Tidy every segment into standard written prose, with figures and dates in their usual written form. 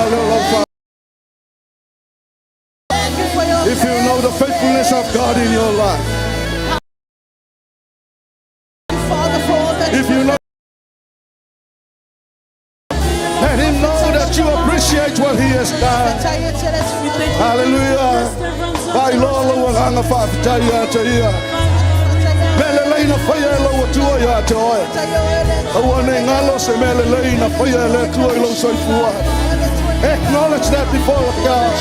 lea o lau fa. Thank you for your If you know the faithfulness of God in your life, Father, for all that if you know, let him know that you appreciate what he has done. Hallelujah. Faailoa lou agaga faafetai ia te ia. Mea lelei na faia e lou Atua ia te oe. Aua ne i galo se mea lelei na faia e le Atua i lou soifua. Acknowledge that before God.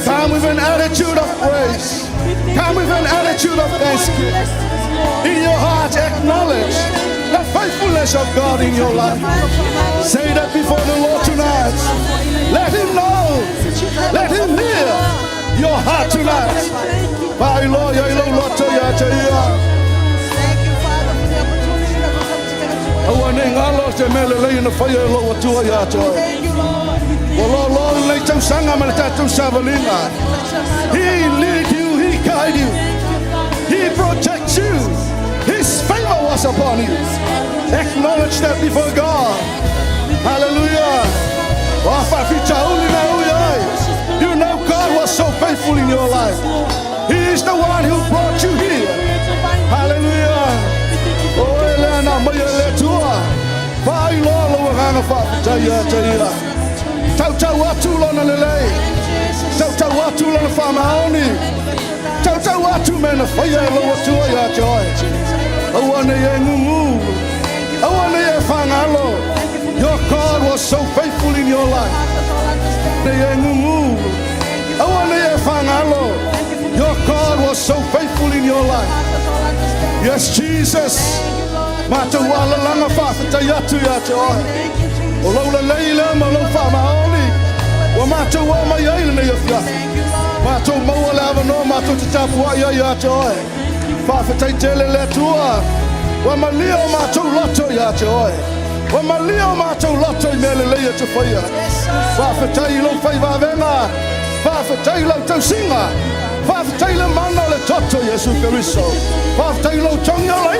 Come with an attitude of praise. Come with an attitude of thanksgiving. In your heart, acknowledge the faithfulness of God in your life. Say that before the Lord tonight. Let him know. Let him hear your heart tonight. Faailoa ia i lou loto ia te ia. Thank you, Father, for the opportunity that we come together to worship. Aua ne i galo se mea lelei na faia e lou Atua ia te oe. Thank you, Lord. Ua loaloa lenei tausaga ma le tatou savaliga. He lead you, he guide you. He protects you. His favor was upon you. Acknowledge that before God. Hallelujah. O a faafitauli na ui ai. You know God was so faithful in your life. He is the one who brought you here. Hallelujah. O oe lea na aumaia e le Atua. Faailoa lou agaga faafetai ia te ia. Tautau atu lona lelei. Tautau atu lona faamaoni. Tautau atu mea na faia e lou Atua ia te oe. Aua ne i e gugu. Aua ne i e faagalo. Your God was so faithful in your life. Ne i e gugu. Aua ne i e faagalo. Your God was so faithful in your life. Yes, Jesus. Matou alalaga faafetai atu ia te oe. O lau lelei lea ma lou faamaoni. Ua matou oo mai ai lenei afiafi. Matou maua le avanoa matou te tapuai ai ia te oe. Faafetai tele le Atua. Ua malia o matou loto ia te oe. Ua malia o matou loto i mea lelei e te faia. Faafetai i lou faivavega. Faafetai i lau tausiga. Faafetai le mana o le toto Iesu Keriso. Faafetai i lou togi o lai.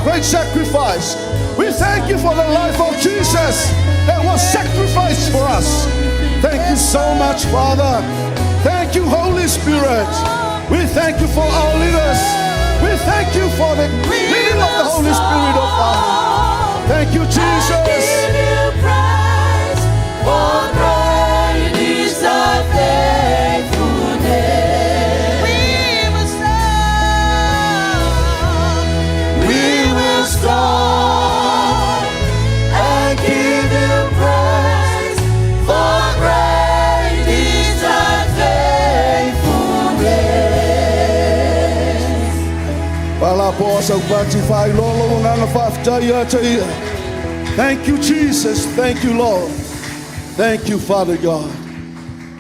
Great sacrifice. We thank you for the life of Jesus that was sacrificed for us. Thank you so much, Father. Thank you, Holy Spirit. We thank you for our leaders. We thank you for the leading of the Holy Spirit, oh Father. Thank you, Jesus. Give you praise, for great is thy faithfulness. We will stop. We will stop and give you praise, for great is thy faithfulness. Palapoa saupati faailoa lou agaga faafetai ia te ia. Thank you, Jesus. Thank you, Lord. Thank you, Father God.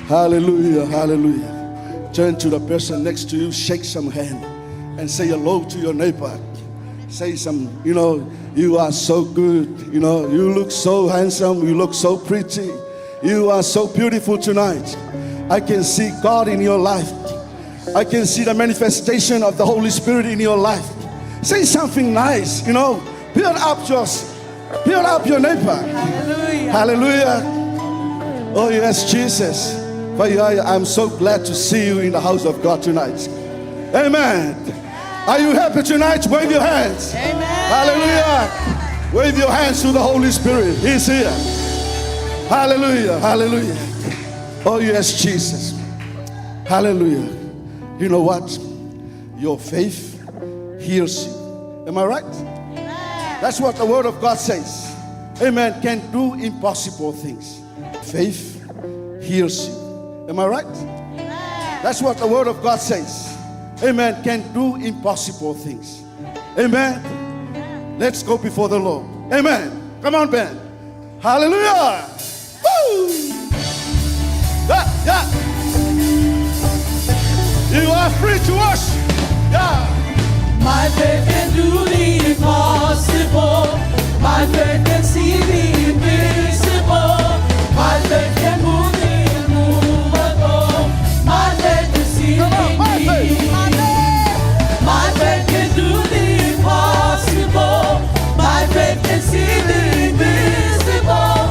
Hallelujah. Hallelujah. Turn to the person next to you, shake some hand, and say hello to your neighbor. Say some, you are so good. You look so handsome. You look so pretty. You are so beautiful tonight. I can see God in your life. I can see the manifestation of the Holy Spirit in your life. Say something nice. Build up your neighbor. Hallelujah. Hallelujah. Oh yes, Jesus. But I'm so glad to see you in the house of God tonight. Amen. Are you happy tonight? Wave your hands. Amen. Hallelujah. Wave your hands to the Holy Spirit. He's here. Hallelujah. Hallelujah. Oh yes, Jesus. Hallelujah. You know what? Your faith heals you. Am I right? That's what the word of God says. Amen. Can do impossible things. Faith heals you. Am I right? That's what the word of God says. Amen. Can do impossible things. Amen. Let's go before the Lord. Amen. Come on, Ben. Hallelujah. Woo! Yeah. You are free to worship. Yeah. My faith can do the impossible. My faith can see the invisible. My faith can move the immovable. My faith can see Come on, my faith. me. My faith can do the impossible. My faith can see the invisible.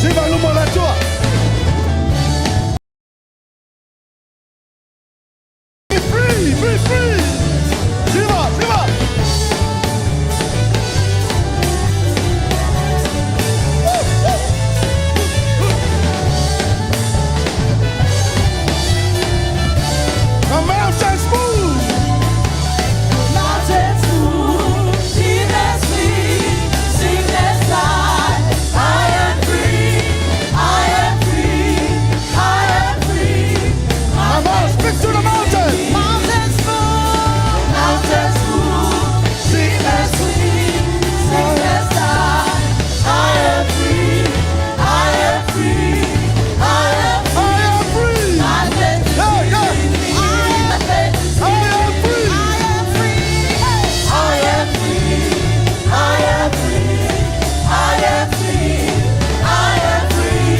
Siva i luma o le Atua. Be free, be free. Siva, siva. The mountains move. Mountains move, demons flee, sickness die. I am free, I am free, I am free. Come on, speak to the mountain. Mountains move. Mountains move, sickness flee, sickness die. I am free, I am free, I am I am free. My faith is Yeah, yeah. My faith is I am free. I am free. I am free. I am free. I am free. I am free.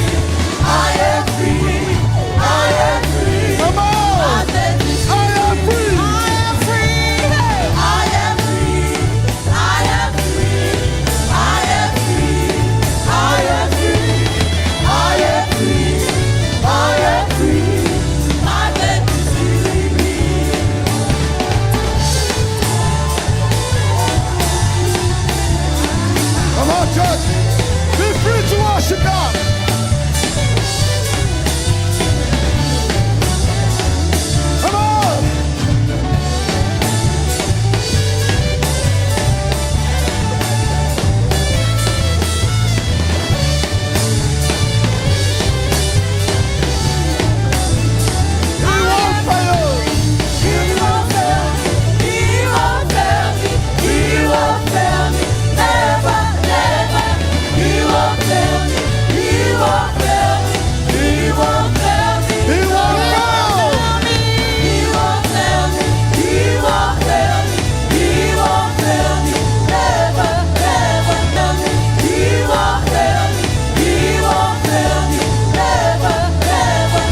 I am free. I am free. Come My on. faith is I am free. I am free. I am free. I am free. I am free. I am free. I am free. I am free. My faith is healing me. Come on, church. Be free to worship God. Come on. He won't fail. He won't fail me. He won't fail me. He won't fail me. Never, never. He won't fail me. He won't fail me. He won't fail me. He won't fail. He won't fail me. He won't fail me. He won't fail me. Never, never fail me. He won't fail me. He won't fail me. Never, never.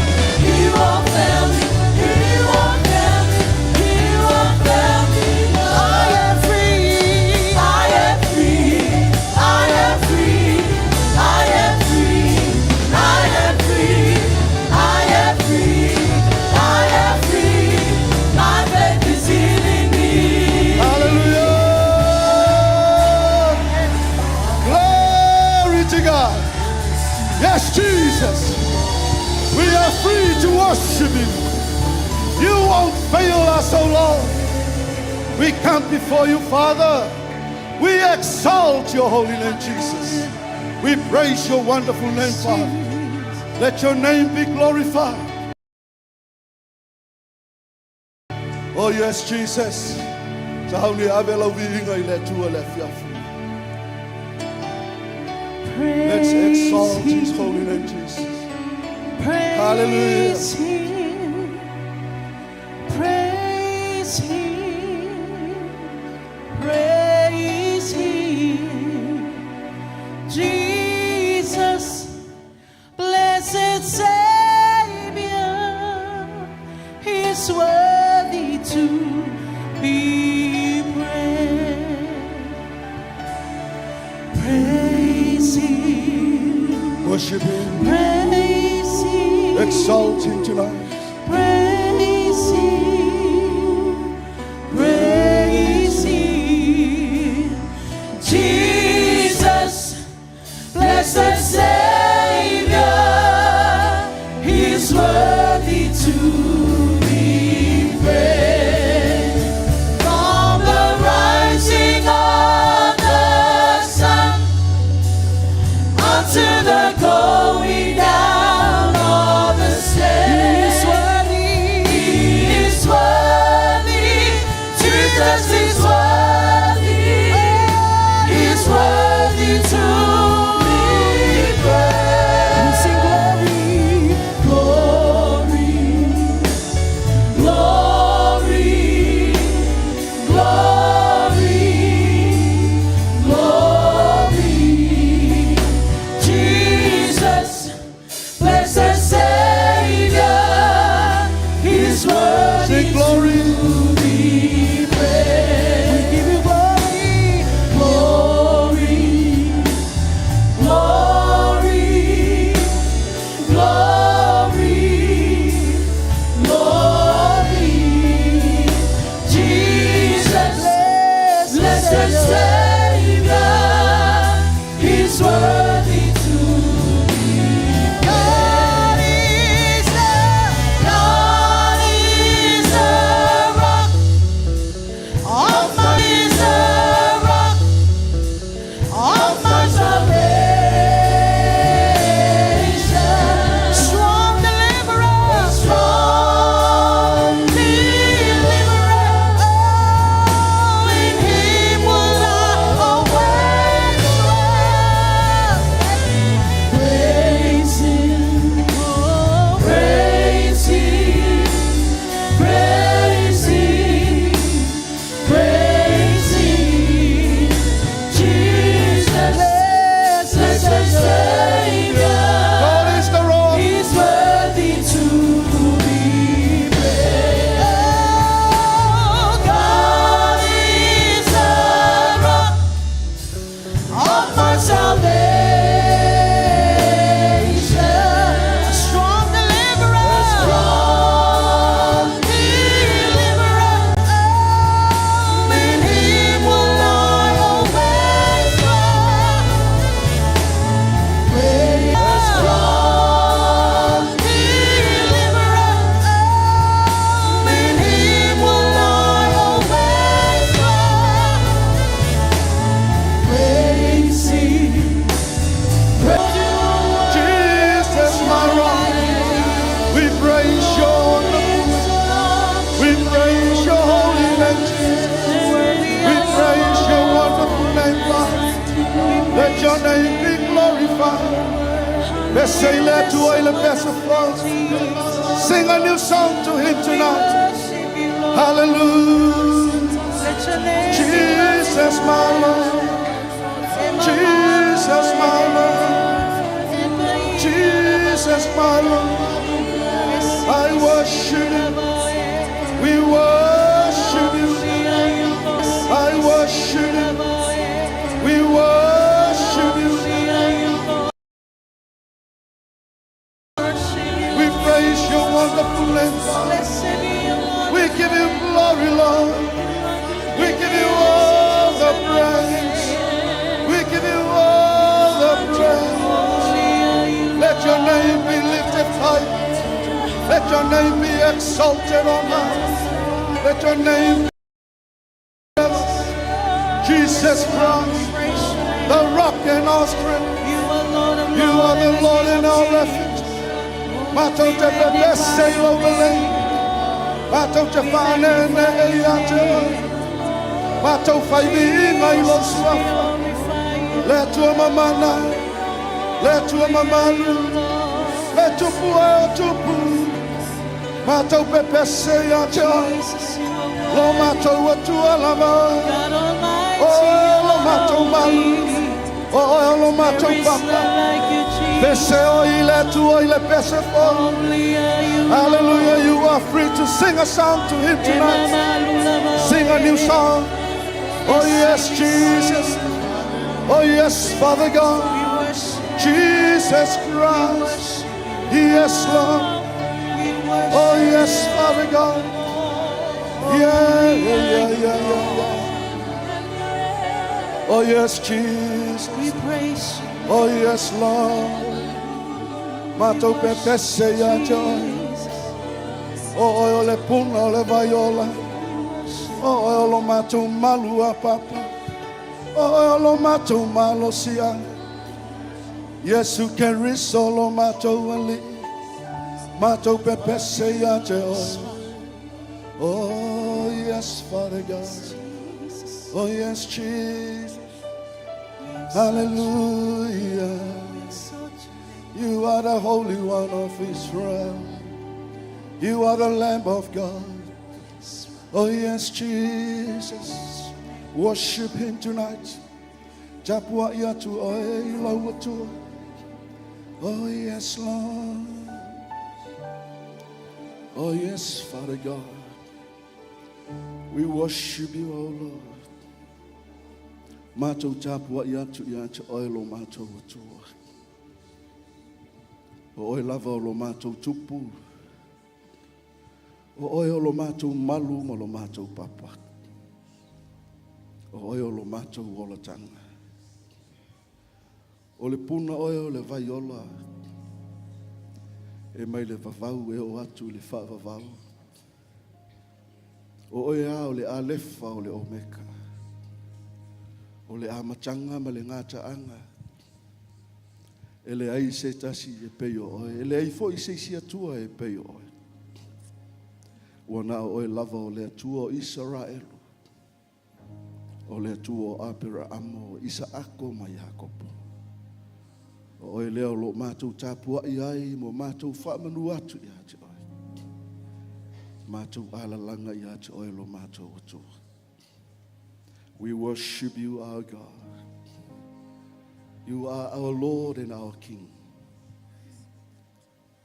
He won't fail me. He won't fail me. He won't fail me. I am free. I am free. I am free. I am free. I am free. I am free. I am free. My faith is healing me. Hallelujah. Glory to God. Yes, Jesus. We are free to worship you. You won't fail us, O Lord. We come before you, Father. We exalt your holy name, Jesus. We praise your wonderful name, Father. Let your name be glorified. Oh, yes, Jesus. Sa hau ni ave lau viiga i le Atua le afiafi. Let's exalt his holy name, Jesus. Hallelujah. Praise Him. Praise Him. Praise Him. Jesus, blessed Savior, is worthy to be praised. Praise Him. Worship him. Praise Him. Exalt him tonight. Praise Him, praise Him, Jesus, blessed Savior, He's worthy to be praised. From the rising of the sun unto the going down of the same. Blessed Savior, He's worthy to be God is the, God is the rock of my, is the rock of of my my salvation. strong deliverer. Strong deliverer, Oh, in Him will I always trust. Praise Him, oh, praise Him, praise Him, praise Him. Jesus, blessed Savior, God is the rock. He's worthy to be praised. Oh, God is the rock of my salvation. Strong deliverer. Strong deliverer, Oh, in Him will I always trust. Praise Strong deliverer, Oh, in Him will I always trust. Praise Him. Jesus, my rock. We praise your wonderful name. We praise your holy name, Jesus. We praise your wonderful name, Lord. Let your name be glorified. Bese ile tu ile bese fo. Sing a new song to him tonight. Hallelujah. Let your name Jesus, my Lord. Jesus, my Lord. Jesus, my Lord. I worship you. We worship you. I worship you. We worship you. We praise your wonderful name, Father. We give you glory, Lord. We give you all the praise. We give you all the praise. Let your name be lifted high. Let your name be exalted on high. Let your name be Jesus Christ, the rock and our strength. You are the Lord and our refuge. Mato te bebese lobele. Mato te whanene e atua. Mato whaivi inga i lo suafa. Le tua mamana. Le tua mamalu. Le tupu e o tupu. Mato pepese atua. Lo mato atua lava. Oh, lo mato malu. Oh, lo mato papa. Pese o ile tua ile pese fo. Hallelujah, you are free to sing a song to him tonight. Sing a new song. Oh yes, Jesus. Oh yes, Father God. Jesus Christ. Yes, Lord. Oh yes, Father God. Yeah, yeah, yeah, yeah, yeah, yeah. Oh yes, Jesus. We praise you. Oh yes, Lord. Mato pepese ya joy. Oh, o le puna o le vaiola. Oh, o lo mato malu a papa. Oh, o lo mato malo sia. Yesu Kristo lo mato ali. Mato pepese ya joy. Oh yes, Father God. Oh yes, Jesus. Hallelujah. You are the Holy One of Israel. You are the Lamb of God. Oh, yes, Jesus. Worship him tonight. Tapua ia tu oe lau atua. Oh, yes, Lord. Oh, yes, Father God. We worship you, oh Lord. Matou tapua ia tu ia te oe lo matou atua. O oe lava o lo matou tupu. O oe o lo matou malu ma lo matou papa. O oe o lo matou olataga. O le puna oe o le vai ola e mai le vavau e oo atu i le faavavau. O oe lava o le Alefa o le Omeka, o le amataga ma le gataaga. E leai se tasi e pei o oe, e leai foi se isi Atua e pei o oe. Ua na o oe lava o le Atua o Isaraelu, o le Atua o Aperaamo, o Isaako ma Iakopo. O oe lea o lo o matou tapuai ai ma matou faamanu atu ia te oe. Matou alalaga ia te oe lo matou Atua. We worship you, our God. You are our Lord and our King.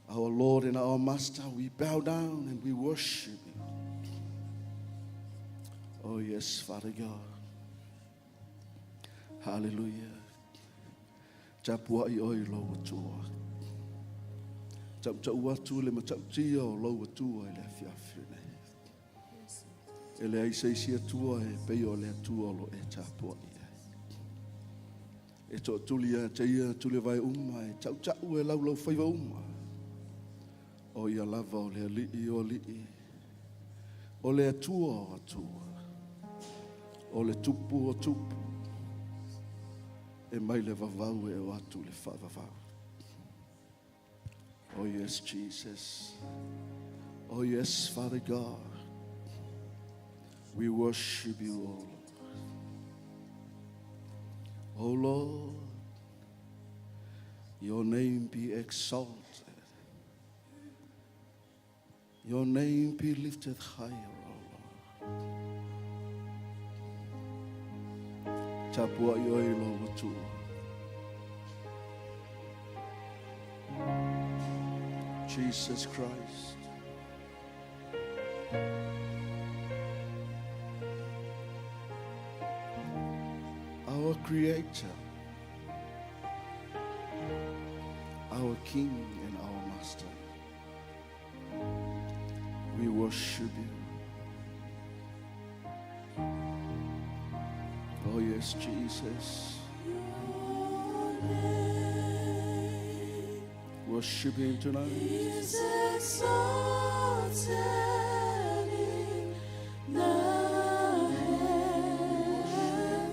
Our Lord and our Master, we bow down and we worship you. Oh, yes, Father God. Hallelujah. Tapuai oe i lou Atua. Tautau atu le matautia o lou Atua i le afiafi nei. E leai se isi Atua e pei o le Atua o lo e tapuai ai. E toatuli ia te ia tulivae uma e tautau e laulau faiva uma. O ia lava o le alii o alii. O le Atua o Atua. O le tupu o tupu. E mai le vavau e o atu le faavavau. Oh yes, Jesus. Oh yes, Father God. We worship you, O Lord. Oh Lord, your name be exalted. Your name be lifted higher, O Lord. Tapuai oe i lou Atua. Jesus Christ. Our Creator, our King and our Master. We worship you. Oh, yes, Jesus. Worship him tonight. Is exalted in the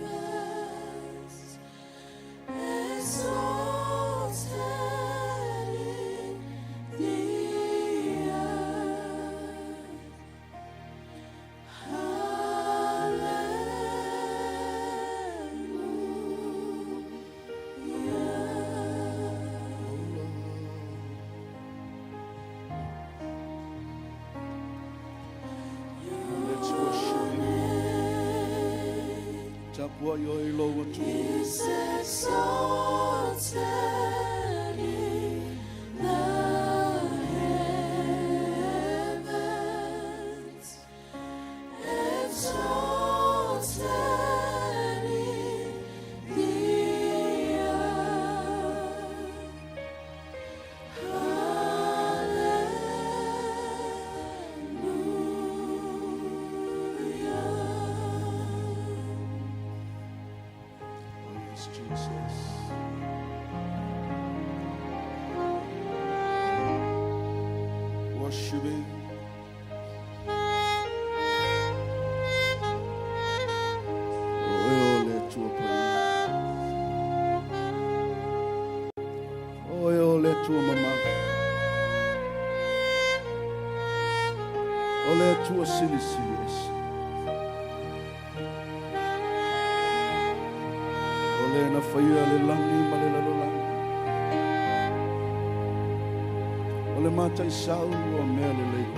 heavens, exalted in the earth. Hallelujah. Oh, Lord. Let's worship him. Tapuai oe i lou Atua. Is exalted in the heavens, exalted in the earth. Hallelujah. Oh, yes, Jesus. Worship him. O oe o le Atua paia. O oe o le Atua mamalu. O le Atua silisili ese. O le na faia le lagi ma le lalolagi. O le mataisau o mea lelei.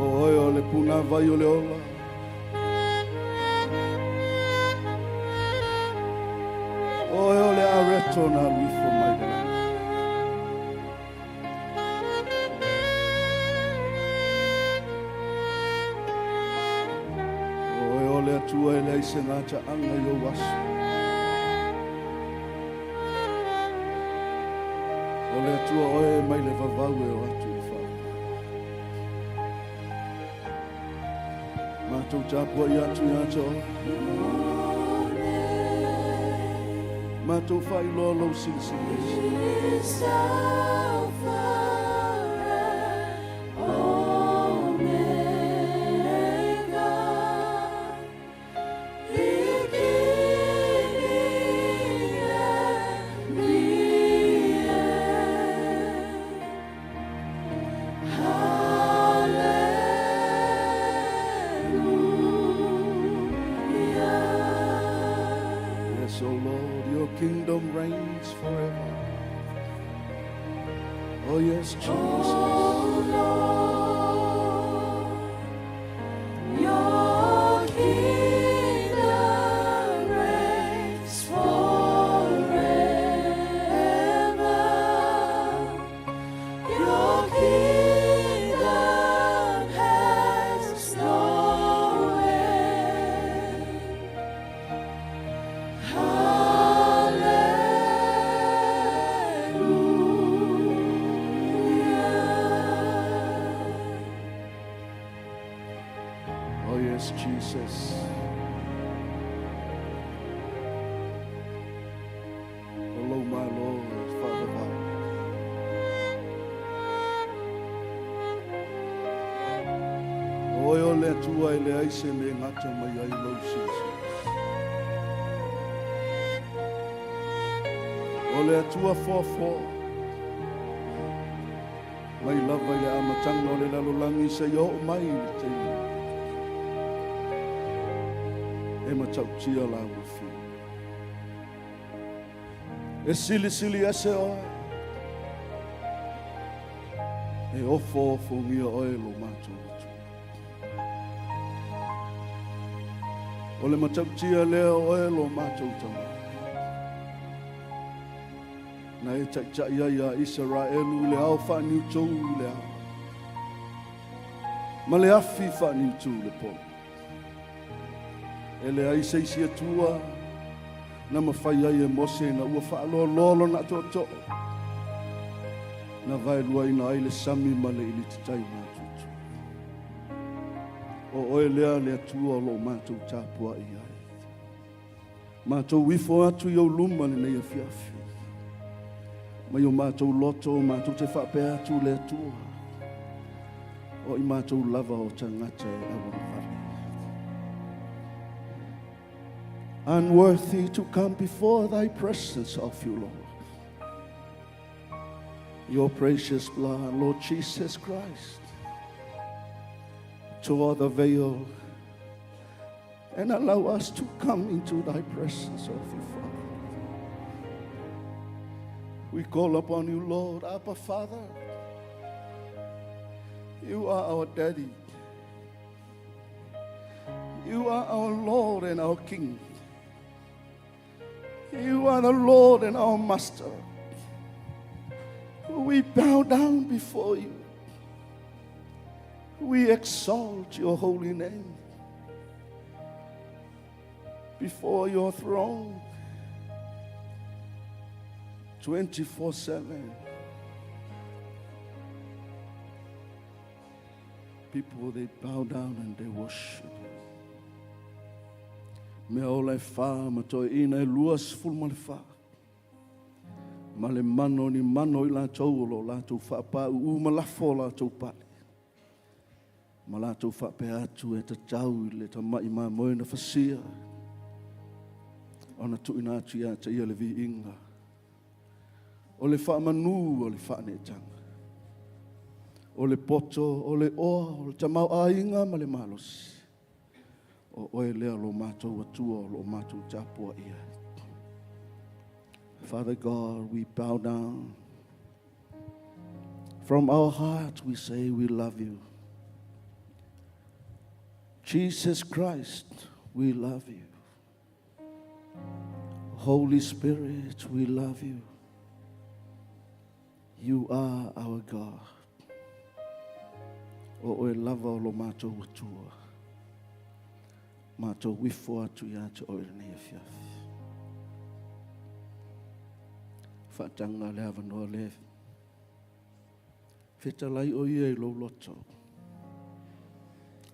O oe o le punavai o le ola. O oe o le areto na alu ifo mai le lagi. O oe o le Atua e leai se gataaga i ou aso. O le Atua oe mai le vavau e o atu i le faavavau. Matou tapuai atu ia te oe. Matou faailoa lou silisili ese. Yes, O Lord, your kingdom reigns forever. Oh, yes, Jesus. Oh Lord, your kingdom reigns forever. Your kingdom has no end. Hallelujah. Oh, yes, Jesus. O my Lord, Father God. O oe o le Atua e leai se mea e gata mai ai lou silisili. O le Atua foafoa mai lava i le amataga o le lalolagi seia oo mai i le taimi e matautia lau afio. E silisili ese oe, e ofoofogia oe lo matou Atua. O le matautia lea o oe lo matou Tama. Na e taitai ai a Isaraelu i le ao faaniutou i le ao. Ma le afi faaniutu i le po. E leai se isi Atua na mafai ai e Mose ina ua faaloaloa lona atoatoa na vaeluaina ai le sami ma le ilikitai matutu. O oe lea le Atua o lo o matou tapuai ai. Matou ifo atu i ou luma lenei afiafi. Mai o matou loto, matou te faapea atu le Atua. O i matou lava o tagata e auagavale. Unworthy to come before thy presence of you, Lord. Your precious blood, Lord Jesus Christ, tore the veil and allow us to come into thy presence, of you, Father. We call upon you, Lord, Abba Father. You are our daddy. You are our Lord and our King. You are the Lord and our Master. We bow down before you. We exalt your holy name before your throne 24/7. People, they bow down and they worship. Mea ola e fa ma toeaiina e 24. Ma le mano ni mano i latou o lo o latou faapāūū ma lafo o latou pale. Ma latou faapea atu e tatau i le tama'i mamoe na fasia ona tuuina atu ia te ia le viiga. O le faamanu o le faaneetaga. O le poto, o le oa, o le tamaoaiga ma le malosi. O oe lea lo matou Atua o lo o matou tapuai ai. Father God, we bow down. From our heart we say we love you. Jesus Christ, we love you. Holy Spirit, we love you. You are our God. O oe lava o lo matou Atua. Matou ifo atu ia te oe lenei afiafi. Faataga le avanoa le fetalai o ia i lou loto.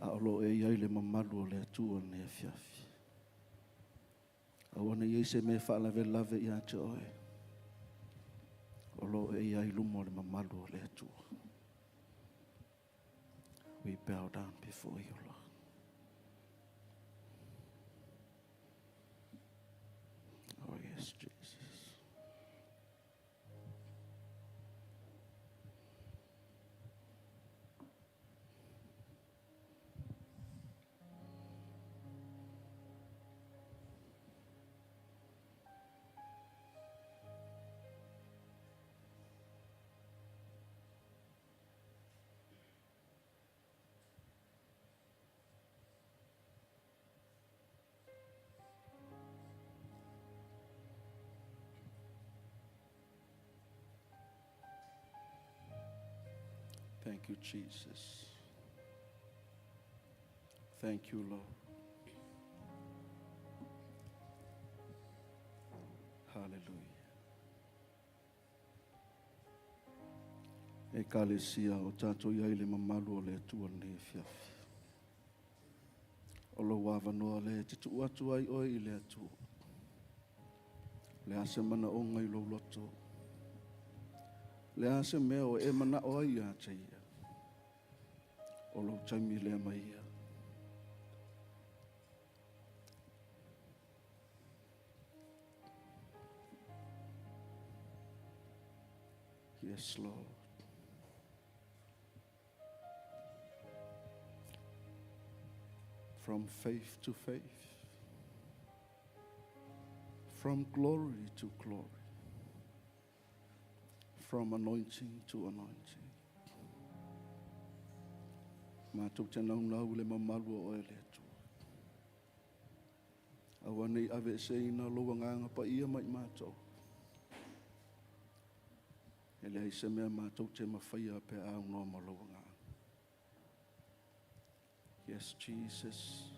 A o lo o e i ai le mamalu o le Atua i lenei afiafi. Aua ne i i ai se mea e faalavelave ia te oe. O lo o e i ai i luma o le mamalu o le Atua. We bow down before you, Lord. Oh, yes, Jesus. Thank you, Jesus. Thank you, Lord. Hallelujah. Ekalesia o tatou i ai le mamalu o le Atua lenei afiafi. O lou avanoa lea e te tuu atu ai oe i le Atua. Le a se manaoga i lou loto. Le a se mea o e manao ai ia te ia. O lou taimi lea ma ia. Yes, Lord. From faith to faith, from glory to glory, from anointing to anointing. Matou te naunau i le mamalu o oe le Atua. Aua ne i aveeseina lou agaga paia mai matou. E leai se mea matou te mafaia pe a aunoa ma lou agaga. Yes, Jesus.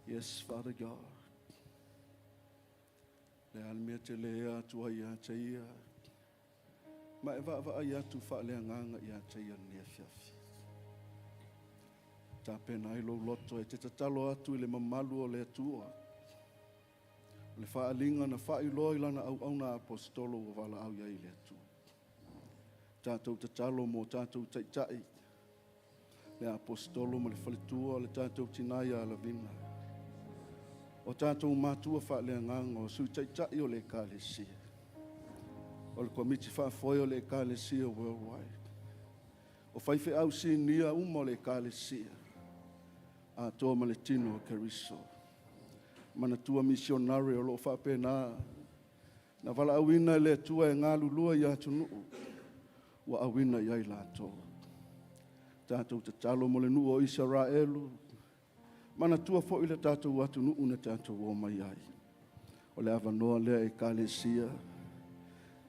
Yes, Father God. Le a le mea te le ea atu ai ia te ia. Ma e vaavaai atu faaleagaga ia te ia lenei afiafi. Tapena ai lou loto e te tatalo atu i le mamalu o le Atua. O le faaaliga na faailoa i lana auauna aposetolo ua valaau i ai le Atua. Tatou tatalo mo tatou taitai, le aposetolo ma le faletua o le tatou tina ia Lavina. O tatou matua faaleagaga o sui taitai o le Ekalesia. O le komiti faafoe o le Ekalesia Worldwide. O faifeau sinia uma o le Ekalesia, atoa ma le tino o Keriso. Manatua misionare o lo o faapena na valaauina e le Atua e galulue i atunuu ua auina i ai latou. Tatou tatalo mo le nuu o Isaraelu, manatua foi le tatou atunuu na tatou o mai ai. O le avanoa lea Ekalesia,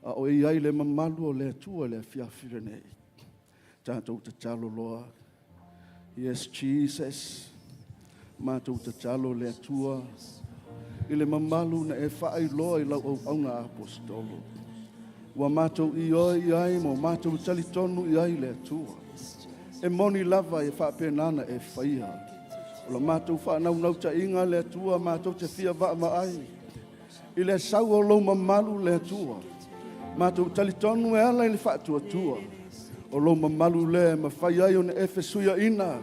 a o i ai le mamalu o le Atua i le afiafi lenei. Tatou tatalo loa. Yes, Jesus. Matou tatalo le Atua i le mamalu na e faailoa i lau auauna aposetolo. Ua matou ioe i ai ma ua matou talitonu i ai le Atua. E moni lava e faapena na e faia. O la matou faanaunautaiga le Atua matou te fia vaavaai i le sau o lou mamalu le Atua. Matou talitonu e ala i le faatuatua. O lou mamalu lea e mafai ai ona e fesuiaina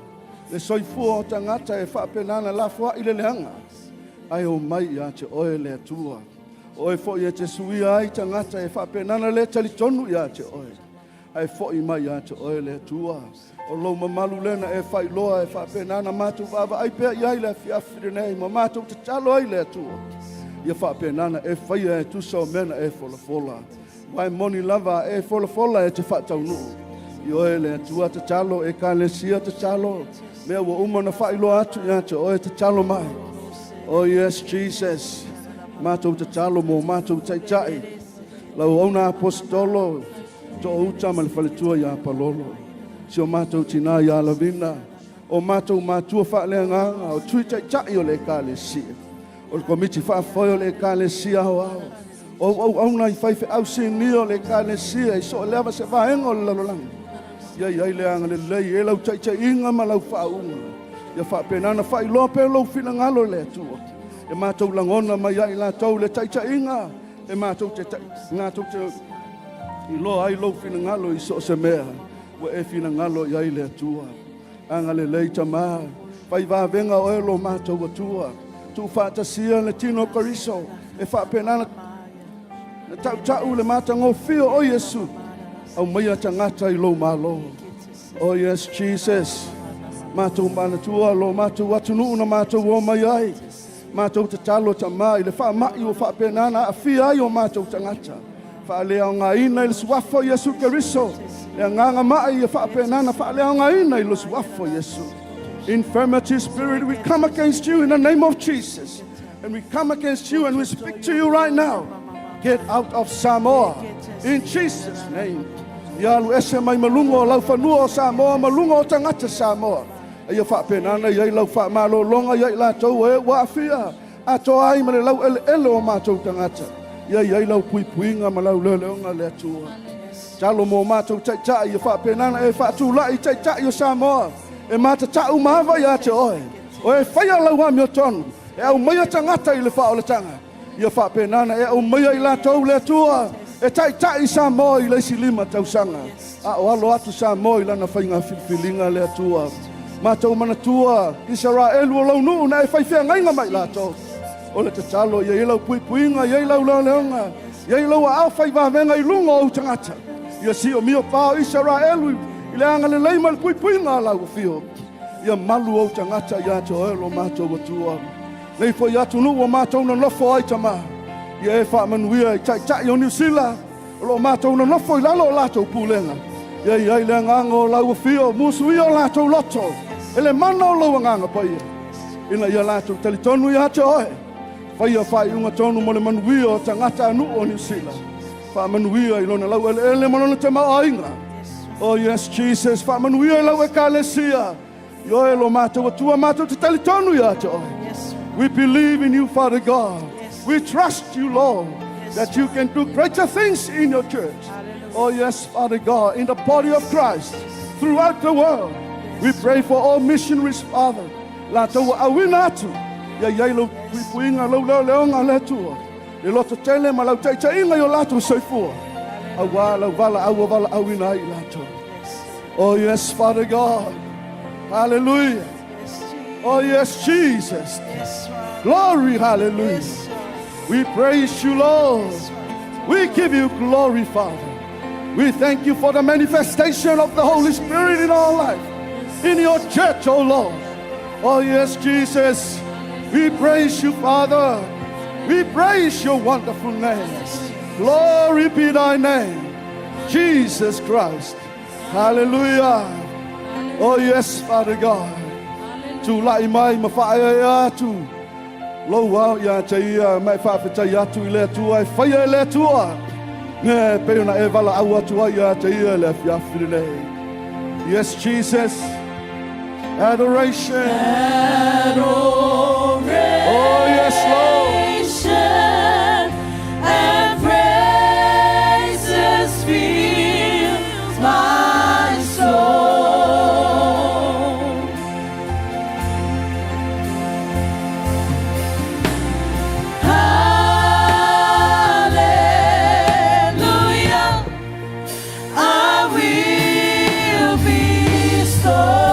le soifua o tagata e faapena na lafoai le leaga. Ae o mai ia te oe le Atua. O oe foi e te suia ai tagata e faapena na le talitonu ia te oe. Ae foi mai ia te oe le Atua. O lou mamalu lea na e faailoa e faapena na matou vaavaai pea i ai le afiafi lenei ma matou tatalo ai le Atua. Ia faapena na e faia e tusa o mea na e folafola. Aua e moni lava a e folafola e te faataunuu. I oe le Atua tatalo, Ekalesia tatalo, mea ua uma na faailoa atu ia te oe tatalo mai. Oh yes, Jesus. Matou tatalo mo matou taitai. Lau auauna aposetolo, Toouta ma le faletua ia Palolo. Si o matou tina ia Lavina. O matou matua faaleagaga, o tui taitai o le Ekalesia. O le komiti faafoe o le Ekalesia Aoao. O auauna i faifeau sinia o le Ekalesia i so o le ava se vaega o le lalolagi. Ia i ai le agalelei, e lau taitaiga ma lau faauuga. Ia faapena ona faailoa pea lou finagalo e le Atua. E matou lagona mai ia i latou le taitaiga, e matou te, matou te iloa ai lou finagalo i so o se mea ua e finagalo i ai le Atua. Agalelei Tamā, fai vavega oe lo matou Atua. Tuufaatasia le tino o Keriso e faapena na tautau le matagofie o Iesu. Aumaia tagata i lou malo. Oh yes, Jesus. Matou manatua lo matou atunuu na matou o mai ai. Matou tatalo Tamā i le faamai ua faapena na aafia ai o matou tagata. Faaleaogaina i le suafa o Iesu Keriso. Le agaga mai ia faapena na faaleaogaina i le suafa o Iesu. Infirmity spirit, we come against you in the name of Jesus. And we come against you and we speak to you right now. Get out of Samoa in Jesus' name. Ia alu ese mai ma luga o laufanua o Samoa, ma luga o tagata Samoa. Ia faapena na i ai lau faamalologa ia i latou e ua aafia, atoa ai ma le laueleele o matou tagata. Ia i ai lau puipuiga ma lau leoleoga le Atua. Talo mo matou taitai, ia faapena na e faatulai taitai o Samoa, e matatau ma ava ia te oe. O e faia lau amiotonu, e aumaia tagata i le faaolataga. Ia faapena na e aumaia i latou le Atua, e taitai Samoa i le isi 5 tausaga. A o alo atu Samoa i lana faiga filifiliga le Atua. Matou manatua Isaraelu o lau nuu na e fai feagaiga mai latou. O le tatalo ia i lau puipuiga, ia i lau leoleoga, ia i lau aao fai vavega i luga o ou tagata. Ia si o mio pao Isaraelu i le agalelei ma le puipuiga a lau afio. Ia malu ou tagata ia te oe lo matou Atua. Nei foi atunuu ua matou nonofo ai Tamā. Ia e faamanuia i taitai o Niu Sila, o lo o matou nonofo i lalo o latou pulega. Ia i ai le agaga o lau afio, musuia o latou loto, e le mana o lou agaga paia. Ina ia latou talitonu ia te oe, faia faaiuga tonu mo le manuia o tagata anuu o Niu Sila. Faamanuia i lona laueleele ma lona tamaoaiga. Oh yes, Jesus, faamanuia i lau ekalesia. I oe lo matou Atua, matou te talitonu ia te oe. We believe in you, Father God. We trust you, Lord, that you can do greater things in your church. Oh yes, Father God, in the body of Christ, throughout the world. We pray for all missionaries, Father. Latou ua auina atu, ia i ai lau puipuiga, lau leoleoga le Atua. Le loto tele ma lau taitaiga i o latou soifua. Auā lau valaau ua valaauina ai i latou. Oh yes, Father God. Hallelujah. Oh yes, Jesus. Glory, hallelujah. We praise you, Lord. We give you glory, Father. We thank you for the manifestation of the Holy Spirit in our life, in your church, oh Lord. Oh yes, Jesus. We praise you, Father. We praise your wonderful name. Glory be thy name, Jesus Christ. Hallelujah. Oh yes, Father God. Tulai mai ma faaeaea atu. Lou ao ia te ia mai faafetai atu i le Atua e faia e le Atua. Ne pei ona e valaau atu ai ia te ia le afiafi lenei. Yes, Jesus. Adoration. Oh yes, Lord. Adoration and praises fill my soul. Hallelujah. I will bestow.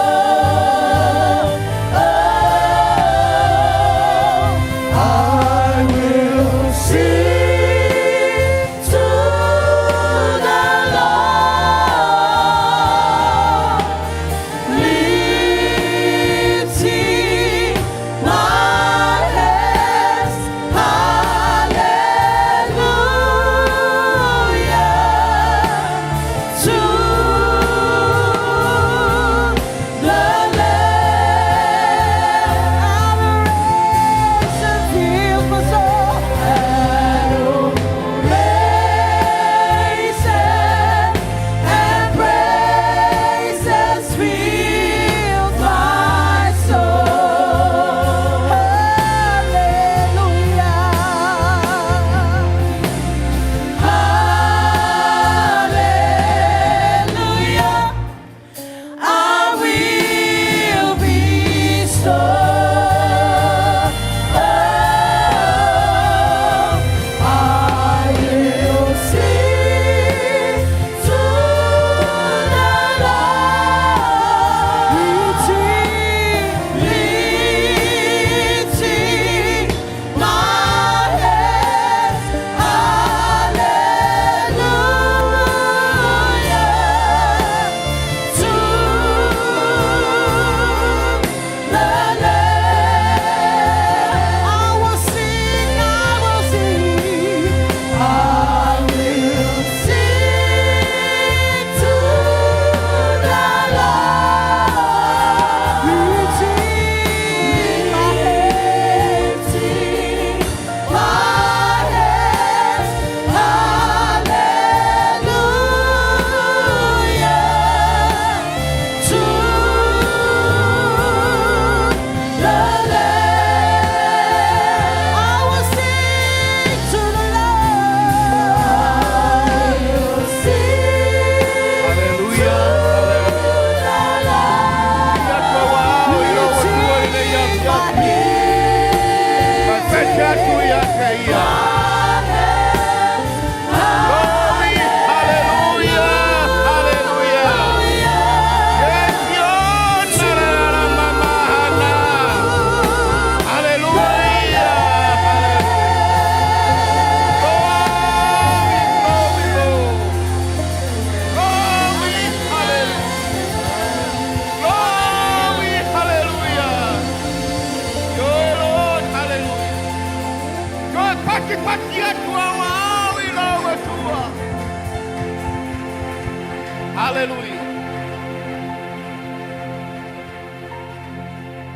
Haleluia.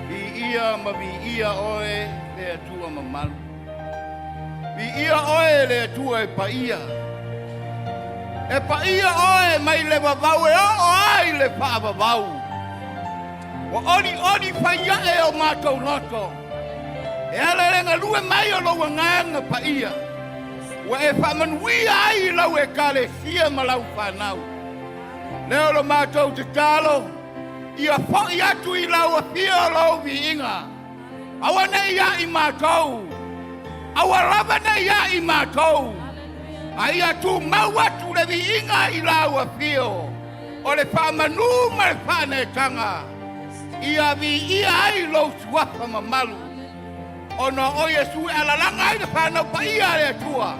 Viia ma viia oe le Atua mamalu. Viia oe le Atua e paia. E paia oe mai le vavau e oo ai le faavavau. Ua olioli fai ae o matou loto. E ala le galue mai o lou agaga paia. Ua e faamanuia ai i lau ekalesia ma lau fanau. Lea o lo matou tatalo, ia foi atu i lau afio o lou viiga. Aua ne i ia i matou, aua lava ne i ia i matou, a ia tumau atu le viiga i lau afio o le faamanu ma le faaneetaga, ia viia ai lou suafa mamalu, ona o Iesu e alalaga ai le fanau paia a le Atua.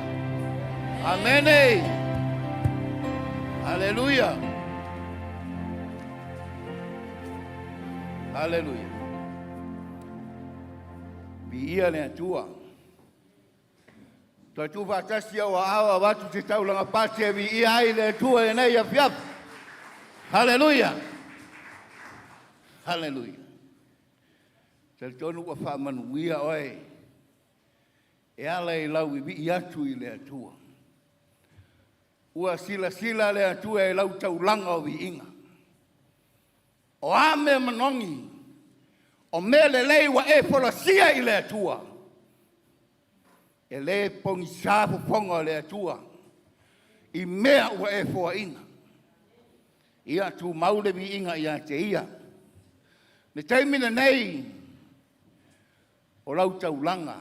Amene. Aleluia. Aleluia. Viia le Atua. Toe tuufaatasi ou aao avatu se taulaga pasi e viia ai le Atua i lenei afiafi. Haleluia! Haleluia! Talitonu ua faamanuia oe e ala i lau vivii atu i le Atua. Ua silasila le Atua i lau taulaga o viiga. O a mea manogi, o mea lelei ua e folasia i le Atua, e le pogisa fofoga o le Atua i mea ua e foaina. Ia tumau le viiga ia te Ia. Le taimi lenei o lau taulaga,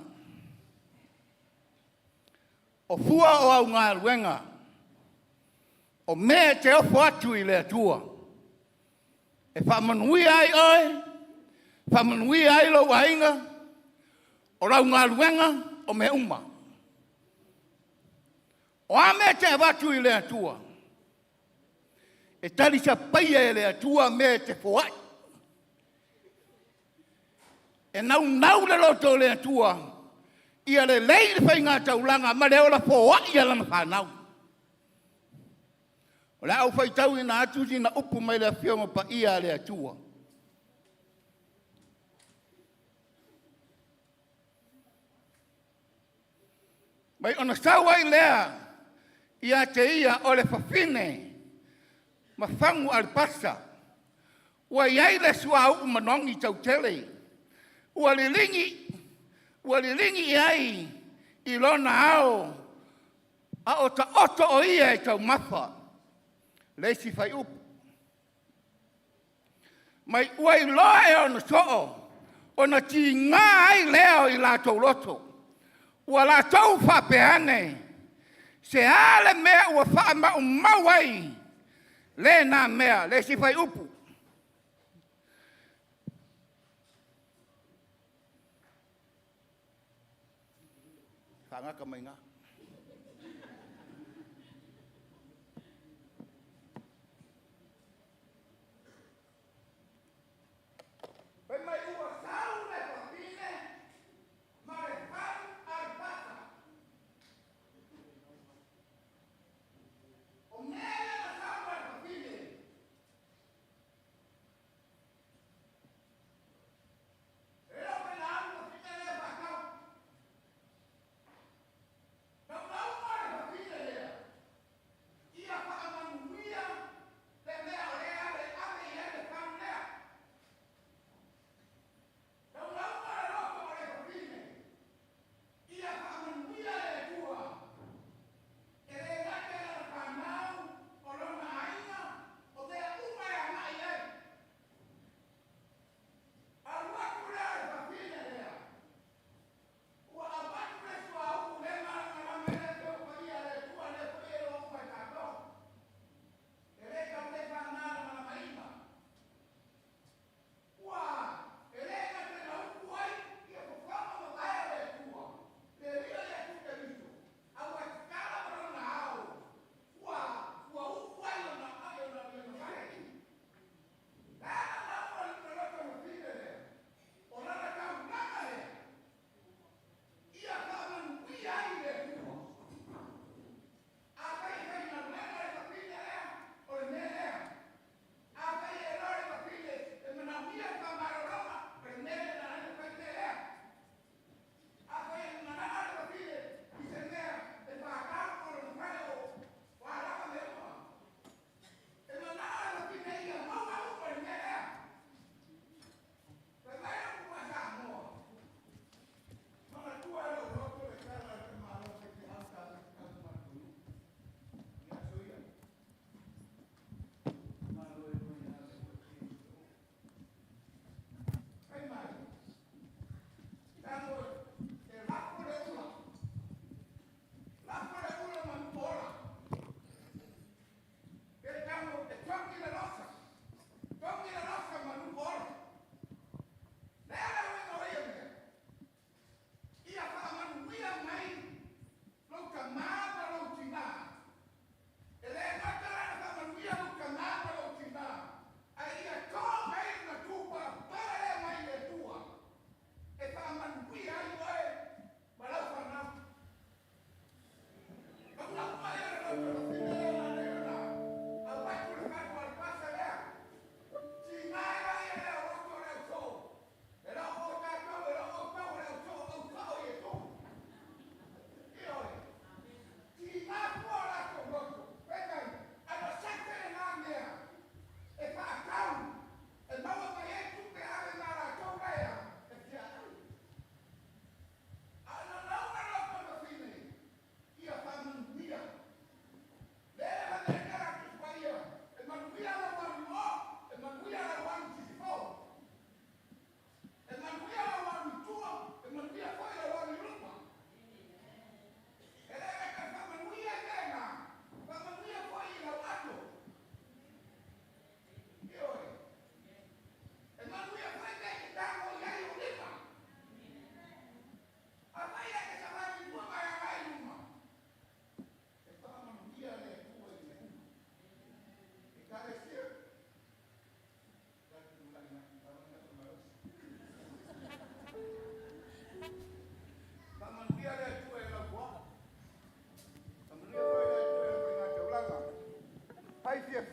o fua o au galuega, o mea e te ofo atu i le Atua, e faamanuia ai oe, faamanuia ai lou aiga, o lau galuega, o mea uma. O a mea e te avatu i le Atua, e talisapaia e le Atua mea e te foai. E naunau le loto o le Atua ia lelei le faigataulaga ma le ola foai a lana fanau. O le a ou faitauina atu sina upu mai le Afioga Paia a le Atua. Mai ona sau ai lea ia te ia o le fafine ma fagu alipasa, ua i ai le suauu manogi tautele, ua liligi i ai i lona ao, a o taoto o ia e taumafa. Le isi fuaiupu. Mai ua iloa e ona soo, ona tiga ai lea o i latou loto. Ua latou faapea ane, se a le mea ua faamaumau ai lena mea. Le isi fuaiupu. Faagata mai i Fai mai ua sau le fafine ma le fau alipasa. O mea ia na sau ma le fafine. E le o fai na alu fafine lea faatau.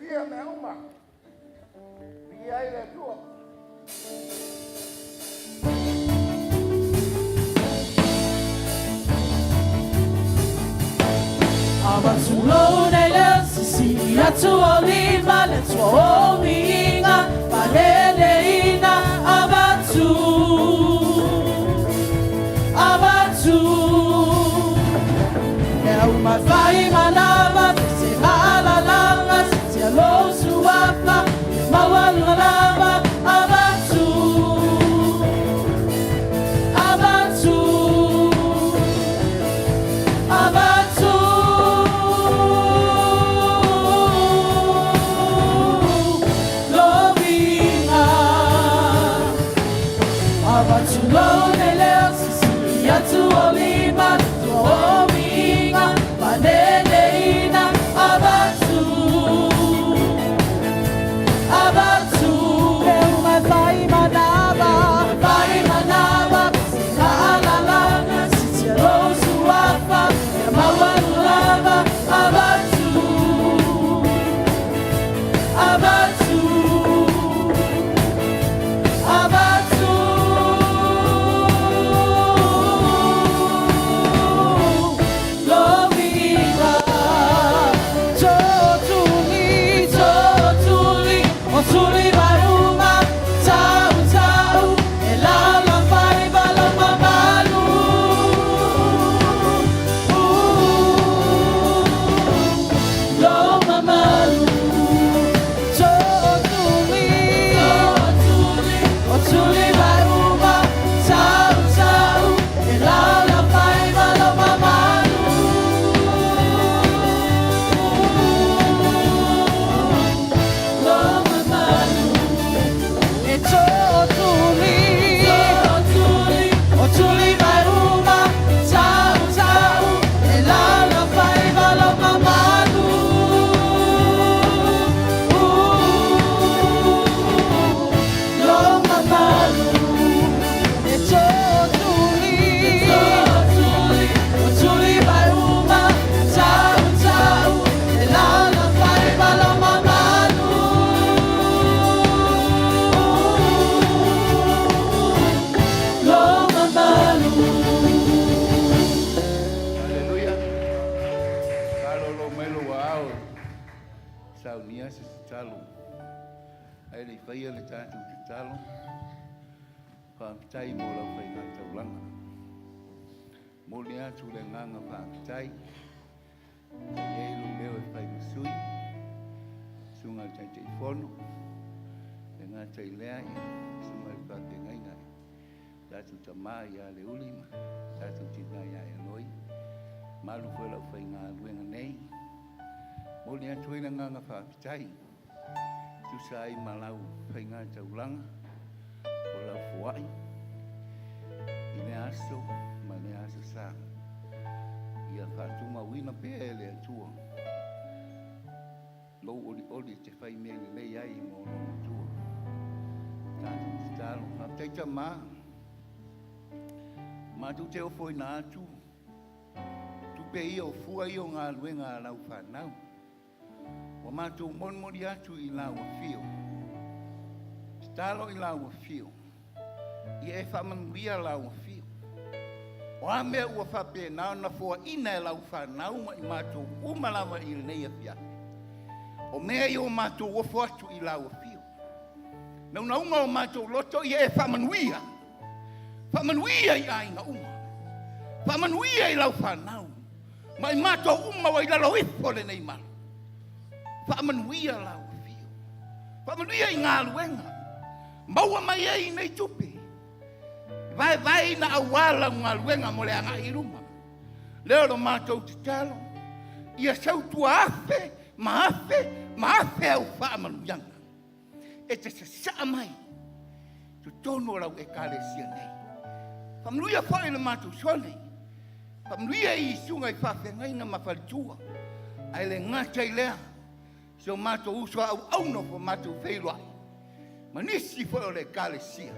Siitia mea uma. Viia ai le Atua. Aleluia. Malolo mai lou aao e saunia se tatalo. Ae le i faia le tatou tatalo, faafetai mo lau faigataulaga. Momoli atu le agaga faafetai. E i ai lou leo e fai ma sui, susuga i le Taitaifono, e le gata i lea, susuga i le faafeagaiga, tatou tama ia Leuli ma tatou tina ia Eloi, malu foi lau faigaluega nei. Momoli atu ai le agaga faafetai, tusa ai ma lau faigataulaga o lau foai i lea aso ma lea aso sa. Ia faatumauina pea e le Atua lou olioli e te fai mea lelei ai mo lou matua. Tatou tatalo. Faafetai Tama, matou te ofoina atu tupe ia o fua ia o galuega a lau fanau. Ua matou molimoli atu i lau afio, tatalo i lau afio, ia e faamanuia lau afio. O a mea ua faapena ona foaina e lau fanau ma i matou uma lava i lenei afiafi, o mea ia ua matou ofo atu i lau afio. Naunauga o matou loto ia e faamanuia, faamanuia i aiga uma, faamanuia i lau fanau, ma i matou uma ua i lalo ifo o lenei malu. Faamanuia lau afio, faamanuia i galuega, maua mai ai nei tupe, vaevaeina aua lau galuega mo le agai i luma. Lea o lo matou tatalo, ia sautua afe ma afe ma afe au faamanuiaga e te sasaa mai totonu o lau Ekalesia nei. Faamanuia foi le matou sone, faamanuia i susuga i faafeagaiga ma faletua, ae le gata i lea, si o matou uso a auauna ua matou feiloai ma nisi foi o le Ekalesia.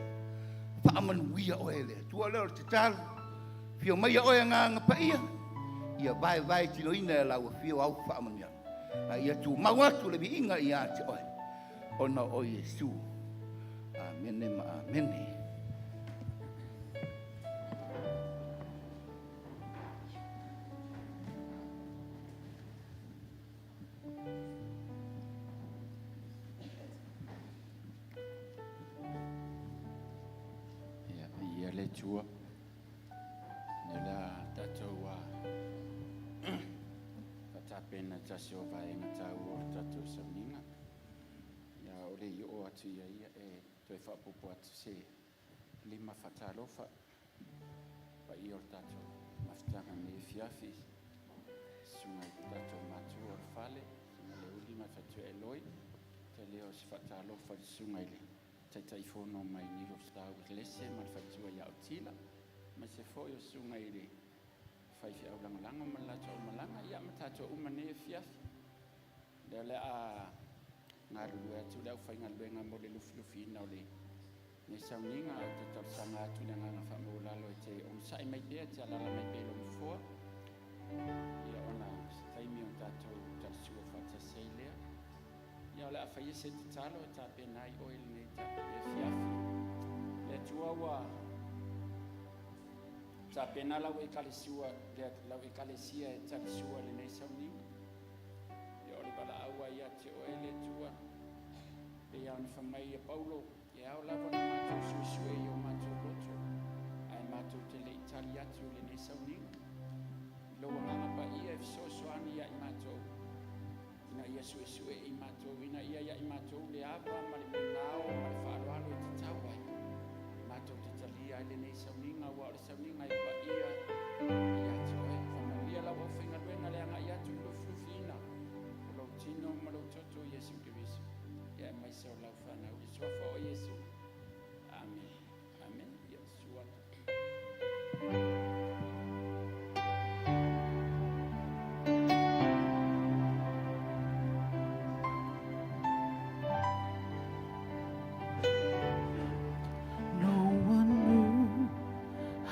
Faamanuia oe e le Atua. Lea o le tatalo, afio maia oe Agaga Paia, ia vaevae tiloina e lau afio au faamanuiaga. A ia tumau atu le viiga ia te oe, ona o Iesu. Amene ma amene. Ia, ia le Atua, ia le a tatou faatapena tasi o vaega taua o le tatou sauniga. Ia, o le i oo atu ia ia e toe faaopoopo atu se lima faatalofa paia o le tatou mafutaga i lenei afiafi, susuga i tatou matua o le fale, susuga Leuli ma le faletua Eloi. Talea o se faatalofa i le susuga i le Taitaifono mai Needle Star Uelese ma le faletua ia Autila, aemaise foi o susuga i le faifeau lagolago ma le latou aumalaga, ia ma tatou uma i lenei afiafi. Lea o le a galulue atu le aufaigaluega mo le lufilufiina o lenei sauniga. Ou te talosaga atu i le agaga faamaualalo e te onosai mai pea, e te alaala mai pea i lou nofoa, ia ona o se taimi ona tatou talasua faatasi ai lea. Ia, o le a faia se tatalo e tapena ai oe i lenei afiafi. Le Atua ua tapena lau ekalesia e talisua i lenei sauniga. Ia, o le valaau lava ia te oe le Atua, pei lava ona fai mai e Paulo, e ao lava ona matou suesue i o matou loto, ae matou te le i tali atu i lenei sauniga. I lou agaga paia e fesoasoani ia i matou, ina ia suesue i matou, ina ia ia i matou le ava ma le migao ma le faaaloalo e tatau ai. Matou te talia ai lenei sauniga, aua o le sauniga e paia ia te oe. Faamanuia lau aufaigaluega le agai atu i le lufilufiina o lou tino ma lou toto Iesu Keriso, ia aemaise o lau fanau i le suafa o Iesu. Amen. Amen. Ia, susu atu. No one knew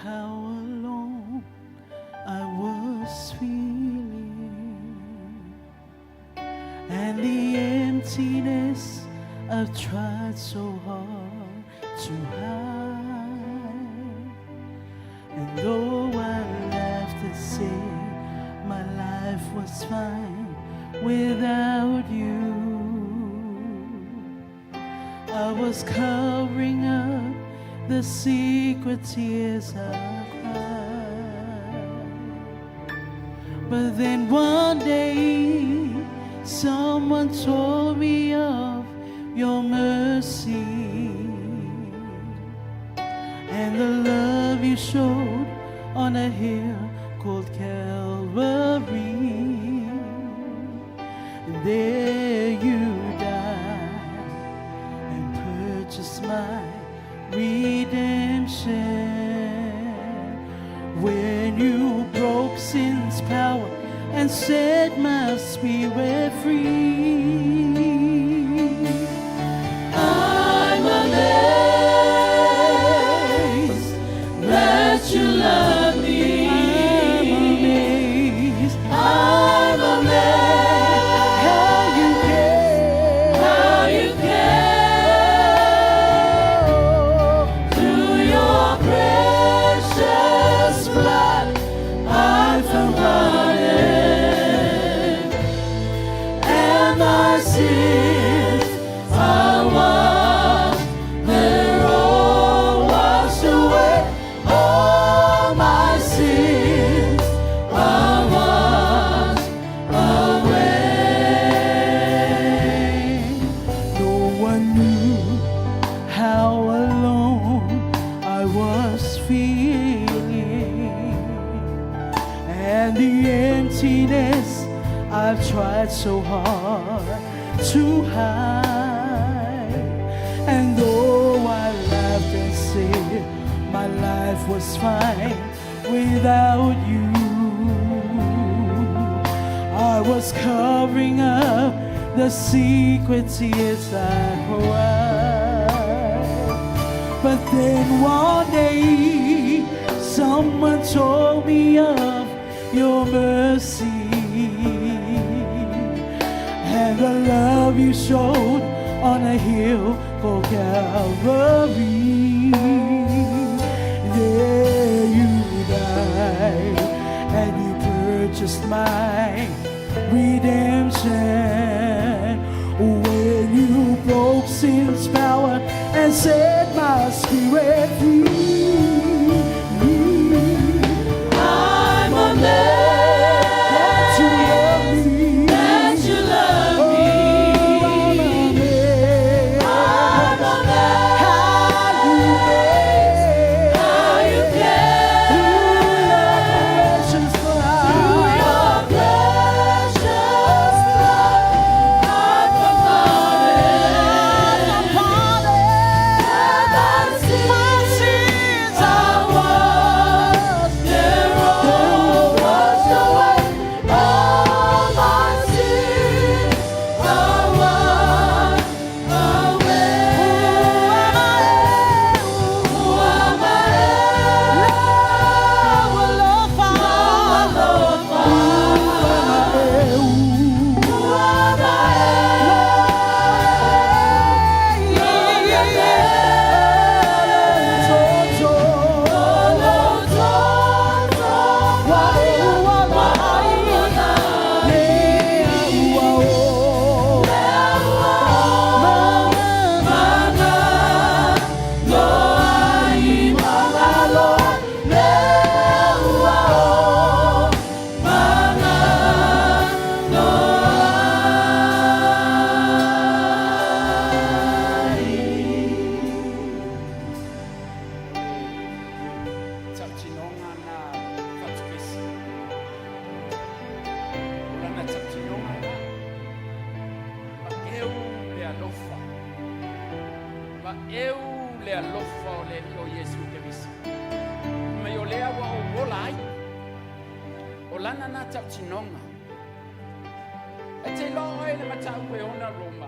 how alone I was feeling, and the emptiness I've tried so hard to hide. And though I laughed and said my life was fine without you, I was covering up the secret tears I cried. But then one day, someone told me of your mercy and the love you showed on a hill called Calvary. And there you died and purchased my redemption. When you broke sin's power and set my spirit free. I'm amazed that you love me. I'm amazed. I'm amazed how you care. How you care. Through your precious blood, I found pardon, and my sins are washed. They're all washed away. All my sins are washed away. No one knew how alone I was feeling, and the emptiness I've tried so hard to hide. And though I laughed and said my life was fine without you, I was covering up the secret tears I cried. But then one day, someone told me of your mercy. And the love you showed on a hill called Calvary. There you died and you purchased my redemption. When you broke sin's power and set my spirit free. I'm amazed that you love me. That you love me. Oh, I'm amazed. I'm amazed. How you care. How you care. Through your precious blood. Through your precious blood. I've come pardoned. My sins are washed. They're all washed away. All my sins are washed away. Who am I? Who am I? Tautinoga na fatupesi. O lana tautinoga na. Ma eu le alofa. Ma eu le alofa o le Alii o Iesu Keriso. Mai o lea ua ou ola ai. O lana na tautinoga. E te iloa oe le mataupu e ona Roma.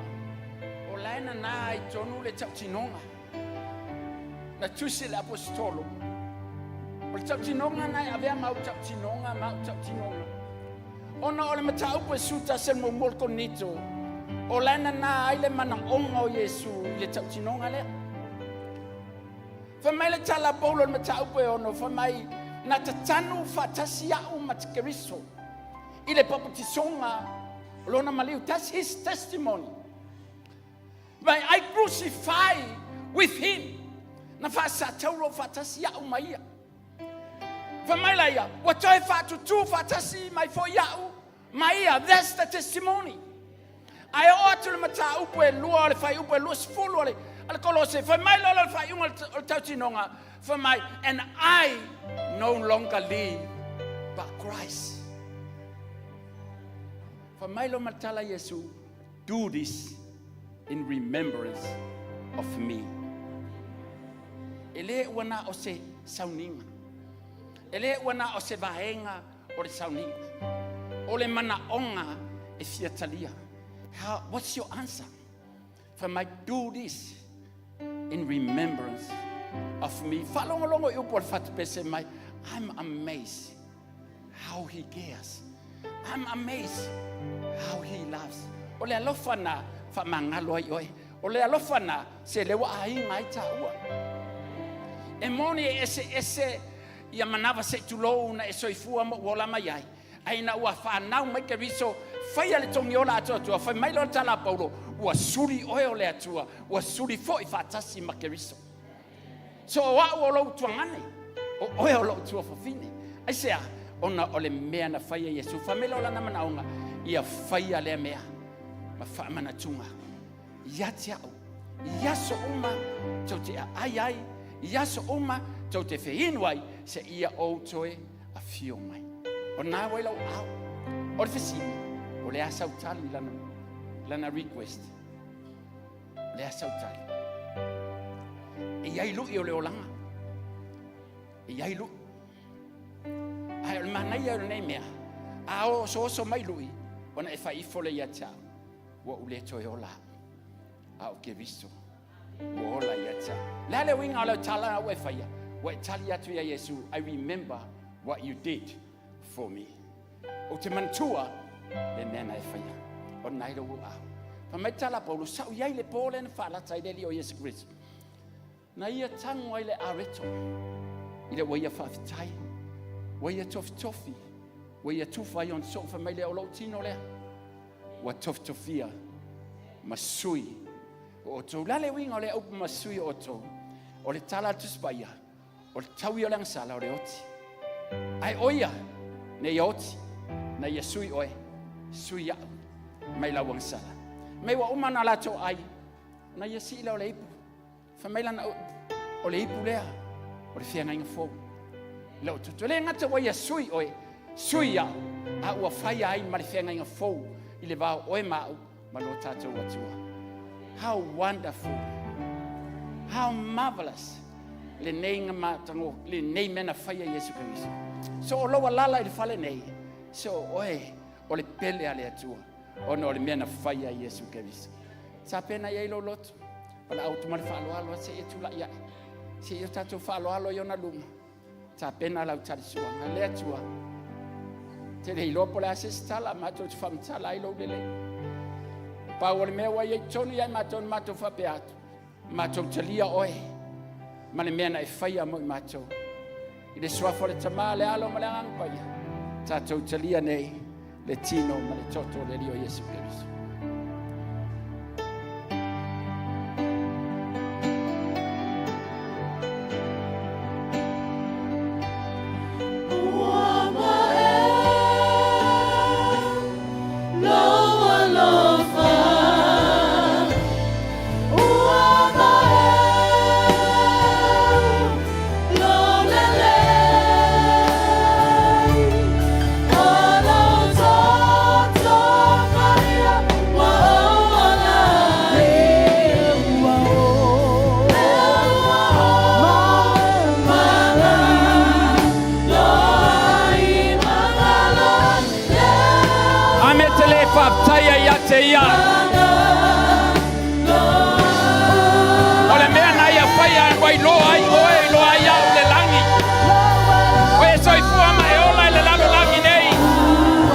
O lae na ai tonu le tautinoga. Na tusi le aposetolo. O le tautinoga na e avea mau tautinoga ma au tautinoga. Ona o le mataupu e suta se mo mo konito. O lae na ai le manaoga o Iesu i le tautinoga lea. Fai mai le tala Paulo le mataupu e ono, fai mai na tatanu faatasi au ma te Keriso. I le papatisoga o lona maliu. That's his testimony. But I crucify with him. Na faasatauro faatasi au ma ia. Fai mai la ia, ua toe faatutū faatasi mai foi au ma ia. That's the testimony. Ae o atu le mataupu e lua o le fuaiupu e 20 o le ale Kolose. Fai mai lola le faaiuga o le tautinoga. Fai mai, and I no longer live but Christ. Fai mai lo matala Yesu, do this in remembrance of me. E le ua na o se sauniga. E le ua na o se vaega o le sauniga. O le manaoga e fiatalia. What's your answer? Fai mai, do this in remembrance of me. Whaalongolongo i upu o le fatupese mai, I'm amazed how he cares. I'm amazed how he loves. O le alofa na whamangalo ai oe. O le alofa na se lewa aiga ai tāua. E moni e ese ese ia manawa se tulou na e soifua mo uola mai ai. Ai na ua whanau mai Keriso, whaia le tongi ola atua atua, whai mai lo tala Paulo, ua suri oe o le atua, ua suri foi whaatasi ma Keriso. So o au o lou tuagane, o oe o lou tuafafine. Ai sea, ona o le mea na whaia Iesu, whamela o lana manaonga, ia whaia lea mea, ma whaamanatunga. Ia te au, ia so uma, tau te ai ai, ia so uma, tau te whehinu ai, se ia ou toe a fio mai. O nā wai lau au, o le fesili, o le asa utali lana, lana request. O le asa utali. E iai lui o le olanga. E iai lui. Ai o le manaia o lenei mea, a o oso oso mai lui, ona e whaifo le ia te au, ua u le toe ola. A o Keriso, ua ola ia te au. Le ale uiga o lau tala ua e whaia, ua e tali atu ia Iesu, I remember what you did for me. O te manatua, le mea na e whaia. O lena e i lou aao. Fai mai le tala a Paulo, sa ou i ai i le po lea na faalata ai le Alii o Iesu Keriso. Na ia tago ai le areto i le ua ia faafetai, ua ia tofitofi, ua ia tufa ai ona soo, fai mai lea o lou tino lea ua tofitofia ma sui o outou. O le a le uiga o lea upu ma sui o outou? O le tala a le Tusi Paia, o le taui o le agasala o le oti. Ae o ia, ne ia oti, na ia sui oe, sui au mai lau agasala. Mai ua uma ona latou ai, na ia sii lea o le ipu. Fai mai lana upu, o le ipu lea, o le feagaiga fou. Lau toto. E le gata ua ia sui oe, sui au, a ua faia ai ma le feagaiga fou i le va o oe ma au ma lo tatou Atua. How wonderful, how marvelous lenei ngamatango, lenei mea na faia Iesu Keriso. So o lou alala i le fale nei, so o oe o le pele a le Atua, ona o le mea na faia Iesu Keriso. Sa pena i ai lou loto, pala au ma le faaaloalo se i tulai ae. Se i o tatou faaaloalo i ona luma. Tapena lau talisuaga le Atua. Te le iloa po o le a se isi tala matou te faamatala ai lou lelei. Pau o le mea ua i ai tonu ia i matou na matou faapea atu, matou talia oe ma le mea na e faia mo i matou. I le suafa o le Tama, le Alo ma le Agaga Paia, tatou talia nei le tino ma le toto o le Alii o Iesu Keriso. Ame te le faafetaia ia te ia. O le mea na ia faia ua iloa ai oe, iloa ai au le lagi. O e soifua ma e ola i le lalolagi nei,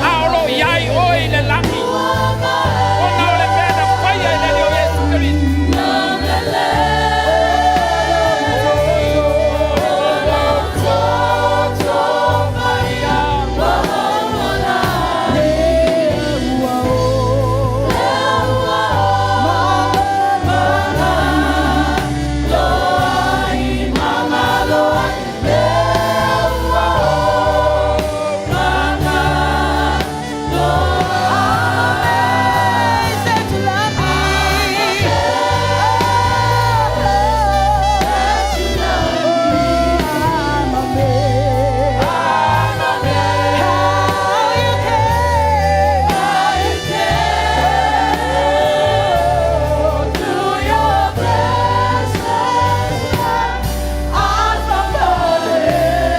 a o lo o i ai oe i le lagi. Ona o le mea na faia e le Alii o Iesu Keriso.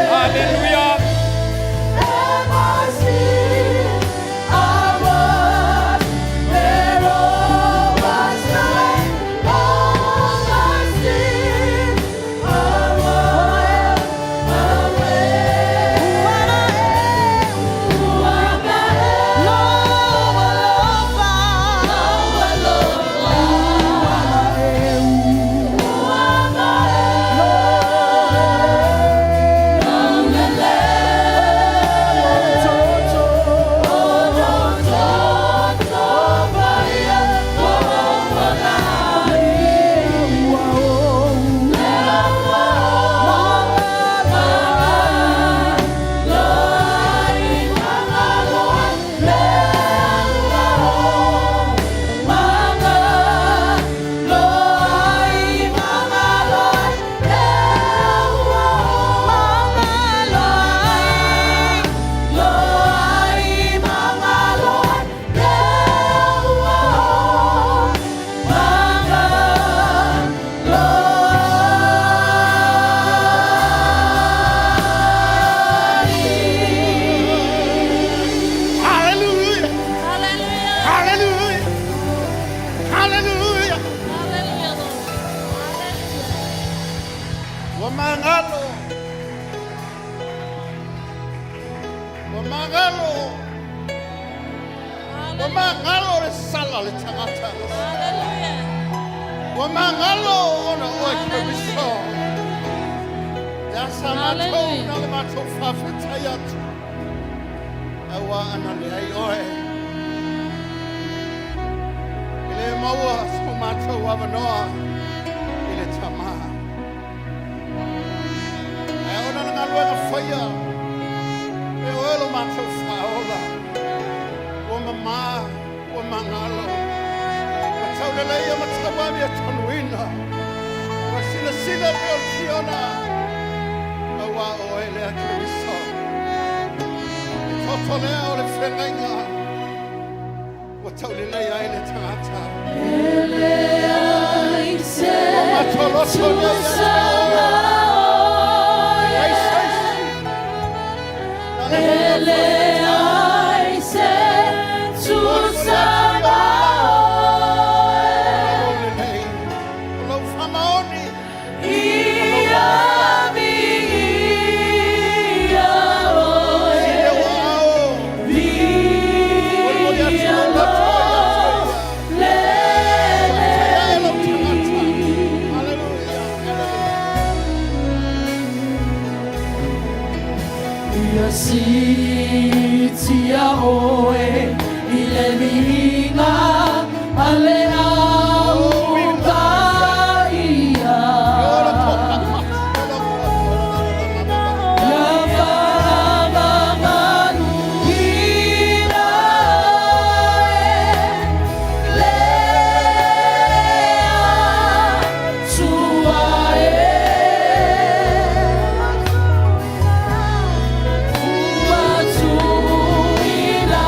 Hallelujah. Hallelujah! Hallelujah! Hallelujah! Ua magalo! Ua magalo! Ua magalo le sala le tagata. Ua magalo ona oe Keriso. Ia sa matou na le matou faafetai atu. Auā ana leai oe. E le maua so matou avanoa i le Tamā. Ae ona le galuega faia e oe lo matou Faaola. Ua mamā, ua magalo, ua tauleleia ma tauamiatonuina. Ua silasila pea o le tiona, auā o oe lea Keriso. Le toto lea o le feagaiga ua taulelei ai le tagata. Ua matoloto nei ia te oe. Leai se isi. Na le Lelei, o lau faamaoni, sili ua ao, molimoli atu lau loto ia te ia. Faafetai e lau tagata. Haleluia, haleluia. Ia siitia oe i le viiga a le Au Paia. Ora ko Ia faamamaluina oe le Atua e. Ua tuuina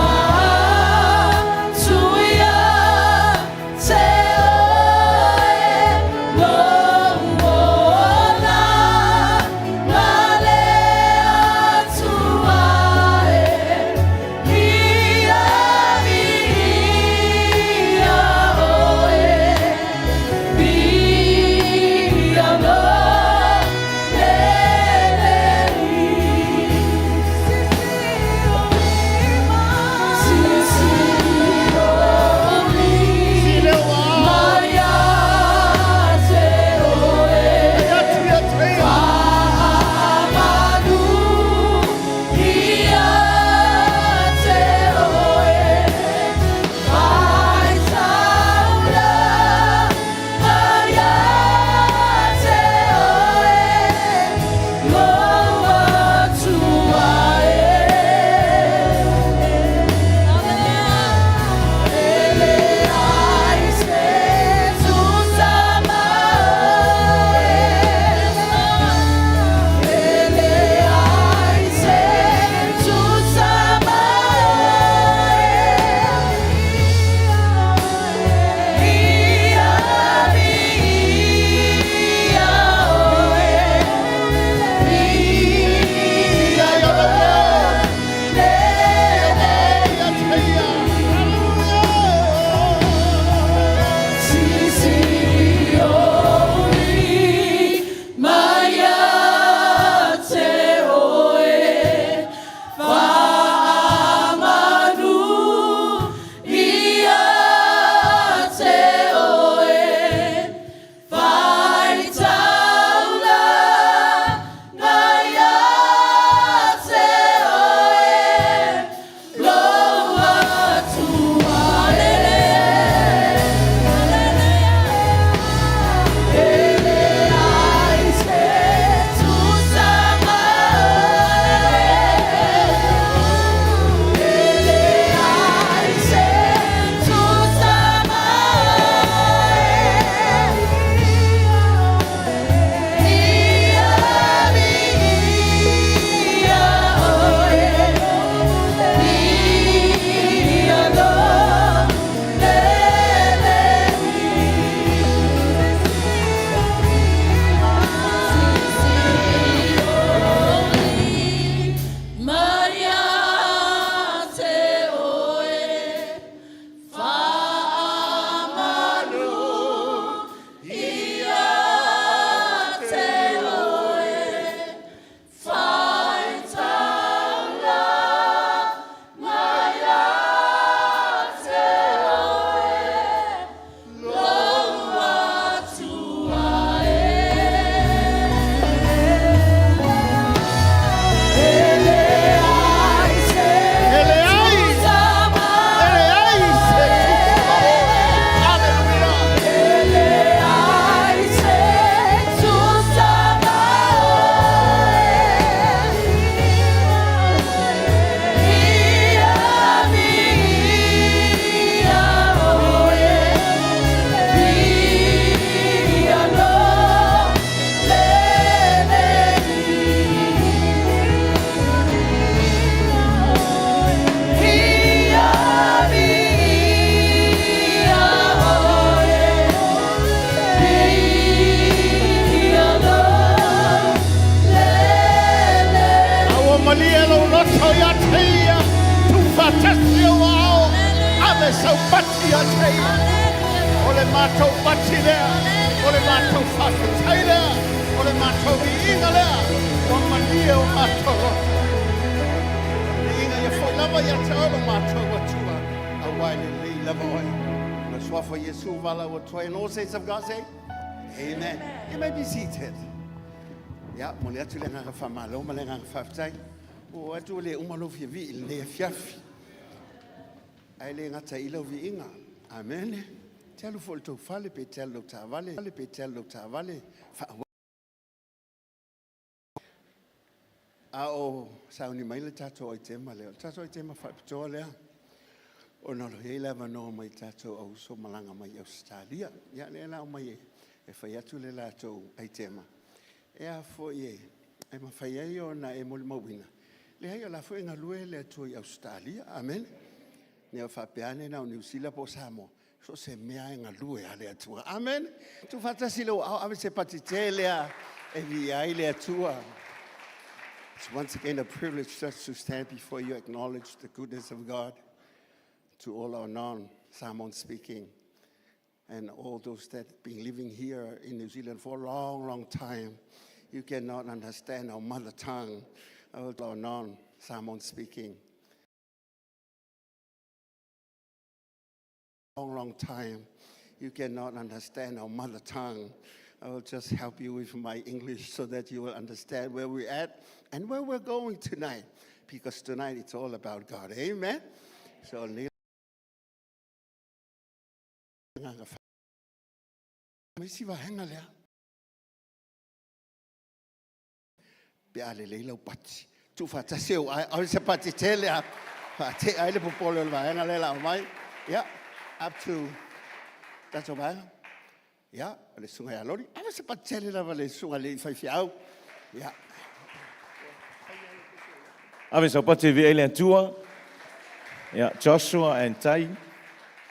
ia. O le matou pati lea, o le matou faafetai lea, o le matou viiga lea, ua malie o matou loto. Viiga ia foi lava ia te oe lo matou Atua, auā e lelei lava oe. O le suafa o Iesu valaau atu ai. And all saints of God say, Amen. You may be seated. Ia, momoli atu le agaga faamalo ma le agaga faafetai. Ua oo atu ua le uma lou fia vii i lenei afiafi. Ae le gata i lau viiga. Amen. Te alu foi i le tou fale pe te alu i lau taavale, pe te alu i lau taavale, faaauau. A o sauni mai le tatou aitema lea, o le tatou aitema faapitoa lea, ona o lo o i ai le avanoa mai tatou auuso malaga mai Ausetalia. Ia, lea la omai e fai atu le latou aitema, e a foi e mafai ai ona e molimauina, leai o la foi e galue le Atua i Ausetalia. Amene. Ne i faapea ane na o Niu Sila po o Samoa, so o se mea lava e galue lava le Atua. Amene. Tuufaatasi lou aao, ave se pati tele lava e viia ai le Atua. It's once again a privilege just to stand before you, acknowledge the goodness of God to all our non-Samoan speaking and all those that have been living here in New Zealand for a long, long time. You cannot understand our mother tongue, our non-Samoan speaking. Long, long time. You cannot understand our mother tongue. I will just help you with my English so that you will understand where we're at and where we're going tonight. Because tonight it's all about God. Amen. So, isi vaega lea. Pe a lelei lau pati. Tuufaatasi ou ae, ave se pati tele a faatea ai le popole o le vaega lea o le a aumai. Ia, up to tatou vaega. Ia, o le susuga ia Loli. Ave se pati tele lava le susuga i le faifeau. Ia. Ave sau pati e viia ai le Atua. Ia, Joshua and Tai.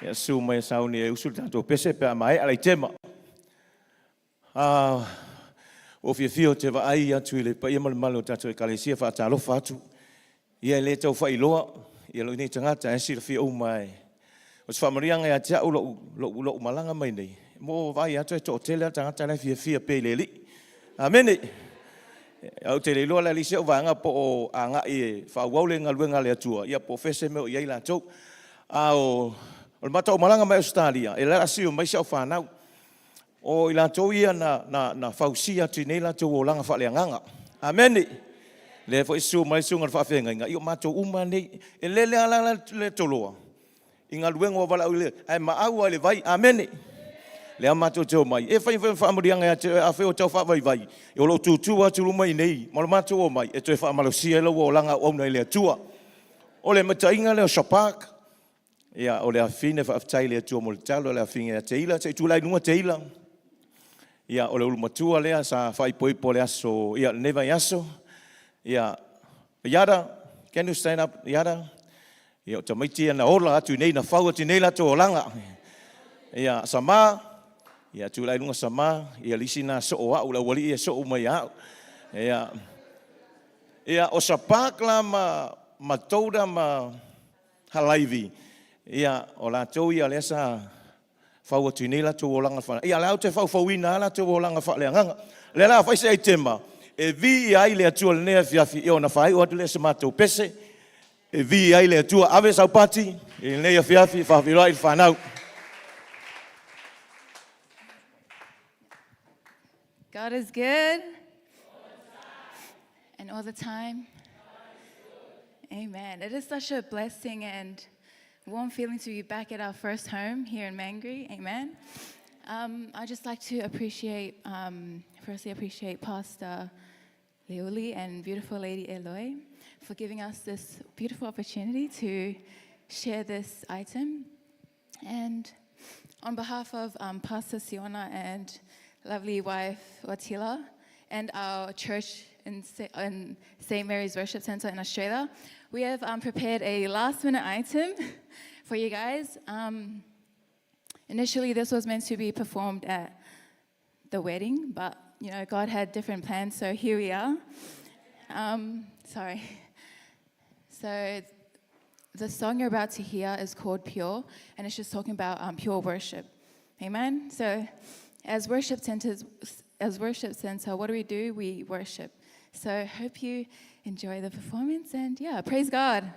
Ia, susu mai e sauni e usu le tatou pese pe a maea le aitema. Ah, ua fiafia ou te vaai atu i le paia ma le mamalu o tatou Ekalesia, faatalofa atu. Ia e le tau faailoa ia lou nei tagata e silafia uma e o se faamanuiaga ia te au lou, lou, lou malaga mai nei, mo vaai atu e toatele lava tagata la e fiafia pea i le Alii. Amene. Ou te le iloa la le isi au vaega po o agai e faaauau le galuega a le Atua, ia po o fea se mea o i ai latou. A o, o le matou malaga mai Ausetalia, e lasio mai si au fanau. O i latou ia na, na, na fausia atu i nei latou olaga faaleagaga. Amene. Lea foi susu mai le susuga i le faafeagaiga, ia o matou uma nei. E lele lava la le toloa i galuega ua valaaulia, ae maau lava i le vai. Amene. Lea matou te omai, e fai foi ma faamanuiaga ia te oe, afai o tau faavaivai, o lo o tutu atu luma i inei ma lo matou omai, e toe faamalosia ai lou olaga auauna i le Atua. O le mataiga lea o Shapak, Ia, o le afafine, faafetai i le Atua mo le talo, le afafine ia Teila, se i tulai i luga Teila. Ia, o le ulumatua lea sa faaipoipo le aso, ia, lenei vaiaso. Ia, Yada, can you stand up, Yada? Ia, o tamaiti ia na ola atu i nei, na fau atu i nei latou olaga. Ia, Sama, ia, tulai i luga Sama, ia, le isi na soo au, le aualii e soo mai au. Ia, ia, o Shapak la ma, ma Toda ma Halaivi, ia, o latou ia lea sa fau atu i nei latou olaga faale, ia, la ou te faufauina lava latou olaga faaleagaga. O lea la a fai se aitema e viia ai le Atua i lenei afiafi, ia ona faaiu atu lea o se matou pese e viia ai le Atua. Ave sau pati i lenei afiafi e faafeiloai i le fanau. God is good. And all the time. Amen. It is such a blessing and warm feeling to be back at our first home here in Mangere. Amen. I'd just like to appreciate, firstly, appreciate Pastor Leuli and beautiful Lady Eloy for giving us this beautiful opportunity to share this item. And on behalf of Pastor Siona and lovely wife Watila and our church in St. Mary's Worship Center in Australia, we have prepared a last minute item for you guys. Initially, this was meant to be performed at the wedding, but you know, God had different plans, so here we are. Sorry. So the song you're about to hear is called Pure, and it's just talking about um, pure worship. Amen. So, as worship centers, as worship center, what do we do? We worship. So, hope you enjoy the performance, and yeah, praise God.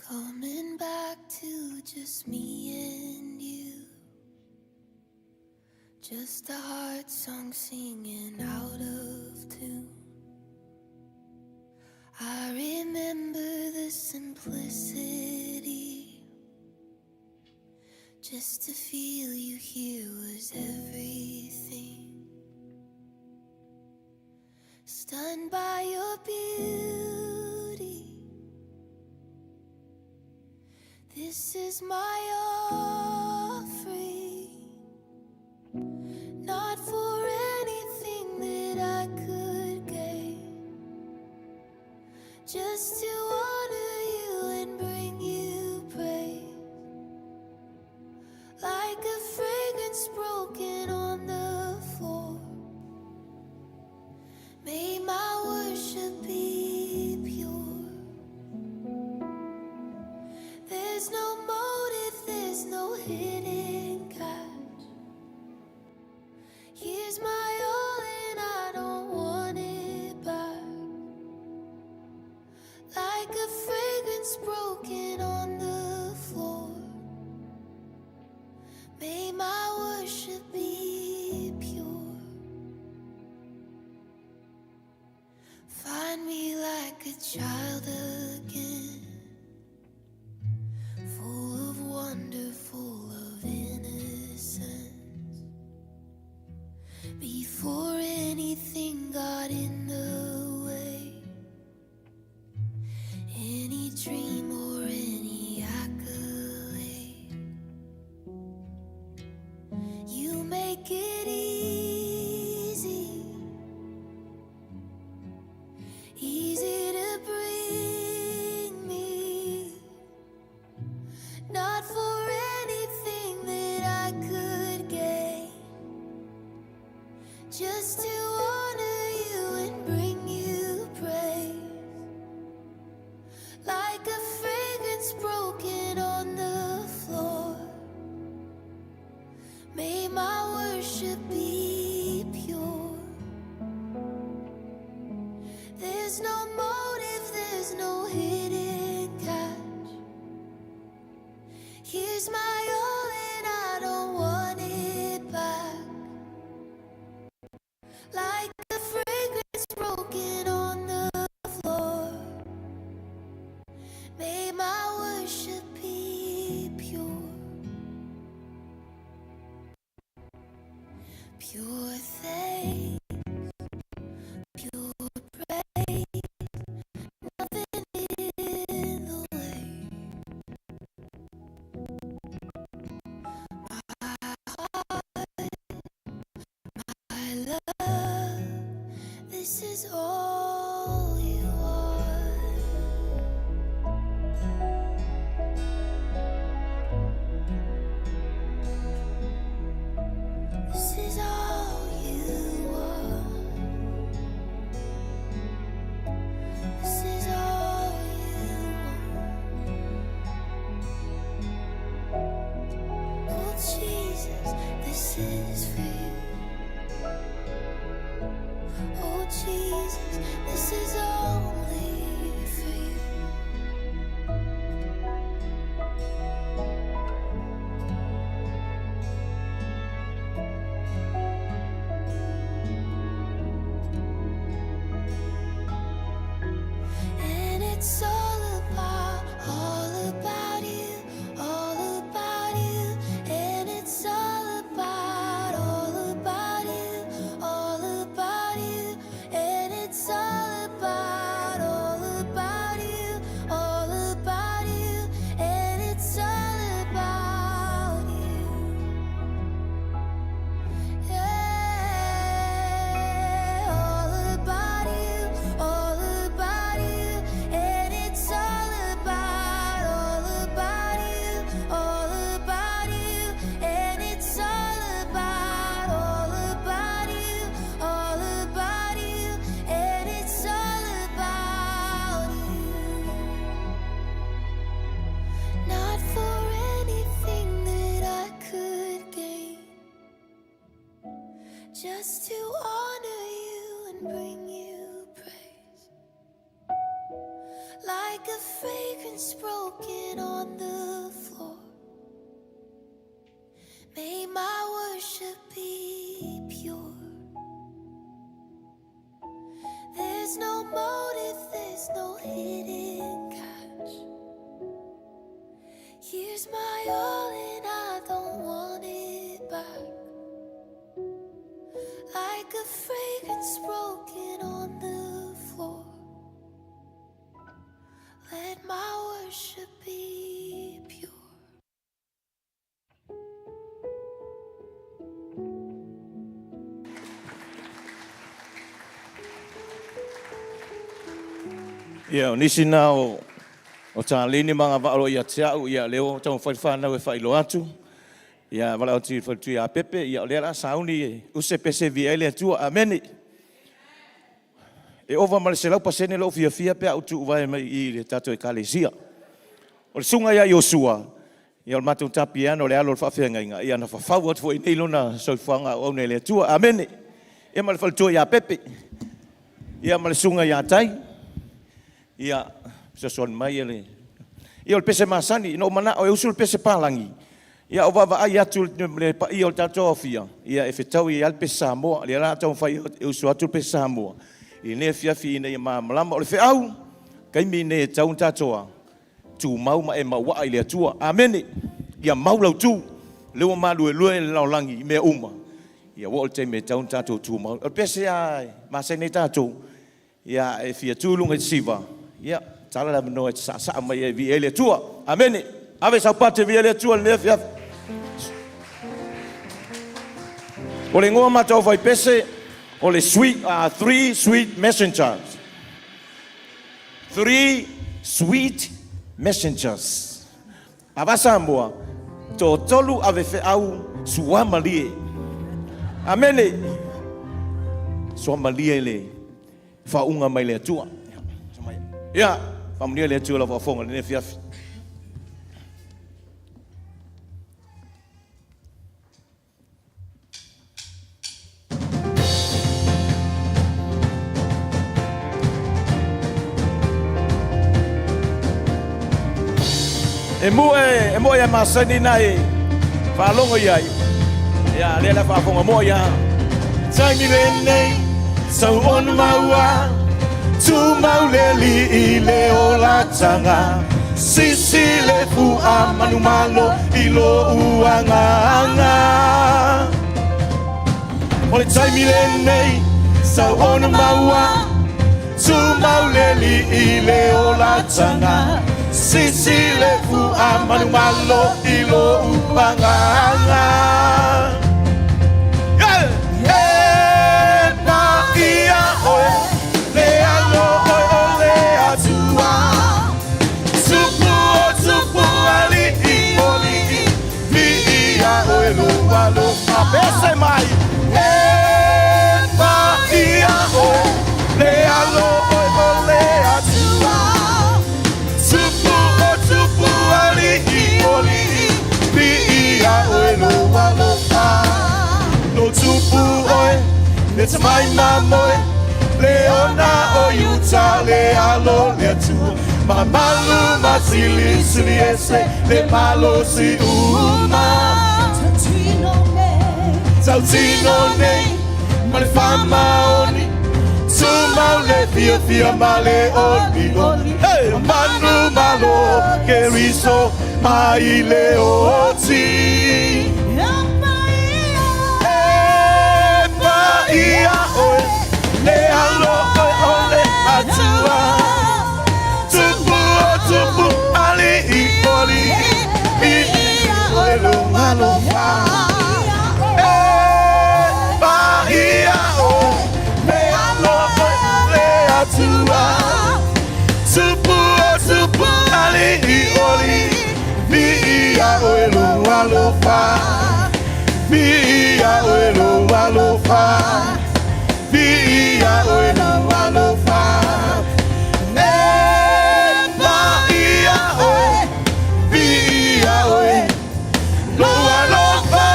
Coming back to just me and you. Just a heart song singing out of tune. I remember the simplicity. Just to feel you here was everything. Stunned by your beauty. This is my offering. Not for anything that I could gain. Just to honor you and bring you praise. Like a fragrance broken on the floor. May my worship be pure. There's no motive, there's no hidden catch. Here's my all and I don't want it back. Like a fragrance broken on the floor. May my worship be pure. Find me like a child again, full of wonder, full of innocence. Before anything got in the way, any dream or any accolade, you make it easy, easy to bring me. Not for anything that I could gain. Just to honor you and bring you praise. Like a fragrance broken on the floor. May my worship be pure. There's no motive, there's no hidden catch. Here's my all and I don't want it back. Like a fragrance broken on the floor. May my worship be pure. Pure faith, pure praise, nothing in the way. My heart, my love, this is all you are. This is all you are. This is all you are. Oh Jesus, this is for you. Oh Jesus, this is only for you. And it's all about, all about you, all about you. And it's all about, all Like a fragrance broken on the floor. May my worship be pure. There's no motive, there's no hidden catch. Here's my all, and I don't want it back. Like a fragrance broken on the floor. Let my worship be pure. Ia, o nisi na o, o taleni ma agavaa o lo o ia te au, ia, lea ua taumafai le fanau e faailoa atu. Ia, valaau atu i le faletua ia Pepe, ia, o lea o le a sauni e use pese e viia ai le Atua. Amene. E ova ma le 100% lou fiafia pe a ou tuuvae mai i i le tatou Ekalesia. O le susuga ia Iosua, ia o le matou tapiano o le alo o le faafeagaiga, ia na fafau atu foi i inei lona soifuaga auauna i le Atua. Amene. Ia ma le faletua ia Pepe, ia ma le susuga ia Tai, ia fesoasoani mai le... Ia o le pese masani, na ou manao e usu le pese palagi, ia ae ou vaavaai atu i le paia o le tatou aofia, ia e fetaui ai lava le pese Samoa. O lea o le a taumafai e usu atu le pese Samoa i lenei afiafi ina ia malamalama. O le feau, o le taimi lenei e tatau ona tatou a? Tumau ma e mauaa i le Atua. Amene. Ia mau lau tu. O lea ua maluelue le lalolagi i mea uma, ia ua oo i le taimi e tatau ona tatou tumau ai. O le pese lava e masani ai tatou, ia a e fia tu i luga i le siva, ia tatala le avanoa e te saasaa mai ai e viia ai le Atua. Amene. Ave sau pate e viia ai le Atua i lenei afiafi. O le igoa o matou aufaipese, o le sweet, Three Sweet Messengers. Three Sweet Messengers. Ava Samoa, toatolu ave feau suamalie. Amene. Suamalie le faauuga mai le Atua. Ia, faamanuia le Atua i lau faafofoga i lenei afiafi. E moe, e moe a masani na e faalogo i ai. Ia, lea la faafofoga moe ia. Taimi lenei, sau ona maua, tumau le alii i le olataga. Sisi le fua manumalo i lou agaga. O le taimi lenei, sau ona maua, tumau le alii i le olataga. Sisi le fua manumalo i lou agaga. Yeah! E paia oe, le alo oe o le Atua. Tupu o tupu alii o lii, viia oe lou alofa. Pese mai. E paia oe, le alo oe o le Atua. Tupu o tupu alii o lii, viia oe lou alofa. Lo tupu oe, le tamai mamoe, le ona o Iuta, le alo le Atua. Mamalu ma silisili ese le malosi uma. Tautino nei ma le faamaoni, tumau le fiafia ma le olioli. Hey! Manu malo Keriso mai le oti. E paia oe, le alo oe o le Atua. Tupu o tupu, alii o alii, viia oe lou alofa. E paia oe, le alo oe o le Atua. Tupu o tupu, alii o alii, viia oe lou alofa. Viia oe lou alofa. Viia oe lou alofa. E paia oe, viia oe lou alofa.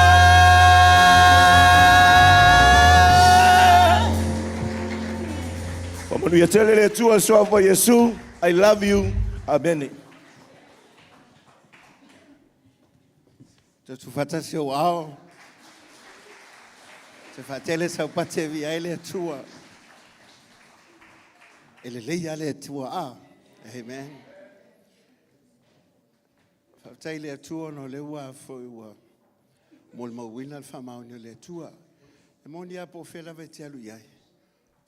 Faamanuia tele le Atua i le suafa o Iesu. I love you. Amene. Tuufaatasi ou aao, se faatele sau pati e viia ai le Atua. E lelei lava le Atua a. Amen. Faafetai i le Atua ona o lea ua foi ua molimauina le faamaoni o le Atua. E moni lava po o fea lava e te alu i ai,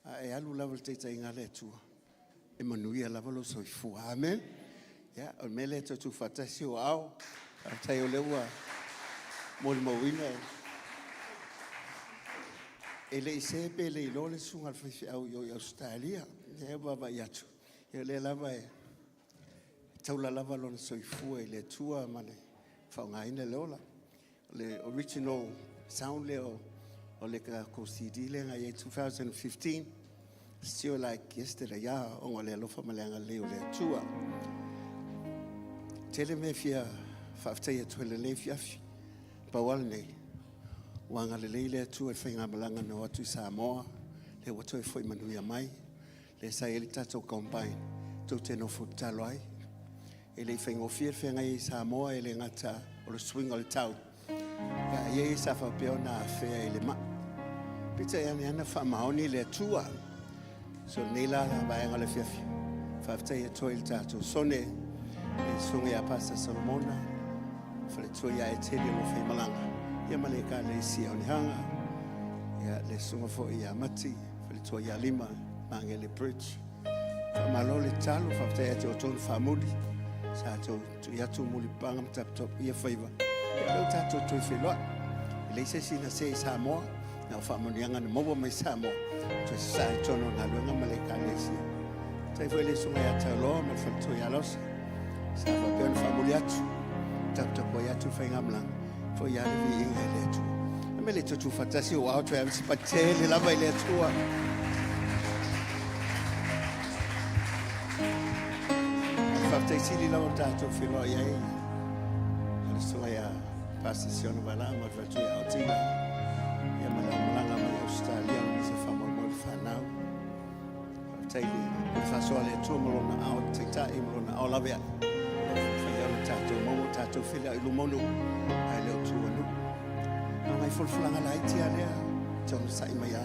a e alu lava i le taitaiga a le Atua, e manuia lava lou soifua. Amen. Ia, o le mea lea tuufaatasi ou aao, faafetai o lea ua molimauina e le i se pe le iloa le susuga i le faifeau i o i Ausetalia. Lea ua vaavaai atu, ia o lea lava e taula lava lona soifua i le Atua ma le faaaogaina le ola. O le original sound lea o le tatou CD lea na i ai 2015, still like yesterday, ia, ona o le alofa ma le agalelei o le Atua. Tele mea fia faafetai atu ai lenei afiafi. Pau lava lenei, ua agalelei le Atua i le faigamalaga na o atu i Samoa, lea ua toe foi manuia mai, lea sa i ai le tatou combine, tou te nofo tatalo ai. E le i faigofie le feagai ai i Samoa e le gata o le suiga o le tau, ia ia sa faapea ona afea i le mai. Peitai ane ana faamaoni le Atua. So lenei la la vaega o le afiafi, faafetai atu ai i le tatou sone, le susuga ia Pastor Solomona, faletua ia Eteli o lo faimalaga, ia ma le ekalesia o Nihaga, ia le susuga foi ia Mati, faletua ia Lima, Magele Bridge. Faamalo le tatalo, faafetai ia te outou na faamuli, sa tou tui atu mulipapaga ma taputapu ia faiva, ia lea ua tatou toe feiloai. E leai se isi na se i Samoa, na o faamanuiaga na maua mai Samoa, toe sasaa i totonu o galuega ma le ekalesia. Faafetai foi i le susuga ia Tauloa ma le faletua ia Losa, sa faapea ona faamuli atu, taputapuai atu le faigamalaga, foi lava le viiga i le Atua. A mea le tuufaatasi ou ao toe ave se patele lava i le Atua. Faafetai sili lava o tatou feiloai ai o le susuga ia Pastor Siona Valaa ma le faletua ia Otila ia ma le aumalaga mai Ausetalia ma se faamoemoe le fanau. Faafetai i le faasoa a le Atua ma lona ao taitai ma lona ao laveai. Fai au tatou maua tatou fele i luma o nuu, ae le o tu a nuu. Na ngai folafolaga laiti a lea, te ona sa'i mai a.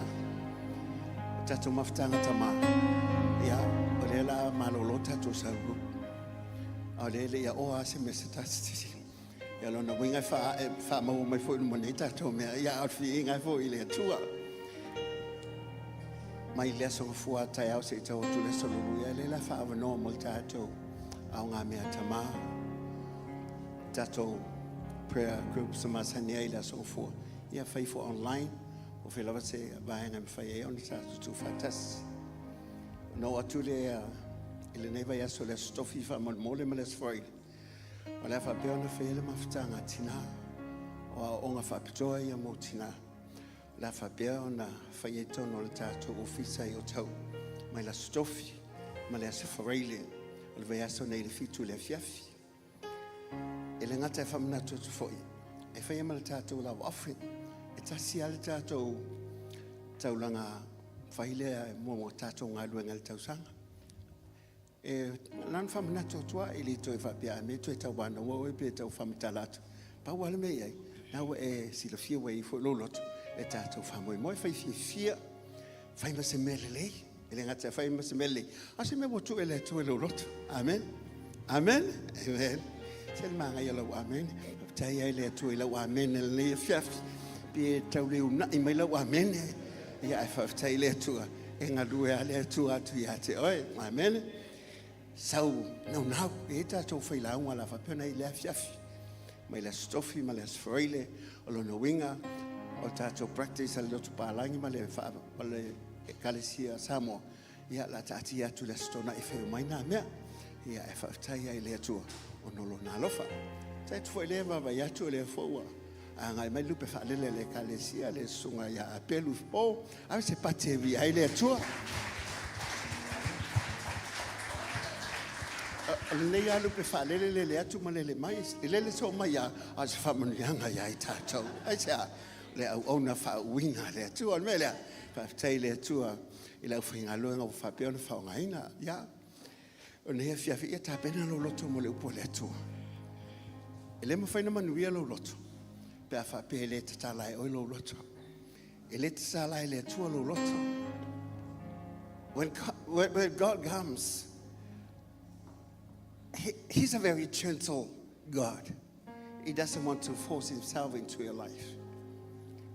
O tatou mafutaga tamā, ia, o lea la malolo tatou saulu. A o lea e le i aoa lava se mea se tasi. Ia lona uiga e faaa'e faamaua mai foi i luma nei tatou mea, ia a o le viiga ai foi i le Atua. Mai le aso Gafua a taeao seia tau atu le aso Lulu, ia lea la faaavanoa mo le tatou aogamea tamā, tatou prayer groups e masani ai i le aso Gafua, ia fai foi online, po o fea lava se vaega e mafai ai ona tatou tuufaatasi. Ona oo atu lea i lenei vaiaso i le aso Tofi faamolemole ma le aso Faraile, O le a faapea ona faia le mafutaga a tinā, o aoaoga faapitoa ia mo tinā. O le a faapea ona faia i totonu o le tatou ofisa i Otahuhu mai le Aso Tofi ma le Aso Faraile o le vaiaso nei i le 7 i le afiafi. E le gata e faamanatu atu foi, e faia ma le tatou love offering. E tasi lava le tatou taulaga fai lea mo tatou galuega i le tausaga. E na ona faamanatu atu lava, e le toe faapea a mea toe tauanaua oe pe tau faamatala atu. Pau lava le mea i ai, na ua e silafia ua i ai foi lou loto e tatou faamoemoe, fai fiafia, fai ma se mea lelei. E le gata e fai ma se mea lelei, a o se mea ua tuu e le Atua i lou loto. Amen. Amen. Amen. Se le magaia lau amen. Faafetai ai le Atua i lau amen i lenei afiafi. Pe tau le uunai mai lau amen. Ia ae faafetai i le Atua. E galue lava le Atua atu ia te oe. Amene. Sau naunau e tatou failauga la faapea ona i le afiafi. Mai le Aso Tofi ma le Aso Faraile o lona uiga o tatou practice a le lotu palagi ma le, ma le Ekalesia Samoa. Ia, la taatia atu le Aso Toonai e fai mai nā mea. Ia, e faafetai ai i le Atua ona o lona alofa. Faafetai atu foi lea vaavaai atu o lea foi ua agai mai lupe faalele a le Ekalesia, le susuga ia Apelu Fo. Ave se pati e viia ai le Atua. O lenei lava lupe faalele lele atu ma lele mai, e lele soo mai lava, a o se faamanuiaga ia i tatou. Aisea? O le auauna faauuina a le Atua. O le mea lea, faafetai i le Atua i le aufaigaluega ua faapea ona faaaogaina. Ia, O lenei afiafi, ia tapena lou loto mo le upu a le Atua. E le mafai ona manuia lou loto pe a faapea e le tatala e oe lou loto. E le tatala e le Atua lou loto. When God comes, He's a very gentle God. He doesn't want to force himself into your life.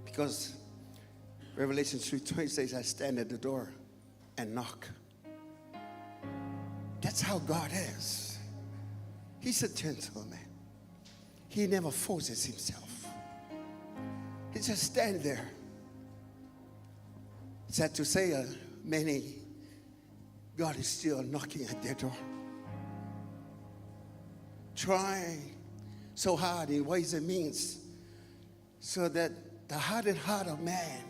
Because Revelation 3:20 says, I stand at the door and knock. That's how God is. He's a gentleman. He never forces himself. He just stand there. Sad to say, many, God is still knocking at their door. Trying so hard in ways and means so that the hardened heart of man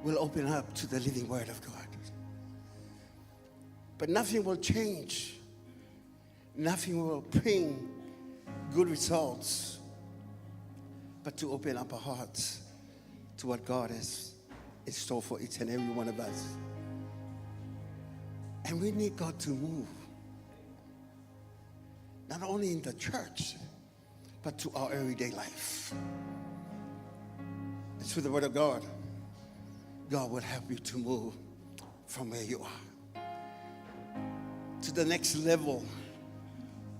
will open up to the living word of God. But nothing will change. Nothing will bring good results but to open up our hearts to what God has in store for each and every one of us. And we need God to move. Not only in the church, but to our everyday life. And through the Word of God, God will help you to move from where you are to the next level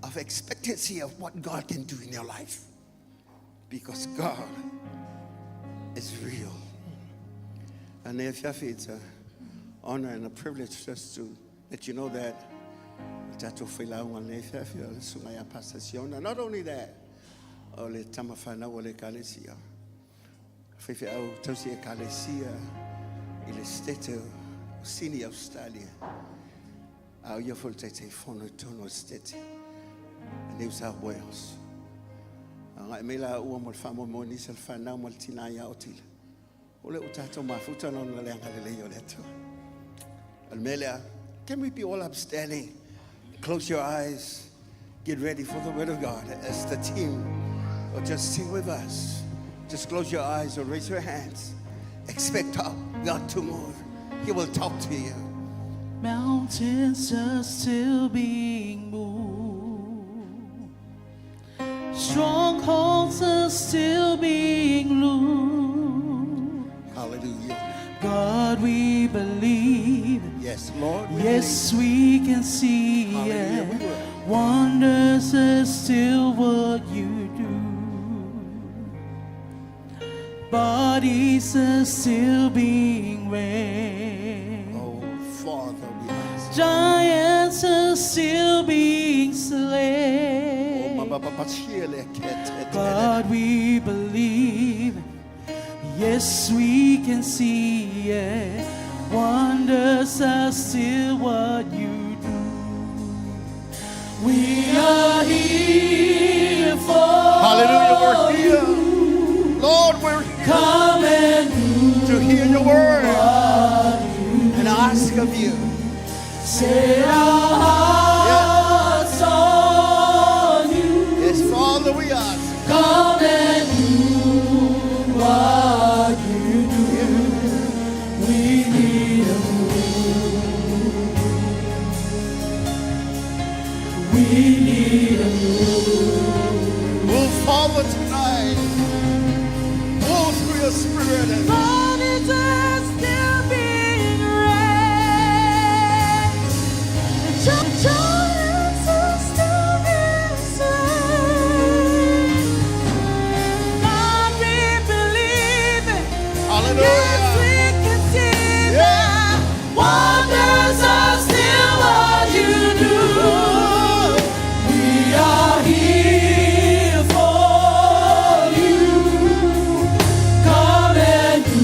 of expectancy of what God can do in your life. Because God is real. And if it's an honor and a privilege just to let you know that tatou failauga lenei afiafi o le susuga ia Pastor Siona. Not only that, o le tama whanau o le ekalesia. Faifeau tausi ekalesia i le state o Sydney, Australia. A o ia foi le Taitaifono i totonu o le state New South Wales. Agai mai la ua mo le faamoemoe nisi o le fanau ma le tina ia Otila. O le o tatou mafuta na le agalelei o le Atua. O le mea lea, can we be all upstanding? Close your eyes. Get ready for the word of God as the team will just sing with us. Just close your eyes or raise your hands. Expect God to move. He will talk to you. Mountains are still being moved. Strongholds are still being loosed. Hallelujah. God, we believe. Yes, Lord. We Yes, we can see Hallelujah, it. we will. Wonders are still what you do. Bodies are still being raised. Oh, Father, we ask. Giants are still being slain. Oh, ma- ma- ma- chiele ke te- te- God, we believe. Yes, we can see it. Wonders are still what you do. We are here for Hallelujah, we're here. you. Lord, we're here Come and do to hear your word and ask of you. Set our hearts on you. Yes, Father, we ask. Come and do what you do. We need a move. We need a move. Move forward tonight. Move through your spirit. And Bodies are still being raised. Giants are still being slain. God, we believe it. Hallelujah. Yes, we can see that wonders are still what you do. We are here for you. Come and do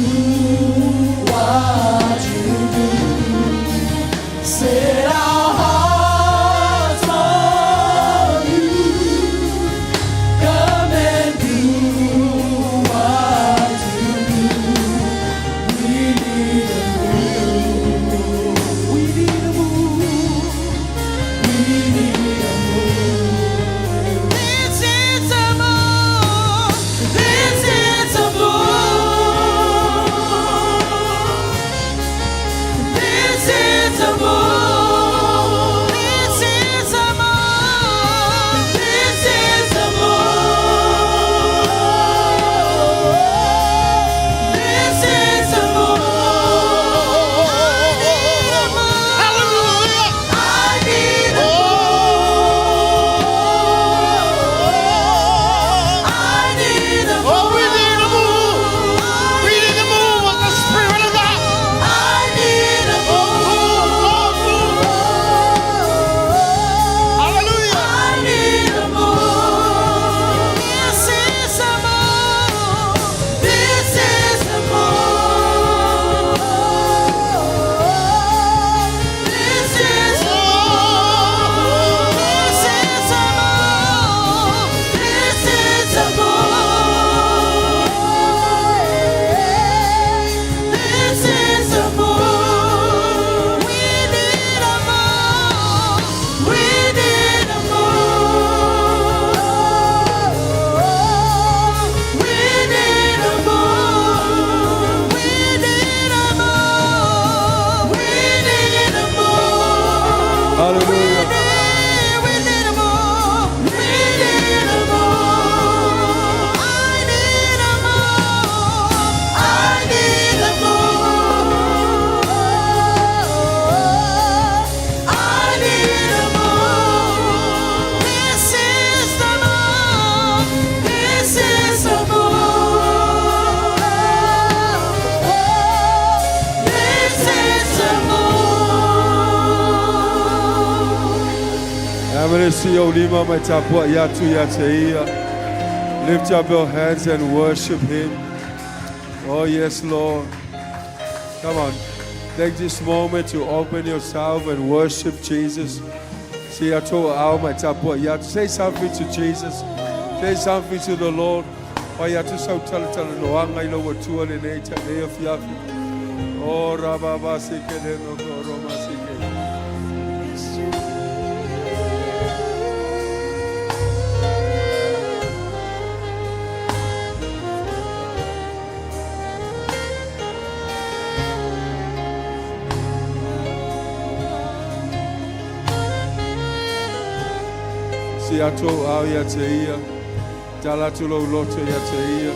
Avele si o lima mai tapua'i atu ia te ia. Lift up your hands and worship Him. Oh, yes, Lord. Come on. Take this moment to open yourself and worship Jesus. Si atu au mai tapua'i atu. Say something to Jesus. Say something to the Lord. Pai atu sau tala tala noanga i lau atua le nei ta nei afiafi. Oh, rababa se ke le no ko roma se ke. Si atu au ia te ia. Tala atu lou loto ia te ia.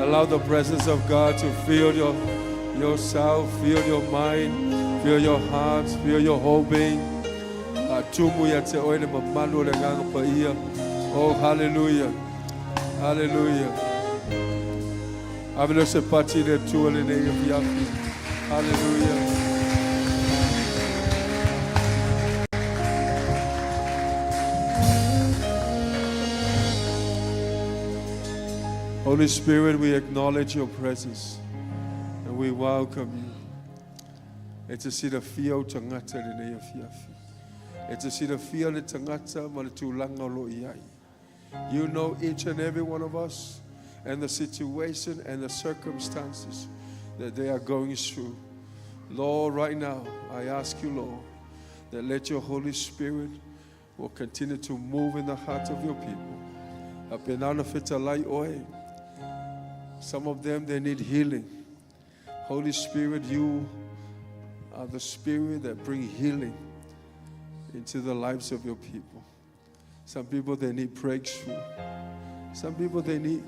Allow the presence of God to fill your yourself, fill your mind, fill your heart, fill your whole being. Tumu ia te oe le mamalu o le Agaga Paia. Oh, hallelujah. Hallelujah. Ave leo se pati le Atua lenei afiafi. Hallelujah. Holy Spirit, we acknowledge your presence and we welcome you. E te silafia o tagata lenei afiafi. E te silafia le tagata ma le tulaga o lo o i ai. You know each and every one of us and the situation and the circumstances that they are going through. Lord, right now, I ask you, Lord, that let your Holy Spirit will continue to move in the hearts of your people. Some of them, they need healing. Holy Spirit, you are the spirit that bring healing into the lives of your people. Some people, they need breakthrough. Some people, they need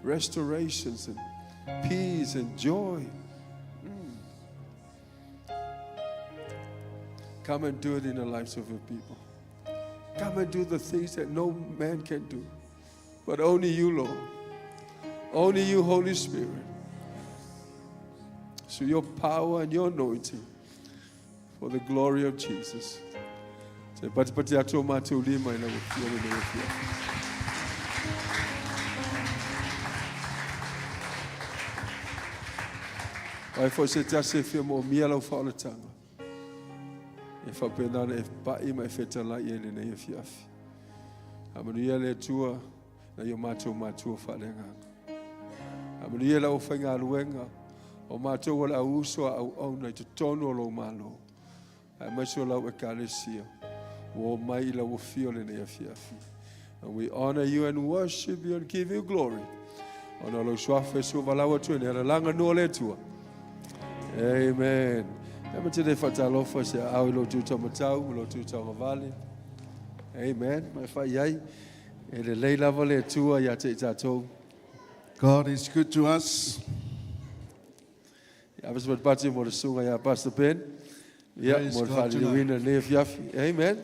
restorations and peace and joy. Come and do it in the lives of your people. Come and do the things that no man can do, but only you, Lord. Only you, Holy Spirit. So your power and your anointing for the glory of Jesus. Se patipati atu o mātou lima i lau afio le nei afio. Ai foi se tasi e fia mo mia lau whaolatanga. E whapena e pai ma e whetala i ele nei afiafi. A manuia le Atua na i o mātou matua whaaleagaga. A manuia lau whaingaluenga o mātou o le au uso a au auna i totonu o lou malo. Aemaise o lau ekalesia ua o mai i lau afio lenei afiafi. And we honor you and worship you and give you glory. Ona o lau suafa e sua valaau atu ai nei alalaga nua le Atua. Amen. Ia ma te faatalofa se aao i lo outou taumatau ma lo outou taugavale. Amen. Mai fai ai. E lelei lava le Atua ia te i tatou. God is good to us. Ia ave se patipati mo le susuga ia Pastor Ben. Ia, Praise mo le God faaliliuina tonight. lenei afiafi. Amen.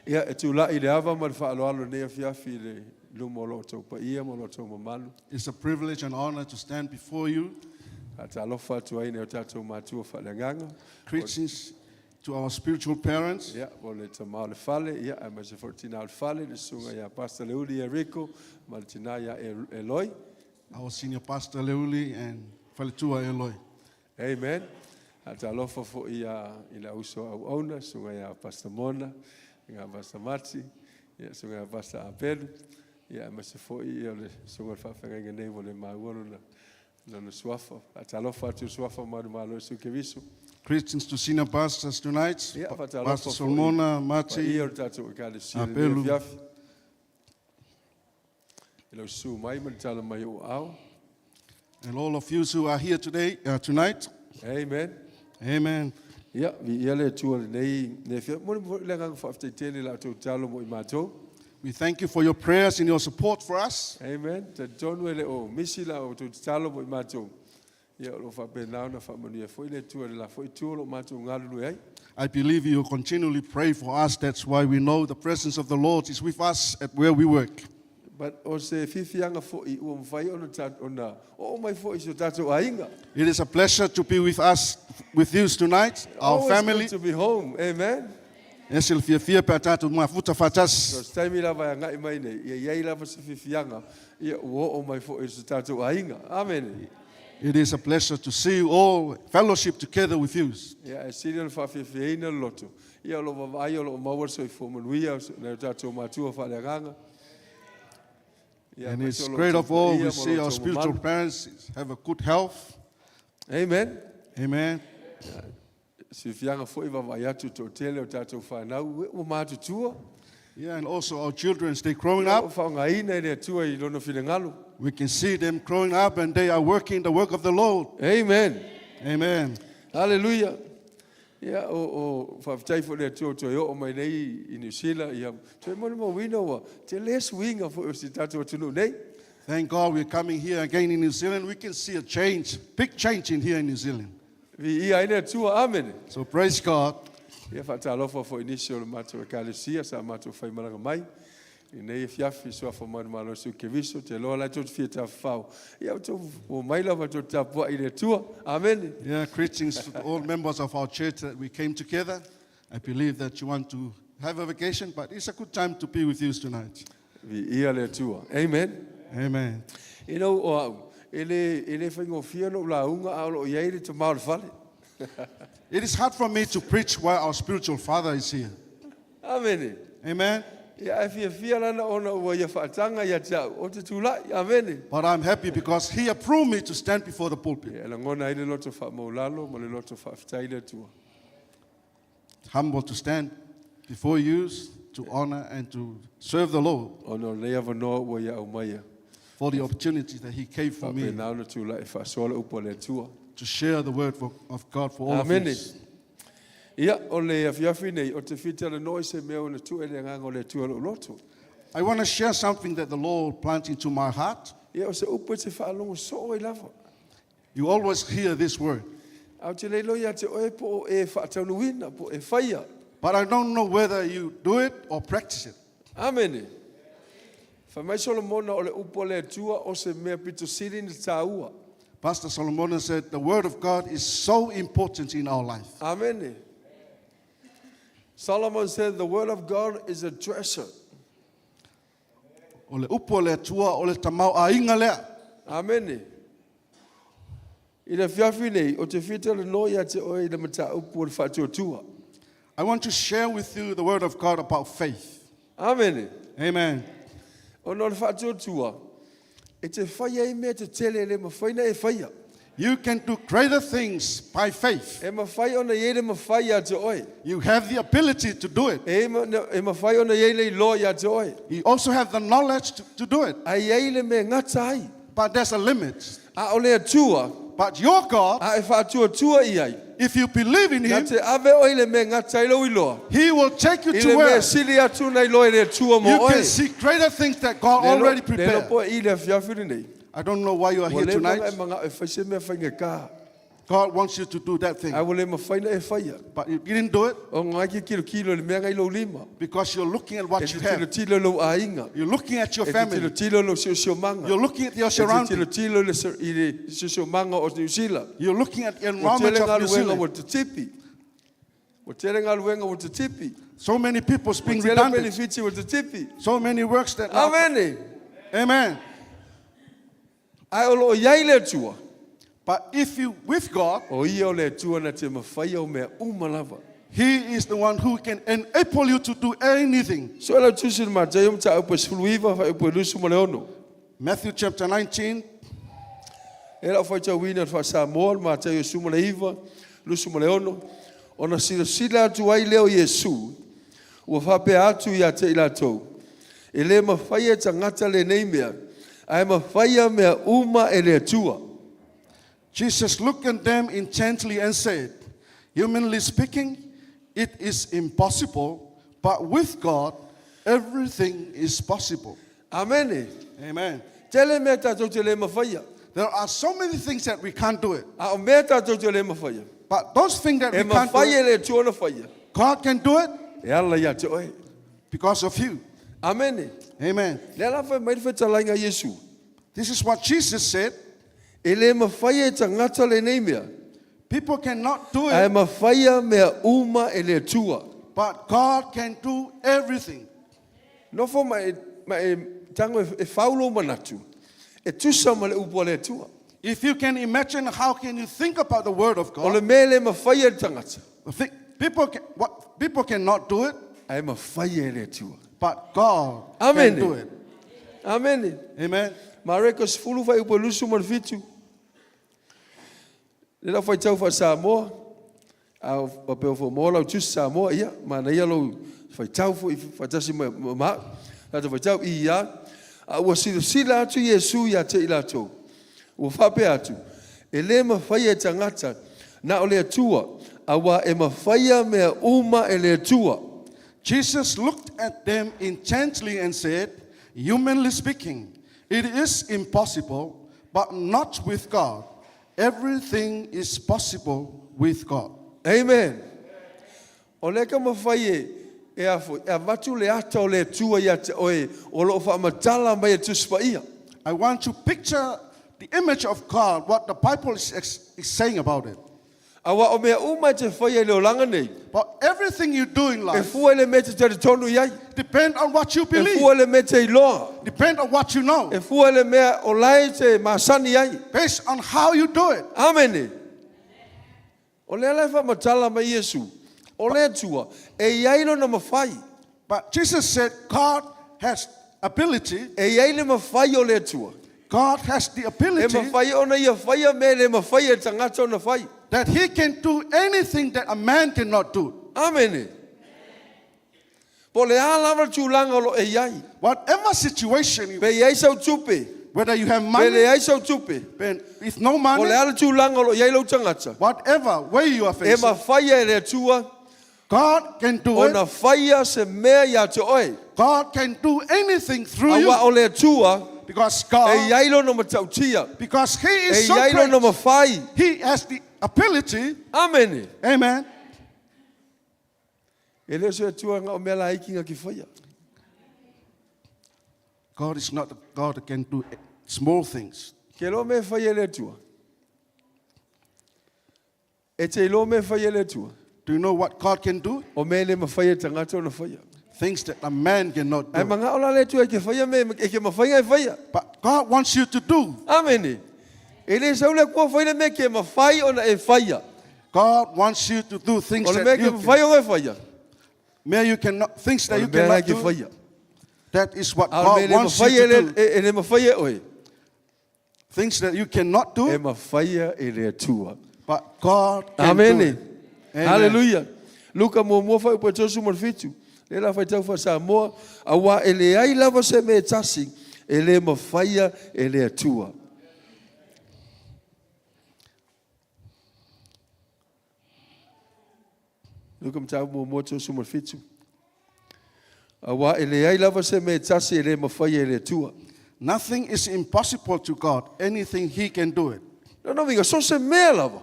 Ia, e tula'i i le ava ma le faaaloalo lenei afiafi i le luma o lo outou paia ma lo outou mamalu. It's a privilege and honor to stand before you. Faatalofa atu ai i nai o tatou matua faaleagaga. Greetings to our spiritual parents. Ia, po o le tama o le fale, ia, aemaise foi le tina o le fale, le susuga ia Pastor Leuli Eriko ma le tina ia Eloi. Our senior pastor Leuli and Faletua Eloi. Amen. Talofa foi ia i le auso auauna, susuga ia Pastor Mona, ia Pastor Mati, ia susuga ia Pastor Apelu, ia aemaise foi ia le susuga o le faafeagaiga nei ua le maua lona lona suafa. Talofa atu i le suafa manumalo o Iesu Keriso. Greetings to senior pastors tonight, Ia, faatalofa Pastor foi Solomona, i Mati, paia o le tatou Ekalesia i lenei Apelu. afiafi. I lau susu mai ma le tala mai o au. And all of you who are here today, tonight. Amen. Amen. Ia, viia le Atua lenei nei fia. Mo le agaga faafetai tele i la outou tatalo mo i matou. We thank you for your prayers and your support for us. Amen. Talitonu e le o misi la outou tatalo mo i matou. Ia, o lo o faapena ona faamanuia foi le Atua i le la foi itu o lo o matou galulue ai. I believe you continually pray for us, that's why we know the presence of the Lord is with us at where we work. But o se fiafiaga foi ua mafai ona ona oo mai foi i si o tatou aiga. It is a pleasure to be with us, with you tonight, our Always family. good to be home. Amen. E se le fiafia pe a tātou mafuta So faatasi. se taimi lava e aga'i mai nei, ia i ai lava se fiafiaga, ia ua oo mai fo'i i so tatou aiga. Amene. It is a pleasure to see you all fellowship together with you. Ia, ae sili ona faafiafiaina le loto, ia o loo vaavaai o loo maua le soifua manuia o nai o tatou matua faaleagaga. Ia, And aemaise it's o lo great outou of all paia we ma lo see our outou spiritual mamalu. parents have a good health. Amen. Amen. Sifiaga foi vaavaai atu i le toatele o tatou fanau ua matutua. Yeah, and also our children, they growing Ua up. faaaogaina e le Atua i lona finagalo. We can see them growing up and they are working the work of the Lord. Amen. Amen. Hallelujah. Ia, o, o, faafetai foi i le Atua ua toe oo mai nei i Niu Sila, ia, toe molimauina ua tele suiga foi o si tatou atunuu nei. Thank God we're coming here again in New Zealand. We can see a change, big change in here in New Zealand. Viia ai le Atua, amene. So praise God. Ia, faatalofa foi i nisi o le matou Ekalesia sa matou faimalaga mai i lenei afiafi i Suafa Manumalo o Keriso, te loa la e tou te fia tafafao. Ia, outou omai lava tou te tapuai i le Atua. Amene. Yeah, greetings to all members of our church that we came together. I believe that you want to have a vacation, but it's a good time to be with you tonight. Viia le Atua. Amen. Amen. You know, o au, e le, e le faigofie ona ou lauga a o lo o i ai le tama o le fale. It is hard for me to preach while our spiritual father is here. Amene. Amen. Ia, ae fiafia lana ona ua ia faataga ia te au, ou te tulai. Amene. But I'm happy because he approved me to stand before the pulpit. Ia, e lagona ai le loto faamaulalo ma le loto faafetai i le Atua. Humble to stand before you to honor and to serve the Lord Ona o lenei avanoa ua ia aumaia. for the opportunity that he gave for me Faapena ona tulai e faasoa le upu a le Atua. to share the word of God for all of Amene. us. Ia, o le afiafi nei, ou te fia talanoa i se mea ua na tuu e le Agaga o le Atua i lou loto. I want to share something that the Lord planted into my heart. Ia, o se upu e te faalogo soo ai lava. You always hear this word, Ae ou te le iloa ia te oe po o e faataunuuina, po o e faia. but I don't know whether you do it or practice it. Amene. Fai mai Solomona o le upu a le Atua o se mea pito sili ona taua. Pastor Solomon said, The word of God is so important in our life. Amene. Solomon said, The word of God is a treasure. O le upu a le Atua o le tamaoaiga lea. Amene. I le afiafi nei, ou te fia talanoa ia te oe i le mataupu o le faatuatua. I want to share with you the word of God about faith. Amene. Amen. Ona o le faatuatua, e te fai ai mea tetele e le mafai ona e faia. You can do greater things by faith. E mafai ona i ai le mafai ia te oe. You have the ability to do it. E, e mafai ona i ai le iloa ia te oe. You also have the knowledge to do it. Ae i ai le mea e gata ai. But there's a limit. A o le Atua, But your God, a e faatuatua i ai, if you believe in na Him, te ave oe i le mea e gata ai lou iloa. He will take you I to le mea where sili atu na iloa e le Atua mo you oe. can see greater things that God Le already lo prepared. po i le afiafi lenei. I don't know why you are Ua here leva ona e tonight. mana'o e fai se mea faigata. God wants you to do that thing. Ae ua le mafai ona e faia. But you didn't do it Ona e te tilotilo i le mea na i lou lima. because you're looking at E what te you have. tilotilo i lou aiga. You're looking at your E te family. tilotilo i lou siosiomaga. You're looking at your E te surroundings. tilotilo i le i le siosiomaga o Niu Sila. You're looking at the Ua environment tele of New galuega ua Zealand. tetipi. Ua tele galuega ua tetipi. So many people Ua being tele redundant. penefiti ua tetipi. So many works that are. Amene. Amen. Ae o loo i ai le Atua. But if you with God, O ia o le Atua na te mafaia o mea uma lava. He is the one who can enable you to do anything. So e lau tusi le Mataio mataupu e 19 faaiupu e 26. Matthew chapter 19, E lau faitauina le faa-Samoa le Mataio e 19, 26, ona silasila atu ai lea o Iesu, ua faapea atu ia te i latou, E le mafai e tagata lenei mea, ae mafai mea uma e le Atua. Jesus looked at them intently and said, Humanly speaking, it is impossible, but with God, everything is possible. Amene. Amen. Tele mea tatou te le mafaia. There are so many things that we can't do it. A o mea tatou te le mafaia. But those things that E we can't do mafai e it, le Atua ona faia. God can do it E ala ia te oe. because of you. Amene. Amen. Lea la fai mai le fetalaiga a Iesu. This is what Jesus said. E le mafai e tagata lenei mea. People cannot do Ae it, mafaia mea uma e le Atua. but God can do everything. Nofo ma e, ma e tago e, e fau lou manatu, e tusa ma le upu a le Atua. If you can imagine, how can you think about the word of O le God? mea le mafaia e le tagata, Think, people, can, what, people cannot do it, ae mafaia e le Atua. but God Amen. can do it. Amene. Amen. Mareko 10 fuaiupu e 27. Le lau faitau faa-Samoa, a faapea foi maua lau tusi Samoa, ia, manaia lou faitau foi faatasi ma ma au. Tatou faitau, i a, a ua silasila atu Iesu ia te i latou, ua faapea atu, E lē mafaia e tagata, na o le Atua, auā e mafaia mea uma e le Atua. Jesus looked at them intently and said, Humanly speaking, it is impossible, but not with God. Everything is possible with God. Amen. O lea ka mafai e, e a foi, e avatu le ata o le Atua ia te oe o lo o faamatala mai e Tusi Paia. I want to picture the image of God, what the Bible is, is saying about it. Aua o mea uma e te faia i le olaga nei, But everything you do in e life fua i le mea e te talitonu i ai, depend on what you e believe, fua i le mea e te iloa, depend on what you know, e fua i le mea o la e te masani ai. based on how you do it. Amene. O lea la e faamatala mai Iesu, o le Atua, e i ai lona mafai. But Jesus said God has ability. E i ai le mafai o le Atua. God has the E ability mafai ona ia faia mea e le mafai e le tagata ona fai. that he can do anything that a man cannot do. Amene. Po o le a lava le tulaga o lo o e i ai. Whatever situation, you, Pe i ai sau tupe, whether you have pe money, leai sau tupe, pe if no po o money, le a le tulaga o lo o i ai lou tagata, whatever way you are e facing, mafaia e le Atua God can do ona it. faia se mea ia te oe. God can do anything through you. Aua o le Atua Because e God, i ai lona matautia, because He e is i so ai lona great, mafai. He has the ability. Amene. Amen. E le o se Atua nga o mea laiki nga ki faia. God is not the God that can do small things. Ke loa mea e fai e le Atua. E te iloa mea e fai e le Atua. Do you know what God can do? O mea e le mafai e tagata ona faia. Things that a man cannot Ae do. mangao la le Atua e ke faia mea e ke mafai e faia. But God wants you to do. Amene. E le sau le Atua fai le mea ke mafai ona e faia. God wants you to do things O le that mea ke you can, mafai ona e faia. mea you cannot, things O that le you mea la cannot ke do. faia. That is what A o le God mea e le wants you mafai e to le, do. e, e le mafai e oe. Things that you cannot E do, mafaia e le Atua. but God can do Amene. it. Amen. Haleluia. Luka muamua fuaiupu e 37. Lea la faitau faa-Samoa, auā e leai lava se mea e tasi e le mafaia e le Atua. Luka mataupu muamua 37. Auā e leai lava se mea e tasi e le mafaia e le Atua. Nothing is impossible to God. Anything He can do it. Lona uiga, so se mea lava.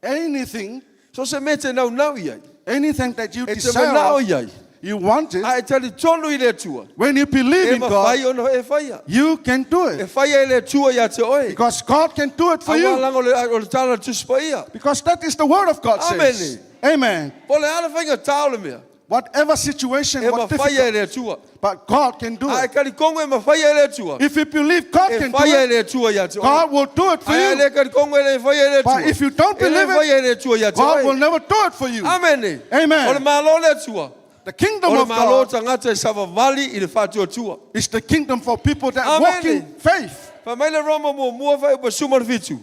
Anything, So se mea e te naunau i ai. anything that you E te desire, manao of, i ai. you want it. A e talitonu i le Atua. When you believe E in God, mafai ona e faia. you can do E it. faia e le Atua ia te oe. Because God can do it for you. Aua laga o le, o le tala a le Tusi Paia. Because that is the word of God says. Amen. Po o le a le faigata o le mea. Whatever situation, E what mafaia e difficult, le Atua. but God can do A e it. talikongo e mafaia e le Atua. If you believe God E can do faia e it, le Atua ia te oe. God will do it for Ae you. le talikongo e le faia e le Atua. But if you don't E le believe it, faia e le Atua ia te God will oe. never do it for you. Amene. Amen. O le Malo le Atua. The kingdom O le of Malo God tagata e savavali i le faatuatua. is the kingdom for people that Amen. walk in faith. Fai mai le Roma muamua fuaiupu 17.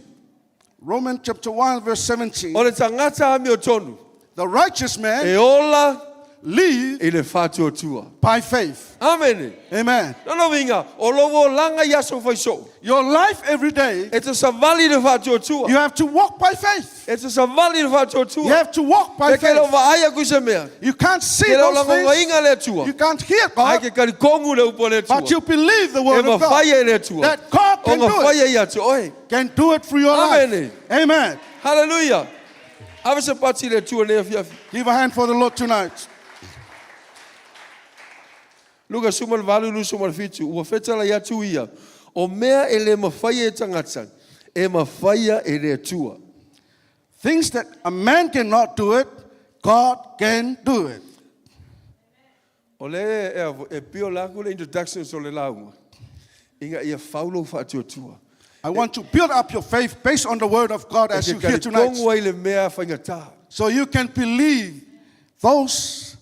Romans chapter 1, verse 17. O le tagata amiotonu The righteous man e ola live i le faatuatua. by faith. Amene. Amen. Lona uiga, o lou olaga i aso faisoo. Your life every day, E te savali i le faatuatua. you have to walk by faith. E te savali i le faatuatua. You have to walk by E ke leo faith. vaai aku i se mea. You can't see Ke leo those things. lagogaina le Atua. You can't hear Ai God, ke talikongu le upu a le but Atua. you believe the E word of God. mafaia e le Atua. That God can O do it. mafaia ia te oe. Can do it through your Amen. life. Amen. Hallelujah. Ave se pati i le Atua nei afiafi. Give a hand for the Lord tonight. Luka 18, 27, ua fetalai atu ia, o mea e le mafaia e tagata, e mafaia e le Atua. Things that a man cannot do it, God can do it. O le e, e pio la aku le introduction so le lauga. Inga ia fau lou faatuatua. I want to build up your faith based on the word of God E as te you hear tonight. talitonu ai le mea faigata. So you can believe those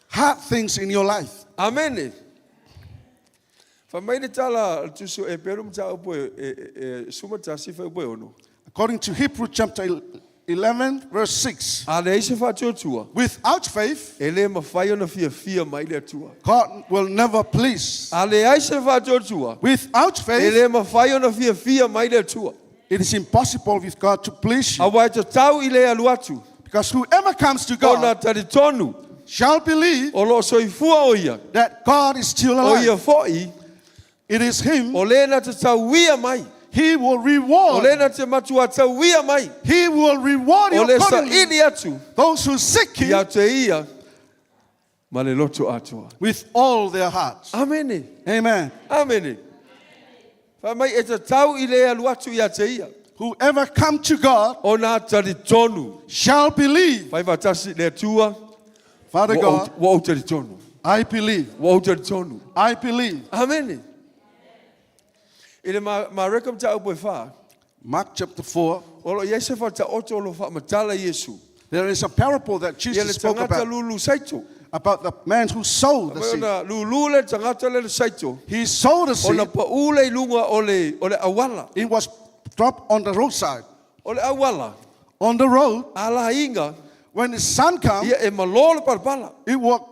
hard things in your life. Amene. Fa mai le tala a le tusi o Eperu mataupu e, e, e, e suma tasi fa upu e ono. According to Hebrew chapter 11, verse 6. A leai se faatuatua, Without faith, e le mafai ona fiafia mai le Atua. God will never please. A leai se faatuatua, Without e faith, le mafai ona fiafia mai le Atua. it is impossible with God to please you. Aua e tatau i le alu atu, Because whoever comes to ona God talitonu shall believe o lo o soifua o ia, that God is still o ia alive. fo'i, It is Him. o le na te tauia mai, He will o le reward. na te matua tauia mai, He will reward o you le accordingly. saili atu, Those who seek ia Him te ia, ma le loto atoa. with all their hearts. Amene. Amen. Amene. Fa mai e tatau i le alu atu ia te ia. Whoever come to God O nā talitonu. shall believe. Fai whatasi le Atua. Father Ua God, ou- ua ou talitonu. I believe. Ua ou talitonu. I believe. Amene. I le ma, ma reka mta upo e wha. Mark chapter 4. O lo iai se whata oto o lo wha matala Yesu. There is a parable that Ia Jesus le spoke tangata about, lulu saito. about the man who sowed the Mai seed. ona lulu le tangata le saito. He sowed the Ona seed. pa ule i lunga o le, o le awala. It was dropped on the roadside. O le awala. On the road, Ala inga. when the sun comes, Ia e malo le palapala. it will,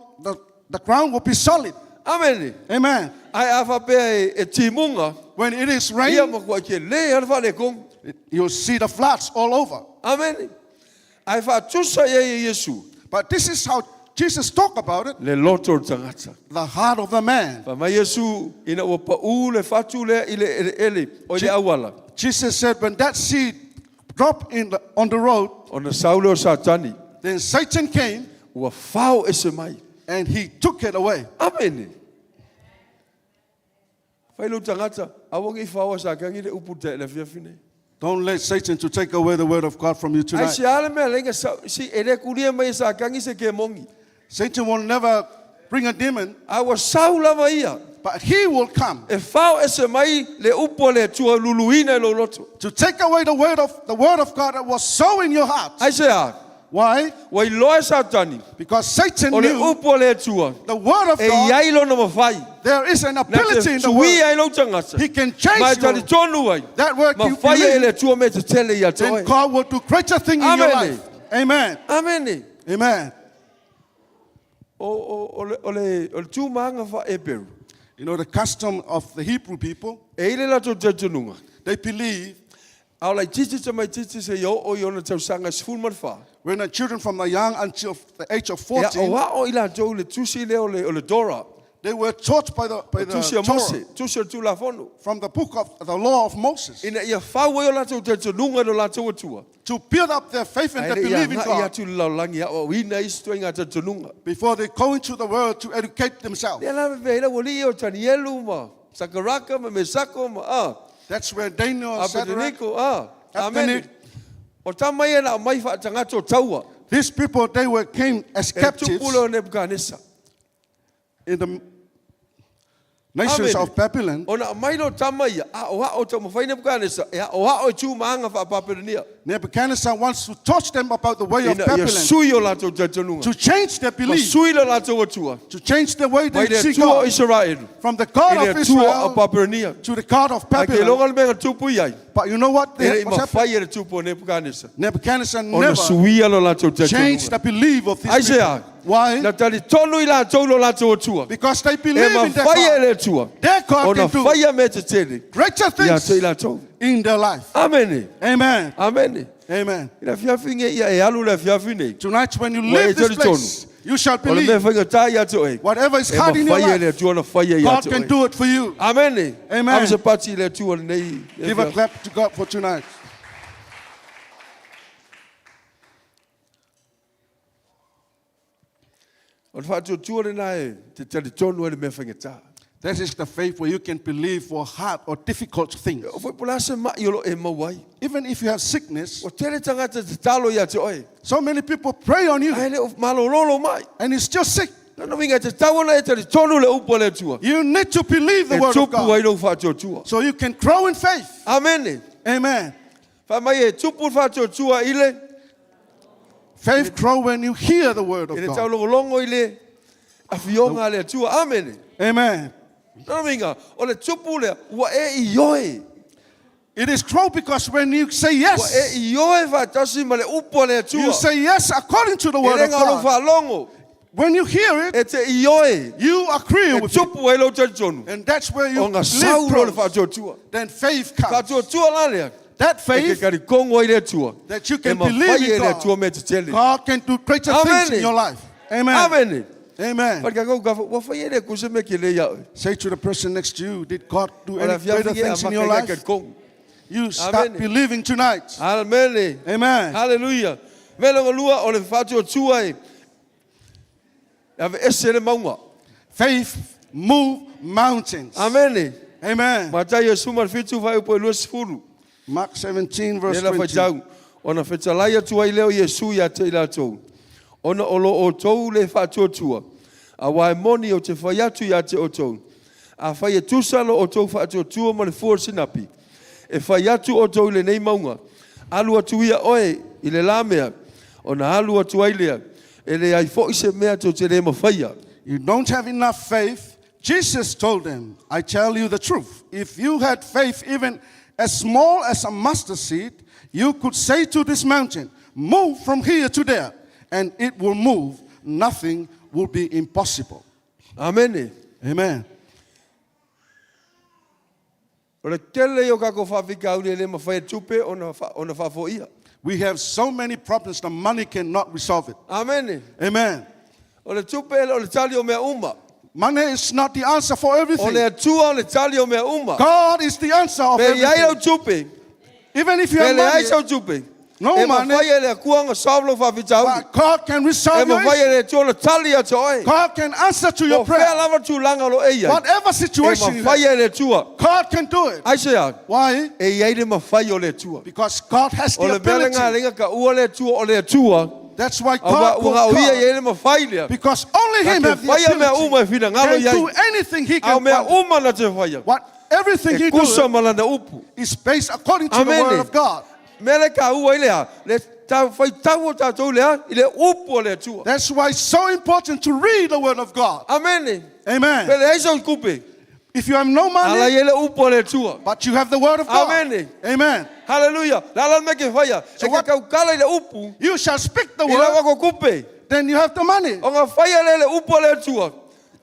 the ground will be solid. Amene. Amen. Ai a whapea e, e timunga. When it is Ia rain, ma kua ke le ala whale kong. you'll see the floods all over. Amen. Ai whaatusa ia i Yesu. But this is how Jesus talked about it, Le loto o le tangata. the heart of the man. Wha mai Yesu ina ua pau le whatu lea i le ele ele o i le awala. Jesus said, when that seed dropped on the road, Ona saule o Satani. then Satan came Ua whao e se mai. and he took it away. Amen. Whai lo tangata, awangi i whao a sakangi le upu te le fiafine. Don't let Satan to take away the word of God from you Ai tonight. se ale mea lenga sa, si ele kuria mai e sakangi se ke mongi. Satan will never bring a demon, A ua sau lava ia. but he will come E whao e se mai le upu a le atua luluina e lo loto. to take away the word of God that was sown in your heart. Ai se a, Why? ua iloa e Satani, Because Satan o le knew upu a le atua, the word of e God, iai lona mawhai. there is an Na te ability in the sui word. ai lau tangata. He can Ma e change tali you. tonu ai. That word Ma you whai e believe, le atua me te tele ia te then oe. God will do greater thing in your Amen. life. Amen. Amene. Amen. O, o, o, le, o, le, o le tūmanga wha e peru. You know, the custom of the Hebrew people, E ile lato tautununga. they believe A o lai titi te mai titi se i o o i ona tausanga sefulu ma le wha. when the children from the young until the age of Ia 14, o a o i latou le tusi lea o le, o le Dora. they were taught by the Tusi a Torah, Mose, tusi o le Tulafono. from the book of the law of Moses, Ina ia whau ai o latou tautununga i lo latou atua. to build up their faith and Ai their le ia belief in ngai God atu le laulangi a o ina isi toi ngā tautununga. before they go into the world to educate themselves. Lea la vea ila wali o Tanielu ma Sakaraka ma Mesako ma a That's where Daniel, Shadrach, Abednego a Amen. Abednego. O tā mai e na mai whaatangata o taua. these people, they were came as E captives tupu leo Nebuchadnezzar. in the nations Amen. of Babylon. O na mai lo tama ia, a o a o tau mawhai Nebuchadnezzar, e a o a o e tū maanga whaapapirania. Nebuchadnezzar wants to teach them about the way of Ina ia Babylon, sui o lātou tautununga. to change their Ma belief, sui lo lātou atua. to change the way Mai they le see atua o God, Israel. from the I God le of atua o Israel Papirania. to the God of Ai ke Babylon. longa le mea tupu i ai. But you know what? E rei What's happened? mawhai e le tupu o Nebuchadnezzar. Nebuchadnezzar Ona never suia lo lātou changed tautununga. the belief of these Isaiah. people. Why? Na tali tonu i lātou lo lātou atua. Because they E believe in their mawhai e God. le atua. Their God Ona can do whaia me te tele. greater Ia things te i lātou. in their life. Amene. Amen. Amene. Amen. I la fiafi nge ia e alu le fiafi nei. Tonight, when you Ua e leave this tali place, you shall O le mea believe whainga tā ia te oe. whatever is E hard in your mawhai e le life, atua na whaia ia God te can oe. do it for you. Amene. Amen. Ame se pati i le atua nei. Give a clap to God for tonight. O le whaatuatua le nā e te tali tonu e le mea whainga tā. That is the faith where you can believe for hard or difficult things. E oo foi po o le a se ma'i o lo o e maua ai. Even if you have sickness, Ua tele tagata e tatalo ia te oe. so many people pray on you Ae le o malolo lou ma'i. and you're still sick. Lona uiga e tatau ona e talitonu le upu a le Atua. You need to believe the E word of tupu ai God lou faatuatua. so you can grow in faith. Amene. Amen. Fai mai e tupu le faatuatua i le Faith grow when you hear the word i of le God. taulogologo i le afioga a le Atua. Amene. Amen. Lona uiga, o le tupu lea, ua e ioe. It is grow because when you say Ua yes, e ioe faatasi ma le upu a le you Atua. say yes according to the E word le of ga o lou God. faalogo, When you hear it, e te ioe. you agree E with it. tupu ai lou talitonu. And that's where you Ona sau live loa le grows. faatuatua. Then faith comes. Faatuatua la lea. That E ke faith kalikogo ai le Atua. that you E can believe mafai in e le God. Atua mea tetele. God can do greater Amen. things in your life. Amen. Amene. Amen. Fai kakau ka ua fai e le Atua se mea kele ia oe. Say to the person next to you, did God do O le any afiafi greater e things in your amata i life? kalikogo. You start Amen. believing tonight. Amene. Amen. Hallelujah. Mea lona lua o le faatuatua e aveese le mauga. Faith move mountains. Amene. Amen. Mataio 17 fuaiupu e 20. Mark 17 verse Lea la 20. faitau, ona fetalai atu ai lea o Iesu ia te i latou, ona o lo outou le faatuatua, auā e moni ou te fai atu ia te outou, afai e tusa lo outou faatuatua ma le fua o le sinapi, e fai atu outou i lenei mauga, Alu atu ia oe i le la mea, ona alu atu ai lea, e leai foi se mea tou te le mafaia. You don't have enough faith. Jesus told them, I tell you the truth. If you had faith even as small as a mustard seed, you could say to this mountain, Move from here to there, and it will move. Nothing will be impossible. Amene. Amen. O le tele ia o kākou faafitauli e le mafai e tupe ona, ona faafoia. We have so many problems, the money cannot resolve it. Amene. Amen. O le tupe e le o le tali o mea uma. Money is not the answer for O le everything. Atua o le tali o mea uma. God is the answer of Pe i ai everything. au tupe, Even if you pe have leai money, sau tupe, No e money. mafai e le Atua ona solve lou faafitauli. but God can E resolve your mafai e issue. le Atua ona tali ia te oe. God can answer to Po your o fea prayer. lava tulaga o lo o e i ai, Whatever e situation you mafai have, e le Atua. God can do it. Aisea? Why? E i ai le mafai o le Atua. Because God has O the le mea lena ability. lenga ka ua le Atua o le Atua. That's why Aua God ua called gauia God. i ai le mafai lea. Because only Na Him te have the faia mea ability. uma e finagalo Can i ai. do anything He A o can. mea Want. uma na te faia. What everything E He kusa do ma lana upu. is based according to the Amen. word of God. Mea le ka ua i lea, le tau faitau o tātou lea, i le upu o le Atua. That's why it's so important to read the word of God. Amene. Amen. Pe leai sau kupe. If you have no Ala money, i le upu o le Atua. but you have the word of God. Amen. Amen. Hallelujah. La la me ke whaia. So E ke what- kaukala i le upu, You shall speak the i lau word, ako kupe. then you have the money. O ngā whaia le le upu o le Atua.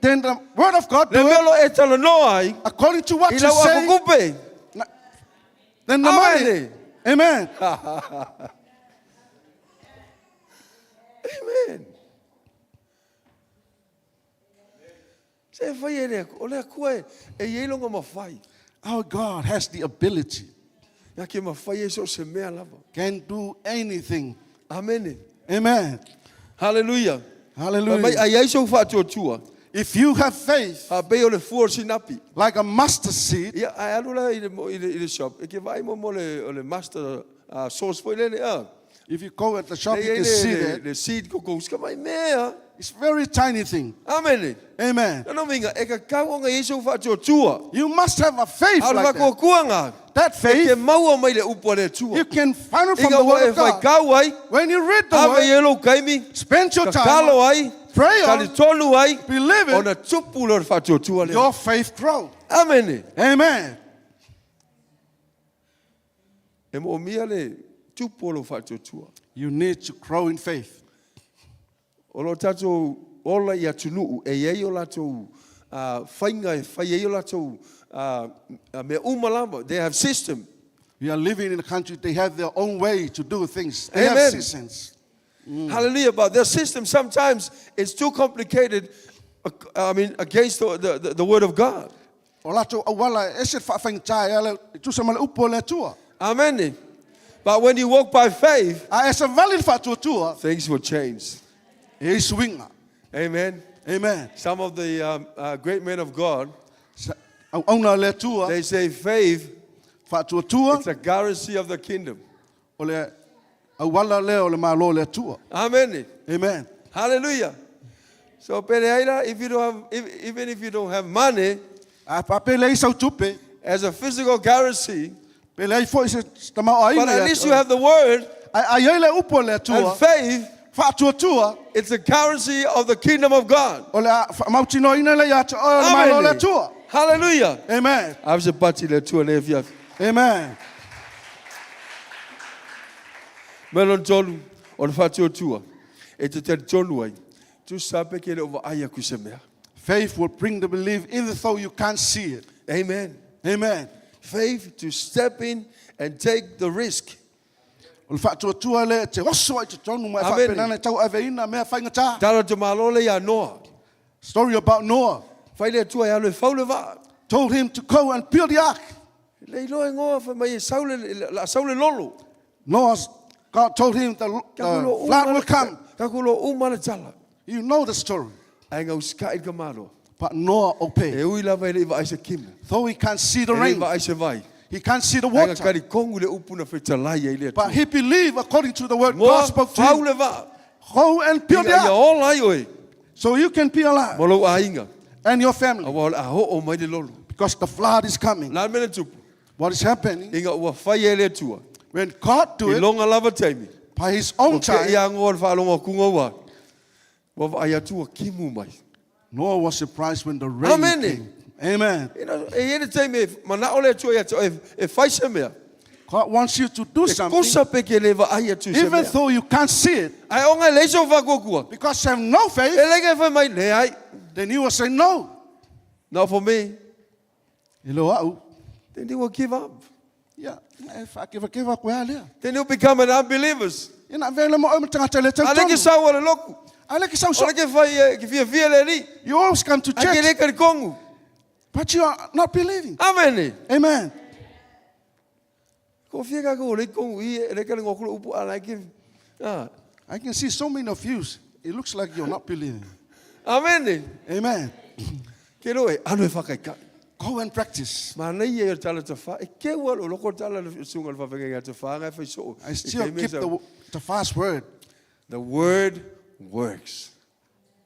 Then the word of God Le do mea it lo e talanoa ai, according to what i you lau ako say. kupe. Then the Amen. money. Amen. Amen. Se e whai e le, o le akua e, e iei longa mawhai. Our God has the ability, Ia ke mawhai e so se mea lava. can do anything. Amen. Amen. Hallelujah. Mai Hallelujah. ai ai sau whaatuatua. If you have faith, A pei o le fua o sinapi. like a mustard seed, Ia, ai alu la i le, i le, i le shop. E ke vai mo mo le, o le master sauce foi lele. Ah. if you go at the shop, Le, you le, can see le, that. le seed koko. Ska mai mea. It's very tiny thing. Amen. Amen. Nana minga, e ka kau o ngā Iesu whaatuatua. You must have a faith A o le like that. whakuakua ngā. That E ke faith, maua mai le upu a le Atua. you can find it from Inga the ua Word e of God. whaikau ai, When you read the ave Word, i e lou kaimi, spend your time, kakalo ai, pray on, talitonu ai, believe it, ona tupu leo le faatuatua lea. your faith grow. Amene. Amen. E moomia le tupu o lou faatuatua. You need to grow in faith. O lo tātou ola i atunuu, e i ai o latou faiga e fai ai o latou mea uma lava. They have system. We are living in a country, they have their own way to do things. They have Amen. seasons. Hallelujah. But their system sometimes is too complicated, I mean, against the word of God. O latou auala e ese le faafaigata e ala e tusa ma le upu o le Atua. Amen. But when you walk by faith, A e savali le faatuatua, things will change. e i ai suiga. Amen. Amen. Some of the great men of God, Auauna a le Atua. They say faith Faatuatua. it's a currency of the kingdom. O le auala lea o le Malo o le Atua. Amen. Amen. Hallelujah. So peleaila, if you don't have, if, even if you don't have money A pe leai sau tupe, as a physical currency, pe leai foi se tamaoaiga but at ia least te you oe. have the word Ae ai ai le upu a le Atua, and faith. faatuatua, It's a currency of the kingdom of God. o le a faamautinoaina lea ia te oe o le Malo o le Amen. Atua. Hallelujah. Amen. Ave se pati le Atua nei afiafi. Amen. Mea lona tolu, o le faatuatua e te talitonu ai, tusa pe ke le o vaai aku i se mea. Faith will bring the belief even though you can't see it. Amen. Amen. Faith to step in and take the risk. O le faatuatua lea e te oso ai i totonu ma e Amen. faapena ona e tauaveina mea faigata. Tala o te Malo le ia Noa. Story about Noah. Fai le Atua e alu e fau le vaa. Told him to go and build the ark. Le iloa e Noa fai mai e sau le, la sau le lolo. Noah's, God told him the flood will come. Ka ku lo uma le tala. You know the story. Ai ngau skai ka malo. But Noah obeyed. E ui lava e le vaai se kimu. Though he can't see the E le rain, vaai se vai. he can't see the Ai ngā water. kari kongu le upu na fetalai ai le But Atua. he believed according to the word Ngoa God spoke to fau him. le vaa. Go and build the Ina ia ark ola ai oe. so you can be alive Mo lou aiga. and your family Aua o le a ho'o mai le lolo. because the flood is coming. La mea le tupu. What is happening? Inga ua fai e le Atua. When God do I it longa lava taimi. by his own O ke time, ia ngoa le whaalonga kunga ua. Ua vaai atu ua kimu mai. Noah was surprised when the rain Amen. came. Amen. Ina, e i e le taimi e manao le Atua ia te oe e, e fai se mea. God wants you to do E something kosa pe ke le vaai atu se even mea. though you can't see it Ai onga e leiso whakuakua. because you have no E faith. leke e fai mai, le ai. Then you will say no. Not for me. E lo au. Then they will give up. Ia, e whaakewhakewa koe a lea. Then you'll become an unbelievers. Ia na vele mo au matangata le Ale ke tau sau o le loku. Ale ke sau O le ke whai e, ke fia fia le ni. You always come to Ai ke church, le kari kongu. but you are not believing. Amen. Amen. Ko fia ka ko le kongu i e le kari ngokula upu ala ke. Ah. I can see so many of you. It looks like you're not believing. Amen. Amen. Ke lo e alu e whakaikai. Go and practice. Mana ia i o tala te wha. E ke ua lo loko tala le sunga le whawhenga te wha ngai whai so. I still keep the fast word. The word works.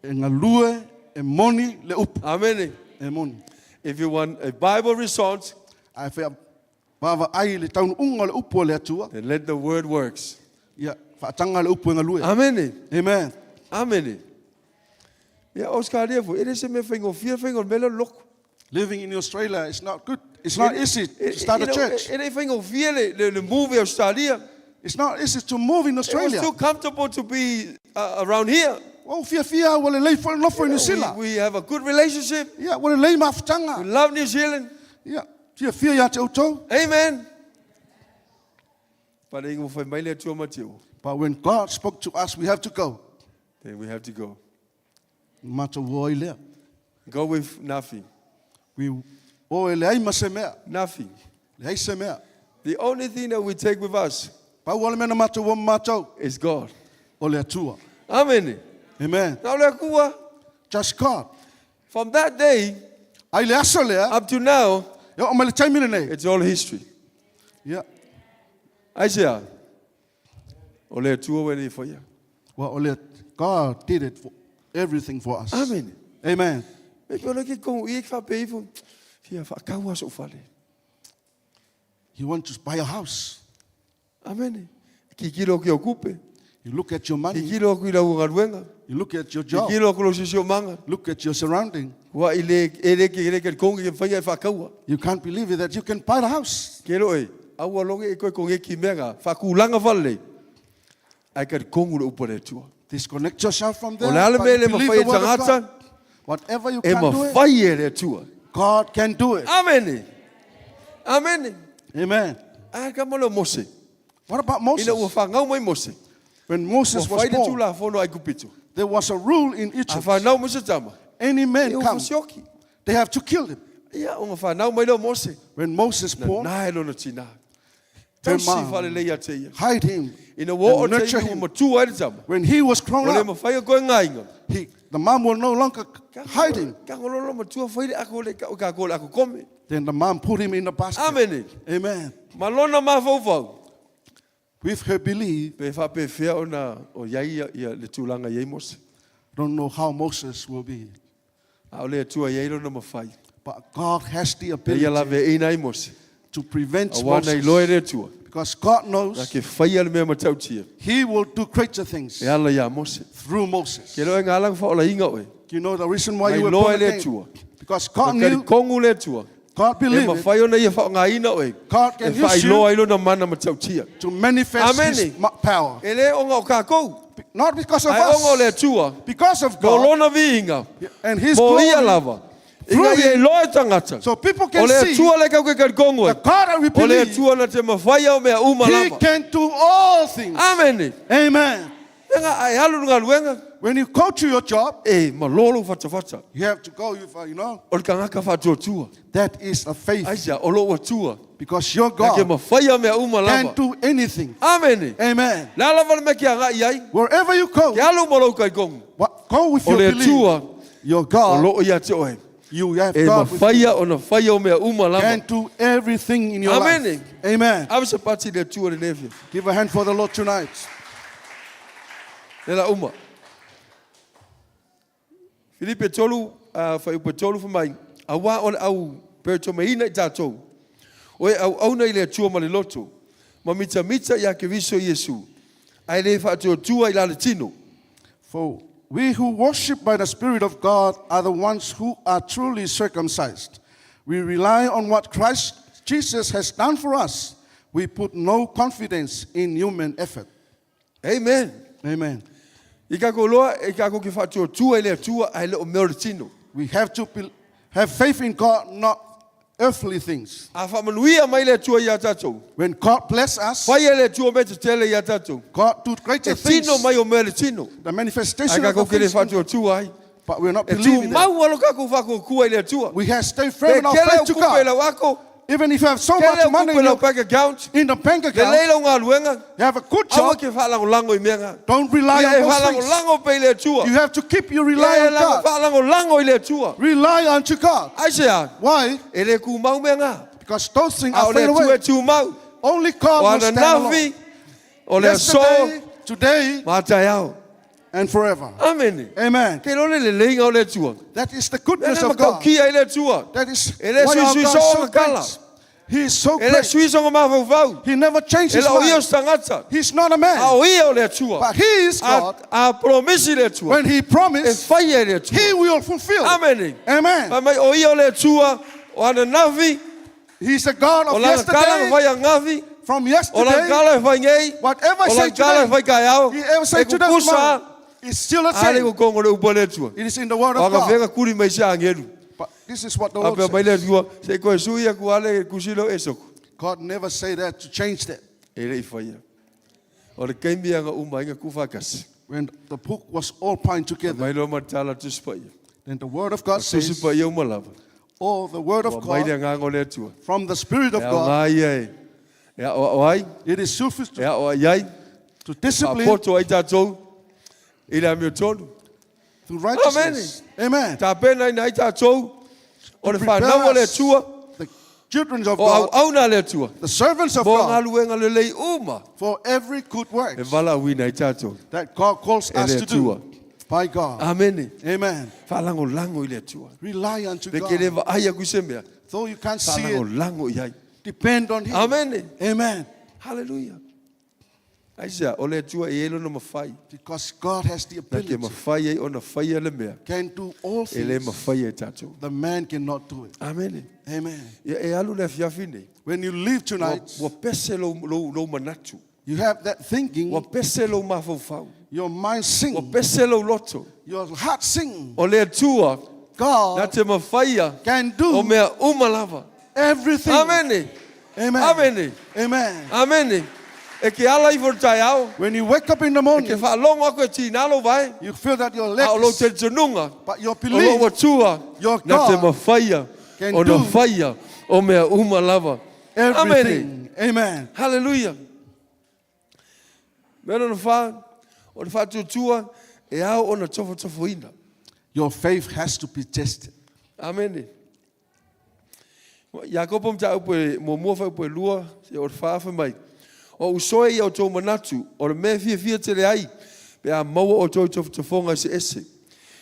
E ngalue, e moni le upu. Amen. E moni. If you want a Bible result, Ai whea wawa ai le taunu unga o le upu o le Atua. then let the word works. Ia, whaatanga le upu e ngalue. Amen. Amen. Amen. Ia Australia fo, e se me whaingo fia whaingo mele loko. Living in Australia is not good. It's not easy to start a church. E le whaingo fia le, le move i Australia. It's not easy to move in It was Australia. too comfortable to be around here. Wau fia fia, ua lelei foi le nofo i New Zealand. We have a good relationship. Ia, ua lelei We mafutaga. love New Zealand. Ia, fia fia ia te outou. Amen. But ingo whai mai le Atua Matiu. But when God spoke to us, we have to go. Then we have to go. Matou o ai lea. Go with nothing. We o e leai ma se mea. Nothing. Leai se mea. The only thing that we take with us Pau o le mea na matou o ma matou, is God. o le Atua. Amen. Amen. Na le Atua, Just God. From that day Ai le aso lea, up to now, e oo mai le taimi lenei. it's all history. Ia, Isaiah. O le Atua wene i whaia. ua o le God did it for everything for us. Amen. Amen. Me pe ole ke kongu i e whape ifo. Fia whakaua so whale. You want to buy a house. Amen. Ki kilo ki o kupe. You look at your Ki money. kilo ki lau ngaruenga. You look at your Ki job. kilo ki lo sisi o manga. Look at your surrounding. Wa i le e le ke le ke kongi ke whaia e whakaua. You can't believe it that you can buy the house. Ke lo e. Aua longe e koe konge ki menga. Whakulanga whale. Ai ka kongu le upa le Atua. Disconnect yourself from there. O le ale but me le believe mawhai the word of tangata. God. Whatever you E can do it, mawhai e le Atua. God can do it. Amen. Amen. Amen. A ka mo le Mose. What about Ina ua Moses? whangau mai Mose. When Ua Moses was whai le born, tūla whono ai kupito. there was a rule in A Egypt. whanau mai se tama. Any E man ua come, whasioki. they have to kill him. Ia, o ngā whanau mai leo Mose. When Moses Na born, nae lona tina. Her Tausi mom faalelei ia te ia. hide him Ina ua oo and nurture taimi ua him. matua ai le tama. When he was grown Ua le up, mafai ona koe gaiga. the mom will no longer hide him. Tagololo matua fai le ako le ka ko le ako kome. Then the mom put him in the basket. Amene. Amen. Ma lona mafaufau. With her belief, Pe faapefea ona o iai ia, ia le tulaga i ai Mose. don't know how Moses will be. A o le Atua e i ai lona mafai. But God has the E ia ability laveaiina ai Mose. to prevent Auā na iloa e Moses. le Atua. Because God Na knows ke faia le mea matautia. he will do greater things E ala iā Mose. through Moses. Ke le oe ngā langa whaolainga oe. You know the reason why Na you were iloa born e le again? Atua. Because Na God knew, talikongu le Atua. God E believed it mafai ona ia whaongaina oe. God E can use whaailoa you ai lona mana matautia. to manifest Amen. his power. E le onga o kākou. Not because of Ai onga o le us, Atua. because of Mo God lona viiga. and his Mo ia glory. lava. Through Inga ia him. iloa e tangata. So people O can le see Atua le kau ke karikongu the e. God that we O le believe, Atua na te mawhai au mea uma he lava. can do all things. Amen. Amen. Venga, ai alu lunga luenga. When you go to your job, E, malolo whatawhata. you have to go, you know, O le kangaka whatuatua. that is a faith Aisa, o lo atua. because your Na ke God mawhai au mea uma can lava. do anything. Amen. Amen. La lava le mea ki anga i ai. Wherever you go, Ke alu malo kaikongu. go with O your le belief. Atua, Your o God, lo ia te oe. you have E God with you. mawhaia o na whaia o mea uma lava. Can do everything in your Amen. life. Amen. Ave se pati le Atua le nefia. Give a hand for the Lord tonight. Le la uma. Filipe tolu, whai upe tolu whamai, a wā o le au perito meina i tātou. O e au auna i le Atua ma le loto, ma mita mita i a Keriso Iesu, ai le whaatuatua i la le tino. For we who worship by the Spirit of God are the ones who are truly circumcised. We rely on what Christ Jesus has done for us. We put no confidence in human effort. Amen. Amen. I kako loa, e kako ki whaatuatua i le Atua, ai le o meo le tino. We have to have faith in God, not earthly things. A whaamanuia mai le Atua i a tātou. When God bless us, Whai e le Atua me te tele i a tātou. God do greater E tino things. mai o mea le tino. The Ai manifestation of kako the ke le things, whaatuatua ai. but we're not E tū believing that. mau alo kako whakokua i le Atua. We have stayed Pe firm in our kele faith o to kupe God. lau ako. Even if you have so Kele much o money kupe in, lau your, bank account. in the bank Le account, leila o ngā luenga. you have a good Aua job, ke whaalangolango i mea ngā. don't rely Ia on e those things. whaalangolango pe i le Atua. You have to keep your Ia rely e on God. whaalangolango i le Atua. Rely unto God. Ai se a, Why? e le kūmau mea ngā. Because those things A are o le fade Atua away. e tūmau. Only O God will stand ana alone. nafi, o le aso, Yesterday, today, mātai ao. and forever. Amen. Amen. Ke lole le leinga o le Atua. That is the Mea goodness le of God. makaukia i le Atua. That is E le why our sui God sui is so so ngakala. great. He is so E le great. sui songa mafaufau. He never changes E his la o ia o mind. sangata. He's not a A man, o ia o le Atua. but he is God. A promisi le Atua. When he E promised, whai e le Atua. he will fulfill. Amen. Amen. Pai mai o ia o le Atua, o ana nafi, He's the God o of lana kala yesterday, whai a ngafi, from o lana yesterday. kala e whai ngei, Whatever I o say lana kala e today, whai kai ao, he ever say e today, kukusa, tomorrow, it's still the ale same. ko kongo le upo le Atua. It is in the word O of anga God. whenga kuri mai se angelu. But this is what the A Lord pea mai le says. Atua, se koe sui aku ale kusilo e soko. God never say that to change that. E le i whaia. O le keimi anga uma inga kuwhakasi. When the book was all pined together, Mai loa matala tusipa ia. then the word of God says, Tusipa ia uma lava. oh, the word of Ua mai le God, anganga o le Atua. from the Spirit of E au God, ngā ia e. E au au ai, it is sufficient e au ai ai. to discipline Whaapoto ai tātou i le amio tonu. to righteousness. Amen. Tā pēnā ina ai tātou o le Prepare whānau o le us, Atua, the children of o au God, auna le Atua. the servants of Mo God, ngā luenga le lei uma for every good work e wala uina ai tātou. that God calls E us le to do Atua. by God. Amene. Amen. Whaalango lango i le Atua. Rely unto Pe ke le God. vaai aku se mea. Though you can't see Whaalango it, lango i ai. depend on Him. Amene. Amen. Hallelujah. Ai sea, o le Atua e elo na mawhai. Because God has the Na ke ability, mawhai ai o na whai le mea. can do all E le things. mawhai e tātou. The man cannot do it. Amene. Amen. Ia e alu le fiafi nei. When you leave Ua, tonight, ua pese lou, lou, lou manatu. you have that Ua thinking, pese lou mafaufau. your mind Ua sing, pese lou loto. your heart sing. O le Atua, God na te mawhaia can o do mea uma lava. everything. Amene. Amen. Amene. Amen. Amene. E ke ala i tai ao. When you wake up in the E ke morning, whaalongo ako e tīnalo vai. you feel that your A o lou legs, te but your O lou belief, atua. Your Na te God mawhaia. can O na do whaia o mea uma lava. Amene. everything. Amen. Hallelujah. Mea lona whā, o le whaatuatua, e ao ona tofotofoina. Your faith has to be tested. Amene. Iakopo mataupu e muamua faaupu e lua, seia oo i le fa, fai mai, O usoe ia outou manatu, o le mea e fiafia tele ai, pe a maua outou i tofotofoga eseese,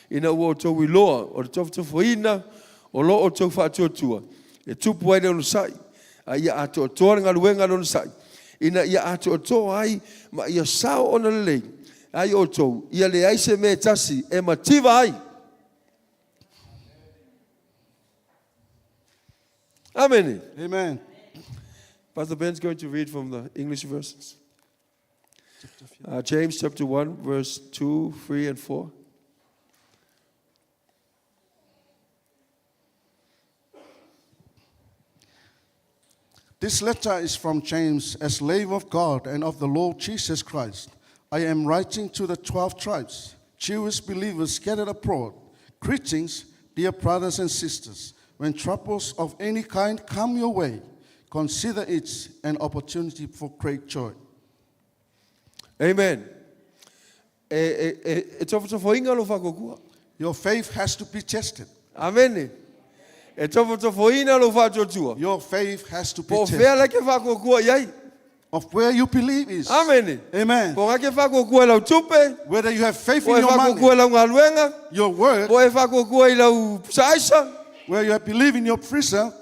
ina ua outou iloa, o le tofotofoina o lo outou faatuatua, e tupu ai le onosai, a ia atoatoa le galuega a le onosai, ina ia atoatoa ai ma ia sao ona lelei ai outou, ia leai se mea e tasi e mativa ai. Amen. Amen. Pastor Ben's going to read from the English verses. James chapter 1, verse 2, 3, and 4. This letter is from James, a slave of God and of the Lord Jesus Christ. I am writing to the 12 tribes, Jewish believers scattered abroad. Greetings, dear brothers and sisters. When troubles of any kind come your way, consider it an opportunity for great joy. Amen. E, e, e, e tofotofoina lo whakokua. Your faith has to be tested. Amene. E tofotofoina lo whatuatua. Your faith has to be Po whea tested. la ke whakokua iai. Of where you believe is. Amene. Amen. Po ngā ke whakokua i lau tupe. Whether you have faith Po in e your whakokua money, i lau galuega. your work, Po e whakokua i lau saaisa. where you have believe in your freezer,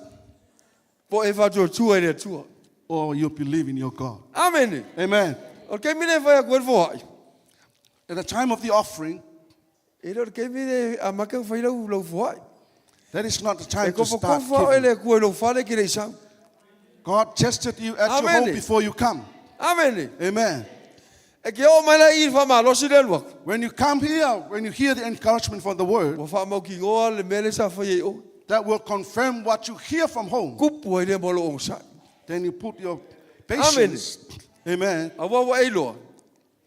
Po e whatuatua i le Atua. or you believe in your God. Amene. Amen. O le keimi le whai aku e foai. At the time of the offering, E le o le keimi le a maka whai lau lau foai. that is not the E time to kofo start kofo e giving. le akua i lau fale ki le isau. God tested you at your Amen. home before you come. Amene. Amen. E ke o mai la i wha malosi le luak. When you come here, when you hear the encouragement from the word, Ua wha mau ki ngoa le mele sa whai e o. that will confirm what you hear from home. Kupu ai le molo o sai. Then you put your patience. Amen. A wawa e loa.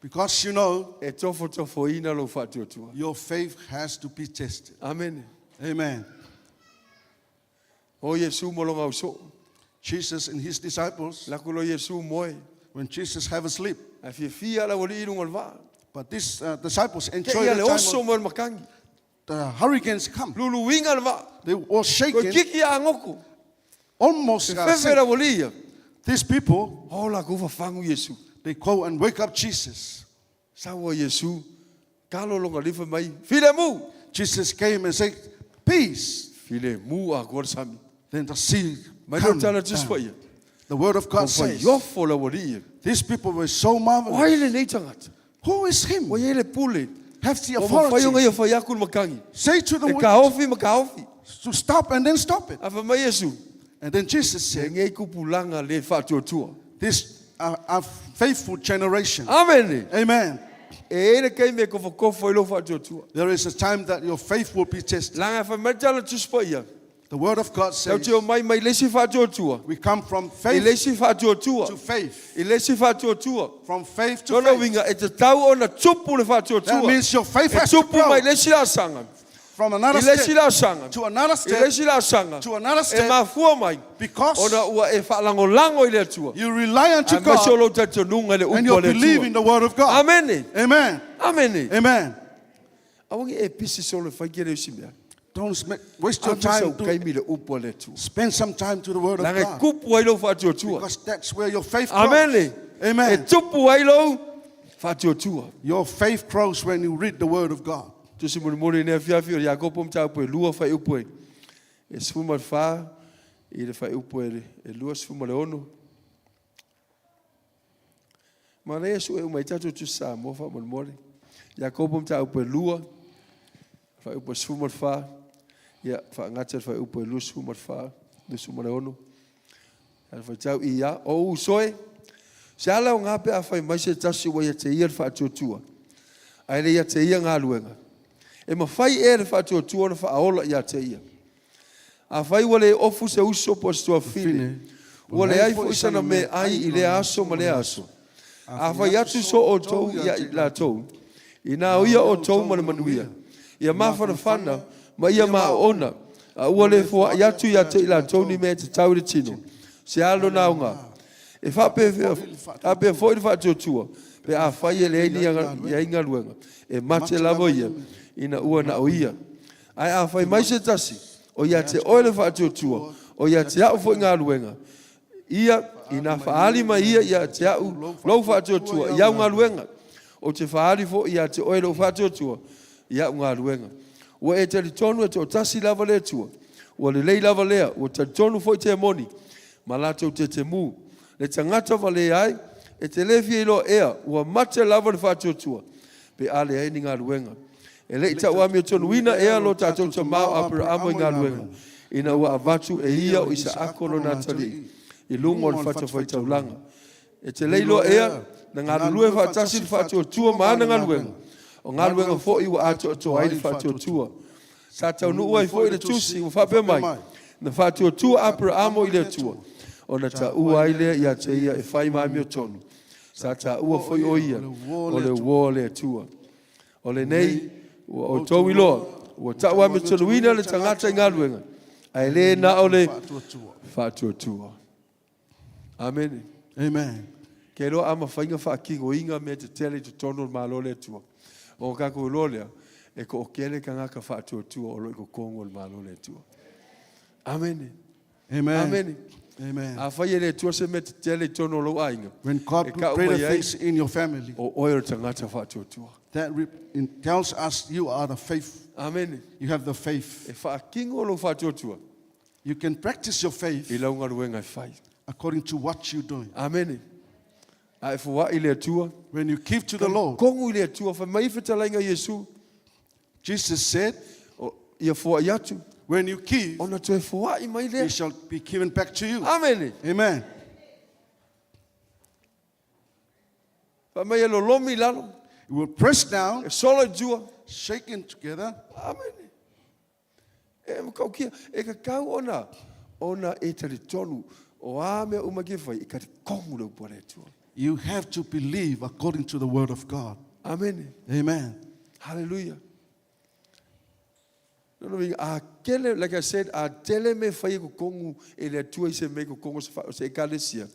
Because you know E tofo tofo ina lo whatuatua. your faith has to be tested. Amen. Amen. O Yesu mo longa uso. Jesus and his disciples, Laku lo Yesu moe. when Jesus have a sleep, A fia fia la wali irunga le vaa. but these disciples Ke enjoy ia the le time oso of mo le makangi. the hurricanes come. Lulu winga le vaa. They were all Koe shaken, kiki a ngoko. almost Te fefe sank. la wali ia. These people, O la kufa fangu Yesu. they go and wake up Jesus. Sawa Yesu. Kalo longa lifa mai. File mu. Jesus came and said, Peace. File mu a kua sami. Then the sea Mai lo calmed tala tus down. pa ia. The word of God Ko says, whaiofo la wali ia. these people were so marvelous. Wai le nei tangata. Who is him? Wai e le pule. Have the O mawhai o authority. ngai o whai aku le makangi. Say to the E wind ka ofi ma ka ofi. to stop and then stop it. A wha mai Yesu. And then Jesus E said, ngei kupulanga le whaatuatua. This our faithful generation. Amen. Amen. E e le kei me kofokofo i lo whaatuatua. There is a time that your faith will be tested. Langa whai mai tala tuspa ia. The word of God Tau says, te o mai mai lesi whaatuatua. we come from I faith lesi whaatuatua. to faith. I lesi whaatuatua. From faith to Tona faith. winga e te tau ona tupu le whaatuatua. That means your faith E has to tupu grow mai lesi la sanga. from I another lesi step la sanga. to another I step lesi la sanga. to another E step mafua mai. because Ona ua e whaalangolango i le atua. you rely unto A maso God lo tatonunga le and upo you le believe in atua. the word of God. Amen. Amen. Amen. Amen. Awangi e pisi solo whai kere usi mea. Don't waste your A fisa time. u To kaimi le upo le atua. spend some time to the word of Langa e God kupu ai lo whaatuatua. because that's where your faith grows. Amen. E Amen. tupu ai lo whaatuatua. Your faith grows when you read the word of God. Tusi murimuri nei fiafi o Iakopo matapu e lua whai upu e. E sefuma le whā i le whai upu e, e lua sefuma le ono. Ma lea su e umai tātou tusi sa mua wha murimuri. Iakopo matapu e lua whai upu e sefuma le whā. Ia wha ngata le whai upu e lua sefuma le whā, lua sefuma le ono. A le whai tau i ia, o u soe, se ala o ngā pe a whai mai se tasi wa ia te ia le whaatuatua. Ai le ia te ia ngā luenga. E mawhai e le whaatuatua na whaaola ia te ia. A whai ua le ofu se uso po se tuafine. Ua le ai fo isana me ai i le aso ma le aso. A whai atu so o tou ia i la tou. I nā o ia o tou ma le manuia. Ia mawhana whana ma ia maa ona. A ua le fua i atu ia te i la tou ni me te tau le tino. Se alo nā unga. E faapefea faapea foi le faatuatua, pe afai e leai ni i ai galuega, e mate lava ia, ina ua na o ia. Ae afai mai se tasi, o ia te oe le faatuatua, o ia te a'u foi galuega, ia ina faaali mai ia ia te a'u lou faatuatua i au galuega, ou te faaali foi ia te oe lou faatuatua i a'u galuega. Ua e talitonu e toatasi lava le Atua, ua lelei lava lea, ua talitonu foi temoni, ma latou tetemu. Le tagata valea ai, e te le fia iloa ea, ua mate lava le faatuatua, pe a leai ni galuega. E le'i tau amiotonuina ea lo tatou tamā o Aperaamo i galuega, ina ua avatu e ia o Isaako lona atalii, i luga o le fatafaitaulaga. E te le iloa ea, na galulue faatasi le faatuatua ma ana galuega, o galuega foi ua atoatoa ai le faatuatua. Sa taunuu ai foi le tusi ua faapea mai, na faatuatua Aperaamo i le Atua, ona taua ai lea ia te ia e fai ma amiotonu. Sa taua foi o ia, o le uō a le Atua. O lenei, ua outou iloa, ua tau amiotonuina le tagata i galuega, ae le na o le faatuatua. Amene. Amen. Ke iloa a mafai ona faatinoina mea tetele i totonu o le Malo o le Atua. O tatou iloa lea, e toatele tagata faatuatua o lo o i totonu o le Malo o le Atua. Amene. Amen. Amene. Amen. Afai e le Atua se mea tetele i totonu o lou aiga, When God e put tau greater mai ai, things in your family, o oe o le tagata faatuatua. that tells us you are the faith. Amene. You have the faith. E faatino lou faatuatua You can practice your faith i lau galuega e fai. according to what you're doing. Amene. A e foa'i le Atua, When you give to the Lord, kongu i le Atua, fai mai fetalaiga Iesu, Jesus said, o, ia foa'i atu, when you give, ona toe foa'i mai lea. it shall be given back to you. Amene. Amen. Fai mai e lolomi i lalo, You will press down, e sola i tua. shaken together. Amene. E makaukia, e kakau ona, ona e talitonu, o a mea uma ke fai, e talikongu le upu a le Atua. You have to believe according to the word of God. Amene. Amen. Hallelujah. No, no, a kele, like I said, a tele me fai e kokongu e le Atua i se me kokongu se fa, se ekalesia,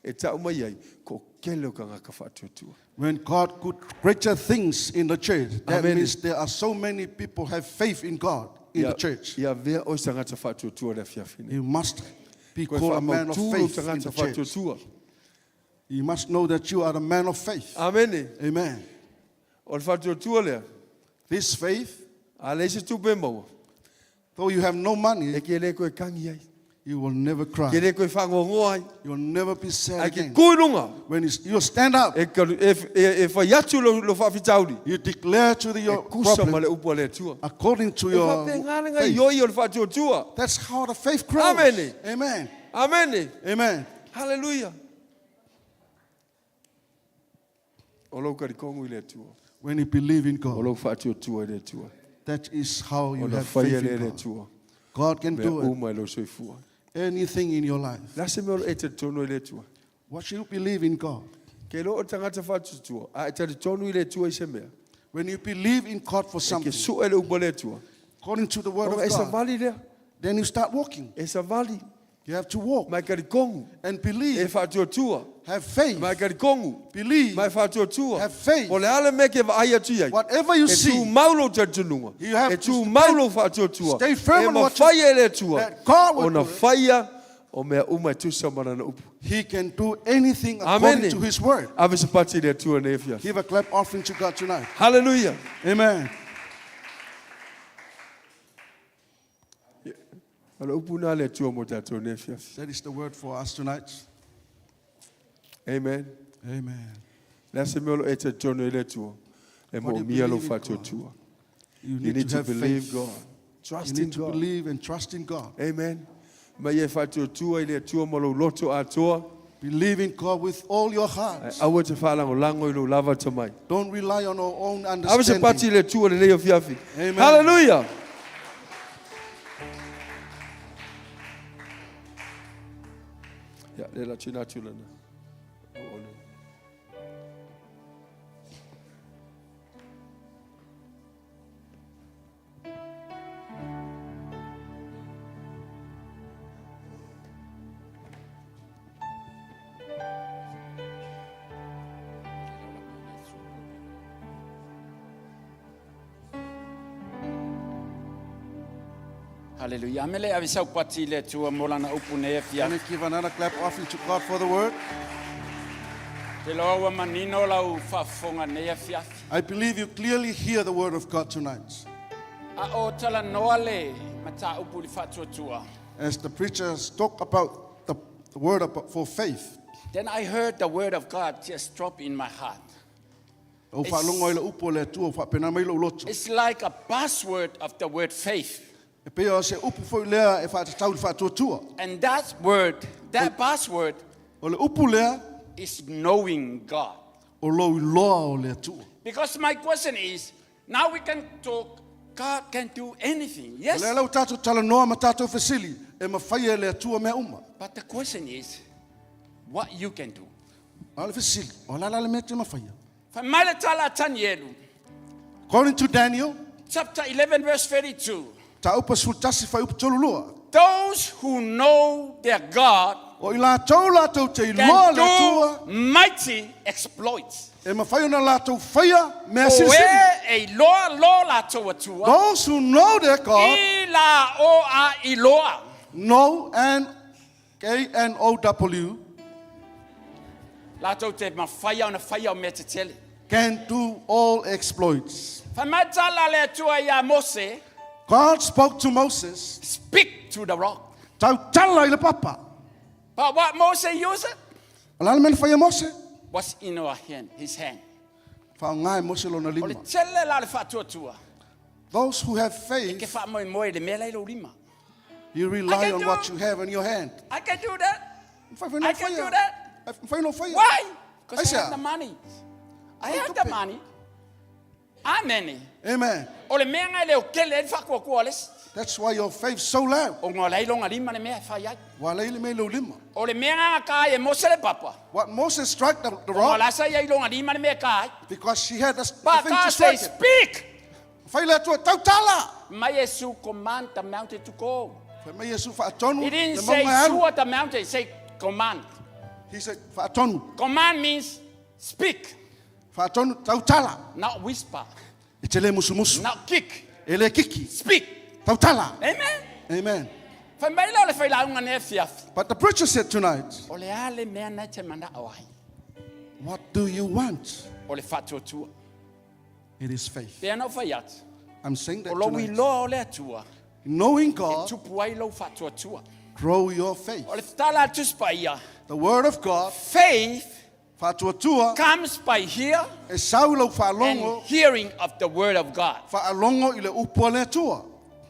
e tau mai ai, ko kele o kangaka whaatuatua. When God put greater things in the church, that Amen. means there are so many people have faith in God in the church. Ia vea o se tagata whaatuatua le afiafi nei. You must be Koe called a man of whaamautu lo faith in tagata the church. whaatuatua. You must know that you are a man of faith. Amene. Amen. O le whaatuatua lea, This faith, a le se tupe maua, though you have no money, e ke le koe kangi ai. you will never cry. Ke le koe whangongoa ai. You will never be sad Ai ke again. kui lunga, When you stand up, e, kalu, e, e, e whai atu lo, lo whaafitauri. you declare to E your kusa ma problem le upu a le Atua. according to E your whapengale ngai faith. ioi o le whaatuatua. That's how the faith grows. Amen. Amen. Amene. Amen. Hallelujah. O lau karikongu i le Atua. When you believe in O God, lau whaatuatua i le Atua. that is how you O na have whaia faith le in le God. Atua. God can Mea do it. uma e lau soifua. Anything in your life. La se mea o e te tonu i le Atua. What should you believe in God? Ke lo o tangata whaatuatua, a e te tonu i le Atua i se mea. When you believe in God for E ke something, sue le upu a le Atua. according to the word Ona e of God, savali lea. then you start walking. E savali. You have to walk Mai karikongu. and E believe, whaatuatua. have faith, Mai karikongu. believe. Mai whaatuatua. Have faith. O le ale me ke vaai atu iai. Whatever you E see, tū mau lou talitonuga. You have E to tū mau lou faatuatua. stay firm E on what you- mawhai e le Atua. that God will Ona do it. whaia o mea uma e tusa ma lana upu. He can do anything according Amen. to His word. Ave se pati i le Atua nei afiafi. Give a clap offering to God tonight. Hallelujah. Amen. O le upu nā le Atua mo tātou nei afiafi. That is the word for us tonight. Amen. Amen. Le se mea o lo e talitonu i le Atua. E What do you moomia lou believe in God? faatuatua. You You need, need to to have believe faith. God. You Trust in need to God. believe and trust in God. Amen. Mai e faatuatua i le Atua ma lou loto atoa. Believe in God with all your heart. Ai aua te whaalangolango i lou lava tamai. Don't rely on our own Ave se pati understanding. i le Atua lenei afiafi. Amen. Hallelujah. Ia, le la tuna atu lana. O o le. Haleluia. Ame le ave saupati i le Atua mo lana upu nei Can afiafi. we give another clap offering to God for the word? Te loa ua manino lau faafofoga nei afiafi. I believe you clearly hear the word of God tonight. A o talanoa le mataupu i le faatuatua. As the preachers talk about the the word about, for faith, Then I heard the word of God just drop in my heart. o whaalongo i le upu o le Atua, o whaapena mai lou loto. It's like a buzzword of the word faith. E pei o se upu foi lea e whaatatau i le faatuatua. And that word, that buzzword O le upu lea, is knowing God. o lou iloa o le Atua. Because my question is, now we can talk, God can do anything. O Yes. lea lau tātou talanoa ma tātou fesili, e mawhai e le Atua mea uma. But the question is, what you can do. A o le fesili, o la la le mea te mawhaia. Fai mai le tala a Tanielu, According to Daniel, chapter 11, verse 32. tā upa sultasi whai upu tolu lua. Those who know their God O i lātou lātou te iloa can le Atua, do mighty exploits. e mawhai ona lātou whaia mea O silisili. e e iloa lo lātou Atua, Those who know their God, i la o a iloa. know and K-N-O-W, Lātou te mawhaia ona whaia o mea te tele. can do all exploits. Fai mai tala le Atua ia Mose, God spoke to Moses, speak to the rock. tau tala i le papa. But what Moses used O la le mea na whaia Mose, was in our hand, his hand. whaongae Mose lona O le lima. tele la le whaatuatua. Those who have Ke faith, wha moi le mea lei lo lima. you I rely can on do- what you have in your hand. I can do that. Mawhai whai no I can whaia. do that. Mawhai no whaia. Why? Because I Aisha. have the money. I Oh, have the tupe. money. Amen. Amen. O le mea ngai leo kele e whakua kua les. That's why your faith's so loud. O ngā lei longa lima le mea e whai ai. Wa leile me lo lima. O le mea ngā ka ai e mose le papa. What Moses struck the O ngā rock lasa ia i longa lima le mea ka ai. because she had the But thing to God say, strike it. speak. Whai le atua, tau tala. Mai Yesu command the mountain to go. Whai mai Yesu whaatonu. He didn't le say maunga e alu. sua the mountain, he say command. He said, whaatonu. Command means speak, Whaatonu, tau tala. not whisper, E te le musumusu. not kick. E le kiki. Speak. Tau tala. Amen. Amen. Whai mai la o le whai launga ne fiafi. But the preacher said tonight, O le ale mea nei te mana o ai. what do you want? O le whatuatua. It is faith. Pea nau whai atu. I'm saying O that lo tonight. iloa o le atua. Knowing E God, tupu ai lau whatuatua. grow your faith. O le tala a tuspa ia. The word of God, Faith whaatuatua, comes by hear e sau lau and whaalongo, hearing of the word of God. whaalongo i le upu a le Atua.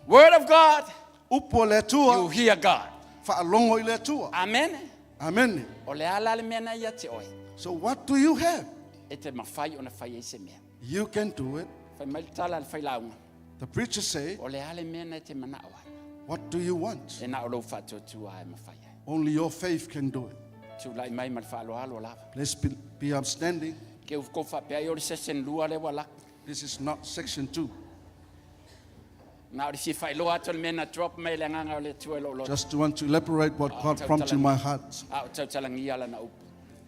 Word of God, Upu a le you Atua, hear God. whaalongo i le Atua. Amen. Amen. O le ala le mea nei ia te oe. So what do you have? E te mawhai o na whai e se mea. You can do it. Whai mai le tala le whai launga. The preacher say, O le ale mea nei te mana o ai. what do you want? E na o lau whatuatua e mawhai ai. Only your faith can do it. Tū lai mai ma le whaaloalo lava. Let's be upstanding. Ke ufko whapea i o le sesen lua le wala. This is not section 2. Nā o le si whailoa atu le mea na drop mai le nganga o le tua lo lo. Just to want to elaborate what God prompted in my heart A o tautalangia la na upu.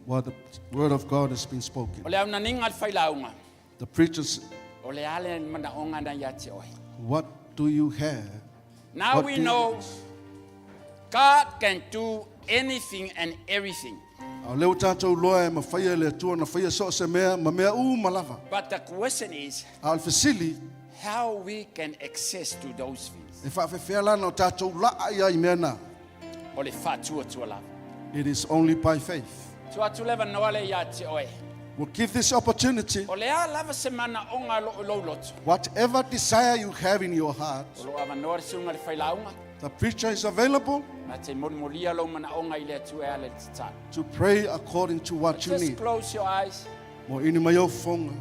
while the word of God has been spoken. O le au naninga le whailaunga. The preachers, O le ale mana onga na ia te oe. what do you have? Now What we do you know want? God can do anything and everything. A leo tātou loa e mawhaia le Atua na whaia so se mea, ma mea u malava. But the question is A o le fesili, how we can access to those things. e whaafewhea lana o tātou laa ia i mea nā. O le whātua tua lava. It is only by faith. Tua atu lewa noa le ia te oe. We'll give this opportunity. O le a lava se mana onga lo lo loto. Whatever desire you have in your heart, O lo awa noa le sunga le whailaunga. the preacher is available Na te molimolia lo mana onga i le atua e ale le tatalo. to pray according to what you Just need. close your eyes. Mo ini mai au fonga.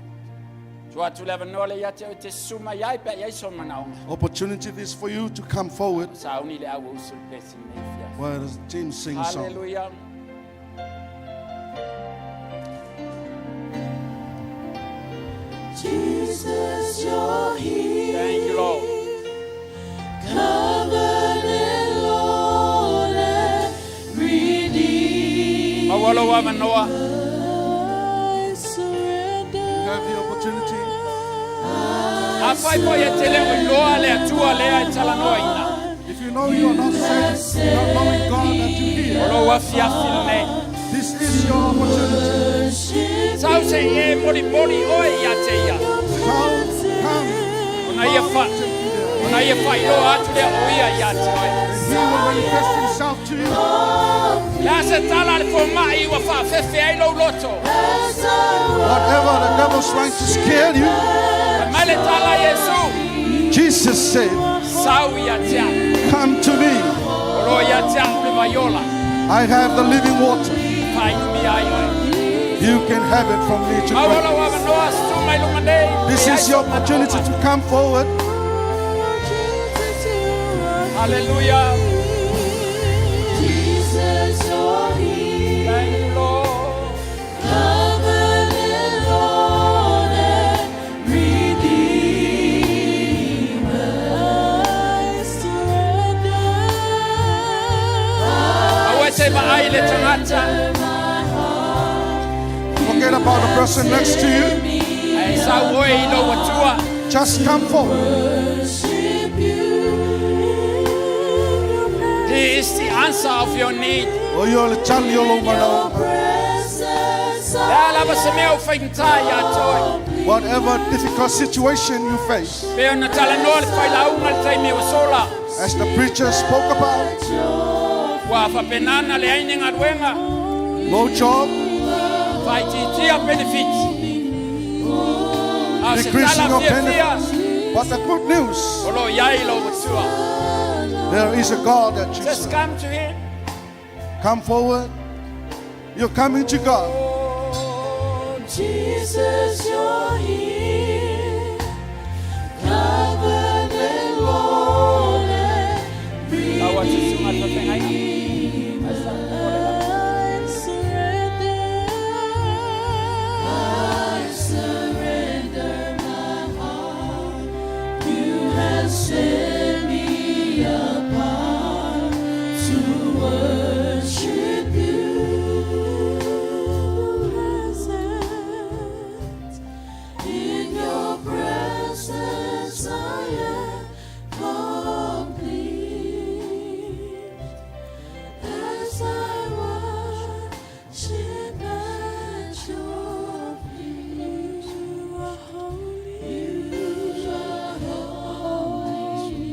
Tua atu lewa noa le ia te oe te suma iai pe iai so mana onga. Opportunity is for you to come forward Sa uni le au usu le blessing nei fia. while the team sings song. Hallelujah. Jesus, you're here. Thank you, Lord. Covenant Lord and Redeemer. Mawalo wa manoa. I surrender. You have the opportunity. A whai po ia te leo i loa le atua lea e talanoa ina. If you know you are not saved, not knowing God that you O hear, lou afiafi lenei. this is your opportunity. Sau se i e molimoli oe ia te ia. Come, come. Ona ia fa, ona ia faailoa atu lea o ia ia te oe. And He will manifest Himself to you. Le a se tala a le fomaʻi ua faafefe ai lou loto. Whatever the devil's trying to scare you, Fai mai le tala a Iesu, Jesus said, sau ia te a'u. Come to me. O loo ia te a'u le vaiola. I have the living water. Faainumia ai oe. You can have it from me to Maua drink. lou avanoa susu mai luga nei. This E ai is your so mana opportunity mai. to come forward. Hallelujah. Jesus, you're here. Thank you, Lord. Covenant Lord and Redeemer. I surrender. Aua e se vaai le tagata. Forget about the person next to you. Ae sau oe i lou atua. Just come forward. Worship you in your He is the answer of your need. O ia le tali o lou your manaoga. presence. Le a lava se mea o faigata ia te oe. Whatever difficult situation you face, Pe ona talanoa le failauga le taimi ua sola. as the preacher spoke about, Ua faapenana le ai ni galuega. no job, Faaitiitia penefiti. A o se decreasing tala of fiafia. benefits. But the good news, O loo iai lou atua. there is a God that you Just serve. come to him. Come forward. You're coming to God. Oh, Jesus, you're here. Covenant Lord and Aua susuga faafeagaiga. I surrender. I surrender my heart. You have set me apart to worship you. Presence. In your presence I am complete. As I worship at your feet, you are holy, you are holy,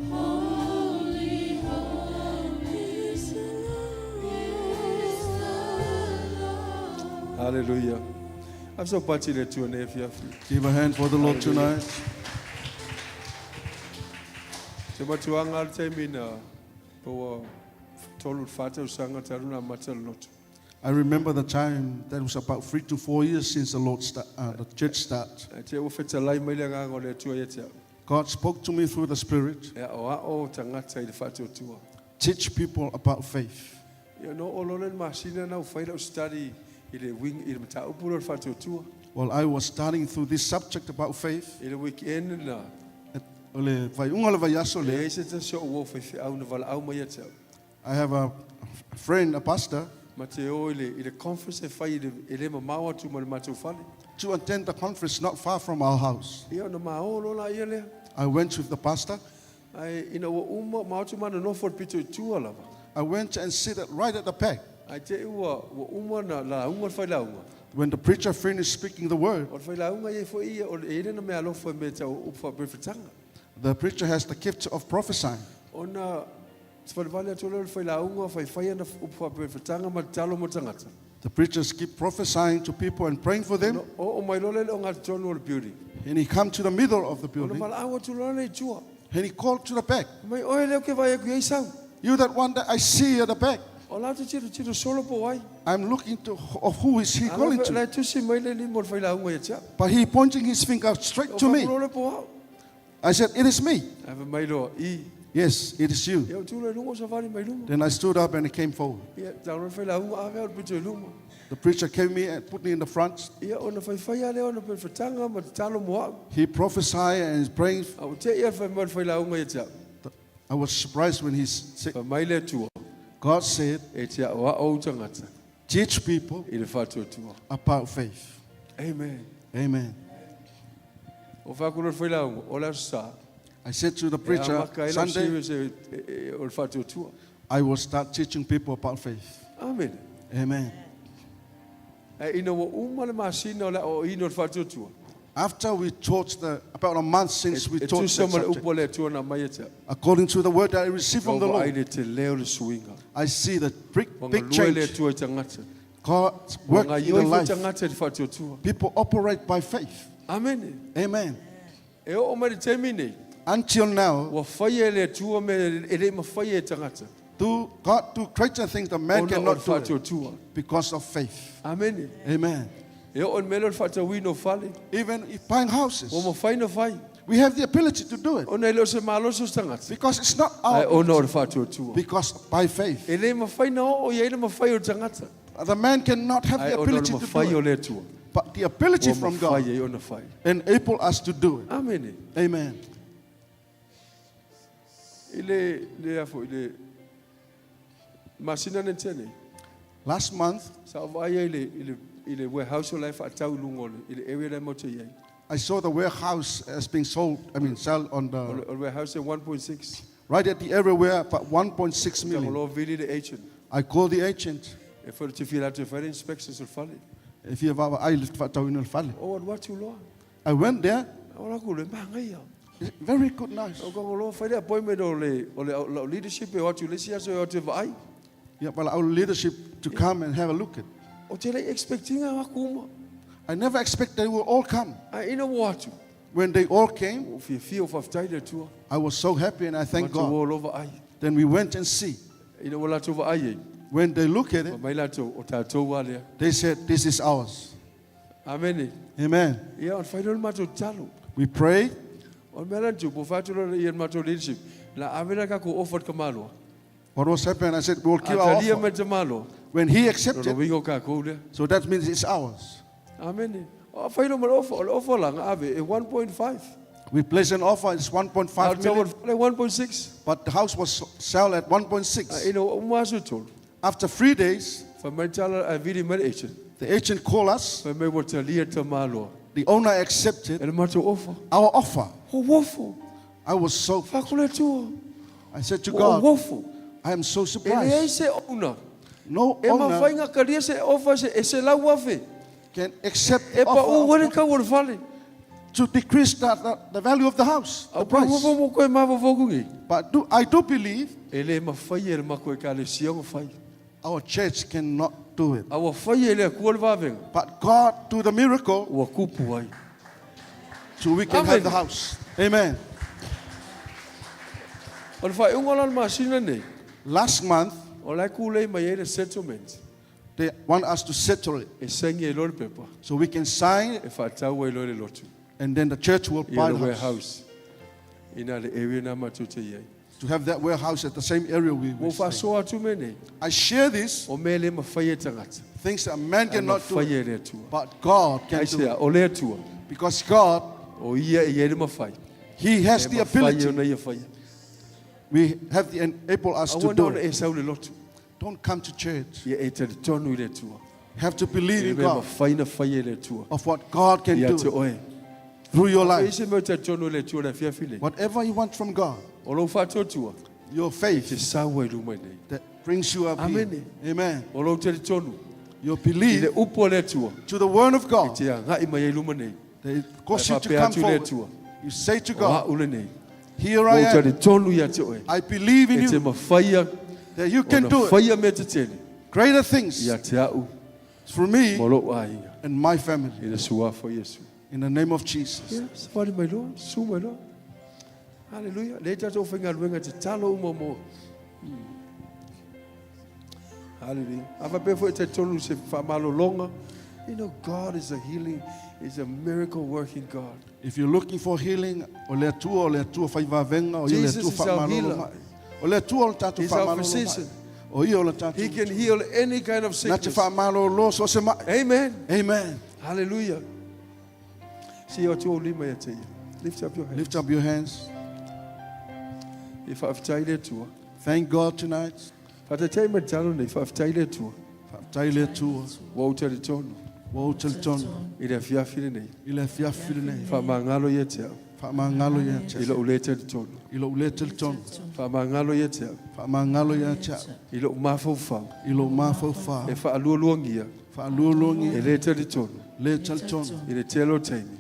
holy, holy is the Lord, is the Lord. Hallelujah. I'm so pati le Atua nei afiafi. Give a hand for the Lord tonight. Se matuaga le taimi na pa ua tolu le fa tausaga talu ona amata le loto. I remember the time that was about 3 to 4 years since the Lord the church start. Ae te ua fetalai mai le agaga o le Atua ia te au. God spoke to me through the Spirit. E aoao tagata i le faatuatua. Teach people about faith. Ia na oo loa lea i le masina na ua fai lau study i le uiga i le mataupu lea o le faatuatua. While I was studying through this subject about faith, I le weekend na, o le faaiuga o le vaiaso e lea, leai se tasi o ou uo faifeau na valaau mai ia te au. I have a friend, a pastor, Ma te o i le, i le conference e fai i le, e le mamao atu ma le matou fale. to attend the conference not far from our house. Ia ona ma o loa laia lea. I went with the pastor. Ae ina ua uma ma o atu ma nonofo i le pito i tua lava. I went and sit right at the back. Ae te i ua uma na lauga le failauga. When the preacher finished speaking the word, O le failauga ia foi ia, o le e i ai lana meaalofa i mea tau upu faaperefetaga. the preacher has the gift of prophesying. Ona savalivali atu lea o le failauga faifai ana upu faaperefetaga ma tatalo mo tagata. The preachers keep prophesying to people and praying for them. Ona oo mai loa lea i le ogatotonu o le building. And he come to the middle of the Ona building valaau atu loa lea i tua. and he called to the back. Mai oe lea ou ke vaai atu i ai sau. You that one that I see at the back. O la ou te tilotilo solo po o ai. I'm looking to of who is he A calling la to. e tusi mai le lima o le failauga ia te au. But he pointing his finger straight O to me. faapulou le po o au. I said, It is me. Ae fai mai loa, i. Yes, it is you. Ia ou tu loa i luga o savali mai luma. Then I stood up and he came forward. Ia, tau loa le failauga ave au i le pito i luma. The preacher came me and put me in the front. Ia, ona faifai lava lea ona perefetaga ma tatalo mo au. He prophesied and is praying. A ua te'i a le fai mai o le failauga ia te au. I was surprised when he said, Fai mai le Atua, God said, e te aoao ou tagata teach people i le faatuatua. about faith. Amen. Amen. O fai atu loa le failauga, o le aso Sa, I said to the E preacher, amata ai lau Sunday, series e, e, e, o le faatuatua. I will start teaching people about faith. Amen. Amen. Ae ina ua uma le masina o le aoaoina o le faatuatua, After we taught the, about a month since we e taught tusa that ma le subject, upu a le Atua na aumai ia te au. according to the word that I received Na from the ou vaai Lord, le telē o le suiga. I see the big, Ua big galue le change. Atua i tagata. God's Ua work in the gaoioi foi life. tagata i le faatuatua. People operate by faith. Amene. Amen. E oo mai le taimi nei, Until now, ua faia e le Atua mea e le mafai e tagata. do God do greater things that man Ona o le cannot do it faatuatua. because of faith. Amene. Amen. E oo i le mea lea o le faatauina o fale, Even if buying houses, ua mafai ona fai. we have the ability to do it Ona e le o se malosi o se tagata. because it's not Ae our ona o le faatuatua. because by faith. E le mafai na oo i ai le mafai o le tagata. The man cannot have Ae the ona o le ability to mafai do o it, le Atua. but the ability Ua from mafai God ai ona fai. enable us to do it. Amene. Amen. I le, le afo, i le masina na tea nei, Last month, sa ou vaai ai i le, i le, i le warehouse o la e faatau i luga o le, i le area la e matou te i ai. I saw the warehouse as being sold, I mean, sell on O the le, o le warehouse e 1.6. right at the area where about 1.6 Sa million. ngoloa vili le agent. I called the agent. E fai te fia latou e fai le inspections o le fale. If you have our I O alu atu loa. went there. O la ku le mangaia. Very good, nice. O ka ngoloa fai le appointment o le, o le, o le leadership e o atu le isi aso e o atu e vaai. Yeah, well, our leadership to come and have a look at. O te le expectinga o aku uma. I never expect they will all come. Ae ina ua atu. When they all came, O fiafia o faafetai i le Atua. I was so happy and I thank Matou God. o lo vaai. Then we went and see. Ina ua latou vaai ai. When they look at Fa it, mai latou o tatou a lea. they said, This is ours. Amene. Amen. Ia, ona fai lea o le matou tatalo. We prayed. O le mea la na tupu, fai atu loa ia le matou leadership. La ave la kakou offer i le tamaloa. What was happening? I said, We'll A kill our talia offer. mai le tamaloa. When he Lona accepted, uiga o kakou lea. so that means it's ours. Amene. O fai loa ma le offer. O le offer la na ave e 1.5. We placed an offer, it's A o le 1.5 tau o million, le fale 1.6. but the house was sell at A 1.6. ina ua uma aso e tolu. After 3 days, Fai mai le tala a vili mai le agent. the agent called us. Fai mai ua talia le tamaloa. The owner accepted E le matou offer. our offer. O uofo. I was so, Fai atu i le Atua. I said to O God, uofo. I am so E leai surprised. se owner. No E owner mafai ona talia se offer se, e 100,000. can accept E the paʻu offer ai le tau o le fale. to decrease the value of the house, the A price. paʻu mo koe mafaufau nei. But I do believe E le mafai e le matou ekalesia ona fai. our church cannot do it. A ua fai e le Atua le vavega. But God do the miracle Ua kupu ai. so we can Amen. have the house. Amen. O le faaiuga la o le masina nei. Last month, O la e kulei mai ai le settlement. they want us to settle it E saini ai loa le pepa. so we can sign it E faatau ai loa le lotu. and then the church will Ia buy le the house. warehouse. Ina le area na matou te i ai. To have that warehouse at the same area we Ua stay. faasoa atu mea nei. I share this, O mea le mafai e tagata. things that man Ae cannot do, mafai e le Atua. but God can Ai do sea, it. o le Atua. Because God, O ia e i ai le mafai. He has E the mafai e ability. ona ia faia. We have the enable us to Aua na do ona it. e sau le lotu. Don't come to church. Ia e talitonu i le Atua. Have to believe E in mea God mafai na faia e le Atua. of what God can Ia te do oe. through your E life. se mea o talitonu i le Atua le afiafi nei. Whatever you want from God, O lou faatuatua, your te faith sau ai luma i nei. that brings you up here. Amen. Amen. O lou talitonu, Your i le belief upu a le Atua, to the word of God te agai mai ai luma nei. that causes you to Ai faapea come atu le forward. Atua. You say to O God, au lenei. Here O I am. talitonu ia te oe. I believe in E te you mafaia, that you can ona do it. faia mea tetele. Greater things Ia te au, for me ma lou aiga. and my family. I le suafa o Iesu. In the name of Jesus. Ia, savali mai loa, susu mai loa. Hallelujah. Lea tatou faigaluega tatalo uma mo. Hallelujah. A faapea foi e talitonu se faamalologa. You know, God is a healing, is a miracle working God. If you're looking for healing, o le Atua, o le Atua faivavega, o ia le Jesus Atua is our faamalolo healer. mai. O le Atua o le tatou He's our faamalolo mai. physician. O ia o le tatou. He can heal any kind of Na te sickness. faamalolo so se mai. Amen. Amen. Hallelujah. See o atu o lima ia te ia. Lift up your hands. Lift up your hands. E faafetai le Atua. Thank God tonight. Faatatai ma le talo nei, faafetai le Atua. Faafetai le Atua. Ua ou talitonu Ua ou talitonu i le afiafi lenei. i le afiafi lenei. Faamagalo ia te au. Faamagalo ia te i au. lou le talitonu. I lou le talitonu. Faamagalo ia te au Faamagalo ia te au. i lou mafaufau I lou mafaufau. e faalualuagia Faalualuagia. e le talitonu Le talitonu. i le tele o taimi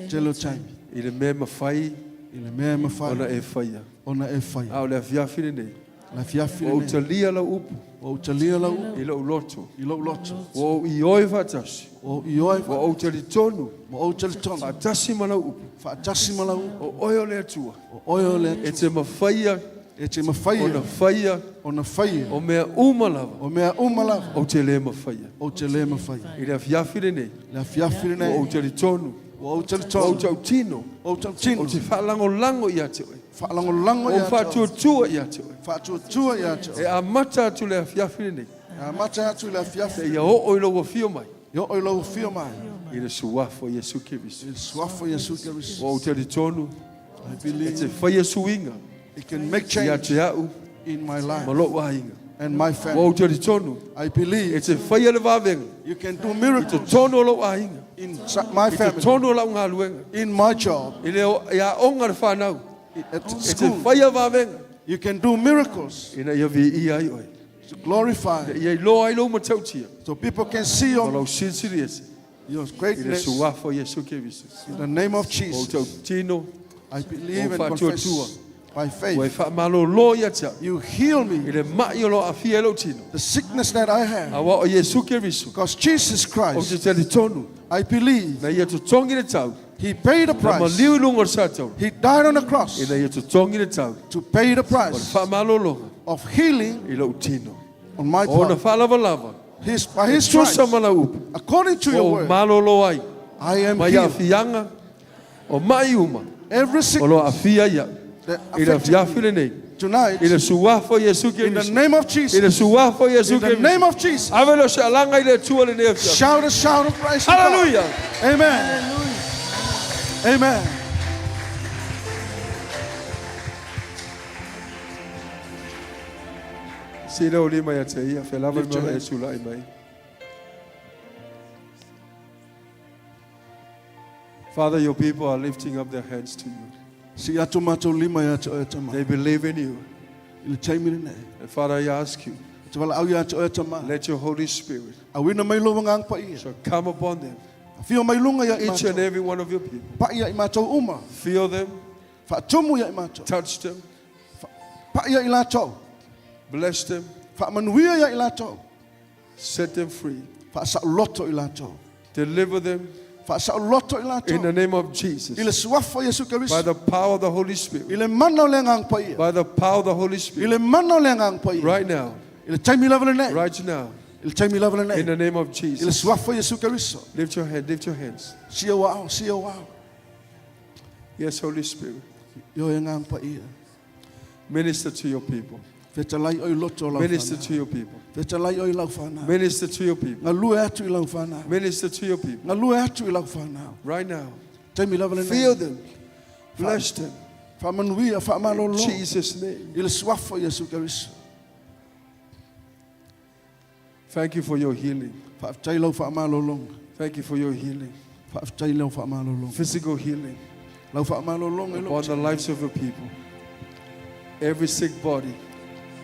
Tele o taimi. i le mea e mafai I le mea e mafai ona e faia. Ona e faia. A o le afiafi lenei, Le afiafi ua ou lenei. talia lau upu Ua ou talia lau upu. i lou loto. I lou loto. Ua ou ioe faatasi. Ua ou ioe Ua ou talitonu. Ua ou talitonu. Faatasi ma lau upu. Faatasi ma lau upu. O oe o le Atua. O oe o le Atua. E te mafaia. E te mafaia. Ona faia. Ona faia. O mea uma lava. O mea uma lava. Ou te le mafaia. Ou te le mafaia. I le afiafi lenei. Le afiafi lenei. Ua ou talitonu. Ua ou talitonu. Ua ou tautino. Ua ou tautino. Ou te faalagolago ia te oe. Faalagolago Ua ia ou te oe. faatuatua ia te oe. Faatuatua ia te oe. E amata atu le afiafi lenei. E amata atu i le afiafi. Seia oo i lou afio mai. Ia oo i lou afio mai. I le suafa o Iesu Keriso. I le suafa o Iesu Keriso. Ua ou talitonu. I believe. E te faia suiga. It can make Ia change te au. in my life. Ma lou aiga. And my Ua family. ou talitonu. I believe. E te faia le vavega. You can do I miracles. totonu o lou aiga. In my I family. totonu o lau galuega. In my job. I le o- i aoga le fanau. At E te school. faia vavega. You can do miracles. Ina ia viia ai oe. To glorify. Ina ia iloa ai lou matautia. So people can see Ma your, lau silisili ese. your I le greatness. suafa o Iesu Keriso. In the name of Ua ou Jesus. tautino. I believe Ua and ou faatuatua. confess by Ua e faith. faamalōlō ia te au. You heal me. I le mai o lou aafia ai lou tino. The sickness that I have. Auā o Iesu Keriso. Because Jesus Ou te Christ, talitonu. I believe, Na ia totogi le tau. He paid the Na price. maliu i luga o le satauro. He died on the cross Ina ia totogi le tau. to pay the O le price faamalōlōga of healing i lou tino. on my Ona part. faalavalava. His, by E His stripes, tusa ma lau upu. according to Ua your ou word, malōlō ai. I am Mai healed. aafiaga o mai uma. Every O sickness loo aafia ai au. that I le affected afiafi me lenei. tonight, I le suafa o Iesu in the Keriso. name of I Jesus, le suafa o Iesu in the Keriso. name of Jesus, Ave lea o se alaga i le Atua lenei afiafi. shout a shout of praise to God. Hallelujah. Amen. Amen. Sii lou lima ia te ia, fea lava le Lift your mea o e hands. sulaʻi mai. Father, your people are lifting up their hands to you. Sii atu matou lima ia te oe Tama. They believe in you. I le taimi lenei. And Father, I ask you, Ou te valaau ia te oe Tama. let your Holy Spirit Auina mai lou Agaga Paia. shall come upon them, Afio mai luga ia i each and matou. every one of your people. Paʻi ia i matou uma. Feel them, Faatumu ia i matou. touch them, Paʻi ia i latou. bless them, Faamanuia ia i latou. set them free, Faasaoloto i latou. deliver them Faasaoloto i in the latou. name of I Jesus. le suafa o Iesu By Keriso. the power of the Holy I Spirit. le mana o le Agaga Paia. By the power of the Holy I Spirit. le mana o le Agaga Paia. Right now, I le taimi lava lenei. right now, I le taimi lava in lenei. the name of I le Jesus. suafa o Iesu Keriso. Lift your hand, lift your hands. Sii ou aao, sii ou aao. Yes, Holy Spirit. Ioe Agaga Paia. Minister to your people. Fetalai oe i loto o lau Minister fanau. to your people. Fetalai oe i lau fanau. Minister to your people. Galue atu i lau fanau. Minister to your people. Galue atu i lau fanau. Right now. Taimi lava lenei. Feel them. Bless them. Faamanuia, In faamalōlō. Jesus' name. I le suafa o Iesu Keriso. Thank you for your healing. Faafetai lau faamalōlōga. Thank you for your healing. Faafetai lau faamalōlōga. Physical healing Lau faamalōlōga i lou upon the lives of your people. Every sick body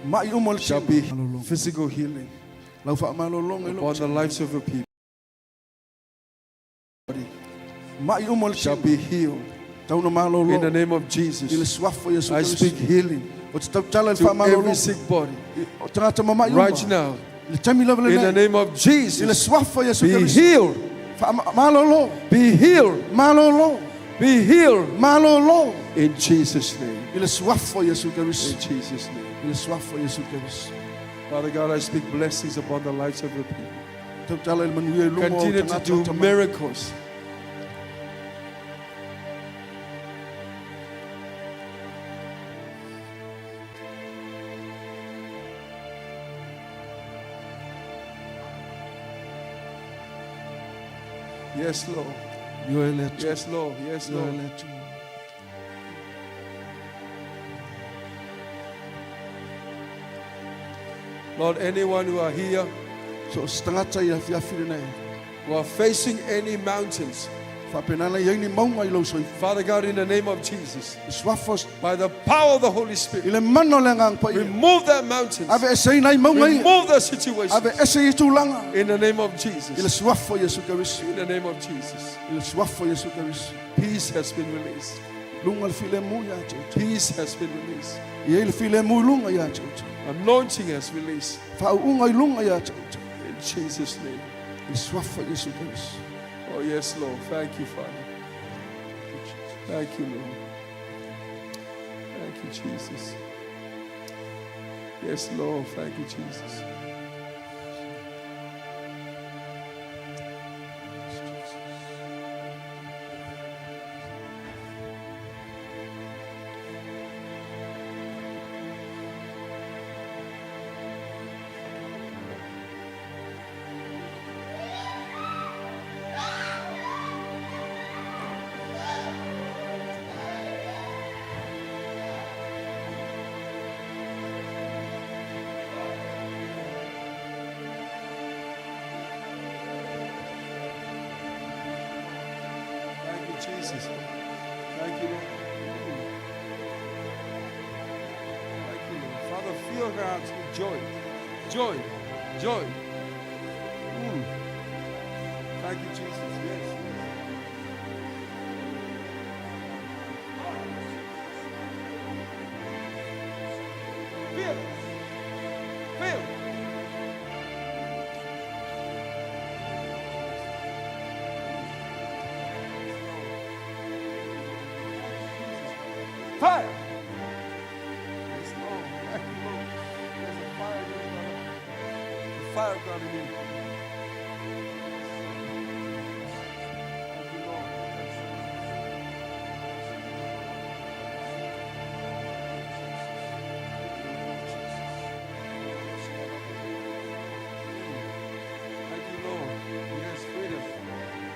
Maʻi uma o le shall tino. be Malōlōga. physical healing Lau faamalōlōga i lou upon the lives of your people. Maʻi uma o le Shall tino. be healed Tau na in the malōlō. name of I le Jesus. suafa o Iesu I Keriso. speak healing O te tautala i le to every faamalōlōga. sick body O tagata mamaʻi uma. right now. I le taimi lava In the lenei. name of I le Jesus, suafa o Iesu be Keriso. healed. Faamalōlō. Be healed. Malōlō. Be healed. Malōlō. In Jesus' name. I le suafa o Iesu Keriso. In Jesus' name. I le suafa o Iesu Keriso. Father God, I speak blessings upon the lives of your people. Tautala i le manuia i luga o Continue to tagata do o tama. miracles. Yes, Lord. Ioe le Atua. Yes, Lord. Yes, Ioe Lord. le Atua. Lord, anyone who are here So o se tagata i afiafi lenei. who are facing any mountains, Faapena i ai ni mauga i lou soifua. Father God, in the name of Jesus, I suafa by the power of the Holy Spirit, i le mana o le agaga paia. remove that mountains, Aveeseina ai mauga ia. remove that situation. Aveese ia tulaga. In the name of I le Jesus, suafa o Iesu Keriso. in the name of Jesus, I le suafa o Iesu Keriso. peace has been released. Luga le filemu ia te outou. Peace has been released. I ai le filemu i luga ia te outou. Anointing has released. Faauuga i luga ia te outou. In Jesus' name. I le suafa o Iesu Keriso. Oh, yes, Lord. Thank you, Father. Thank you, Lord. Thank you, Jesus. Yes, Lord. Thank you, Jesus. Thank you, Jesus. Thank you, Lord. Thank you, Lord. Father, fill her hearts with joy. Joy. Joy. Mm. Thank you, Jesus. Yes. yes. Fill. Fill. Fire! Yes, Lord. Thank you, Lord. There's a fire in you, brother. The fire of God in you. Thank you, Lord. Thank you, Lord. Yes, freedom.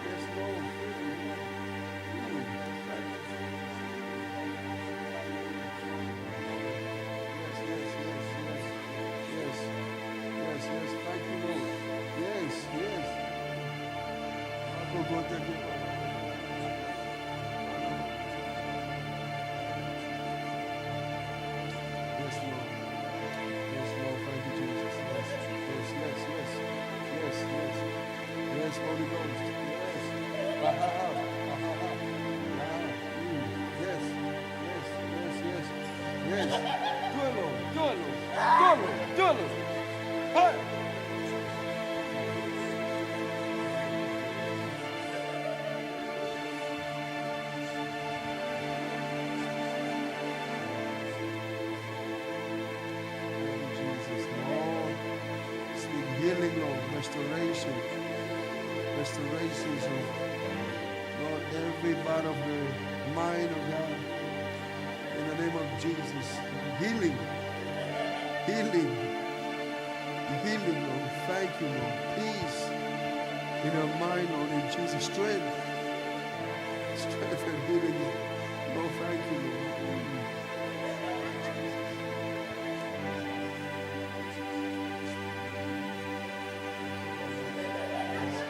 Yes, Lord. Freedom. Thank you, Jesus. Yes, yes, yes, yes. Yes. Yes, yes. Thank you, Lord. Yes, yes. Go, go, thank you. Yes, Lord. Yes, Lord. Thank you, Jesus. Yes, yes, yes, yes. Yes, yes. Yes, Holy Ghost. Yes. Ah, ah, ah. Ah, ah, ah. Ah. Yes, yes, yes, yes. Yes. Do it, Lord. Do it, Lord. Do it, Lord. Do it, Lord. Fire. Thank you, Jesus. Lord, speak healing, Lord, restoration. Restorations of, Lord, every part of the mind of God. In the name of Jesus. Healing. Healing. Healing, Lord. Thank you, Lord. Peace in our mind, Lord, in Jesus. Strength. Strength and healing. Lord, thank you, Lord.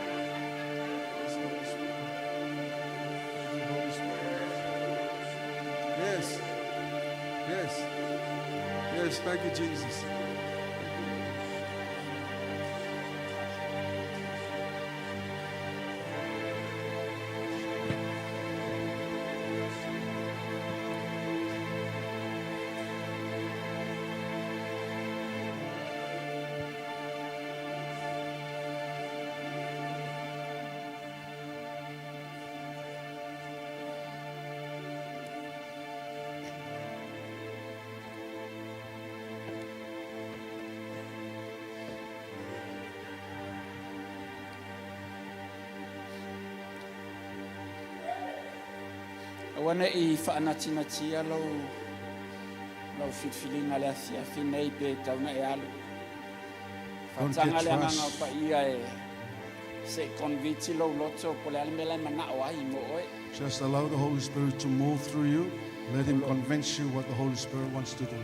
Yes, Holy Spirit. Thank you, Holy Spirit. Yes. Yes. Yes, thank you, Jesus. Thank you, Lord. Aua nei faanatinatia lau lau filifiliga le afiafi nei pe tau na e alu. Don't Faataga get le agaga trust. o paia e se convince lou loto po le a le mea la e manao ai mo oe. Just allow the Holy Spirit to move through you. Let Him convince you what the Holy Spirit wants to do.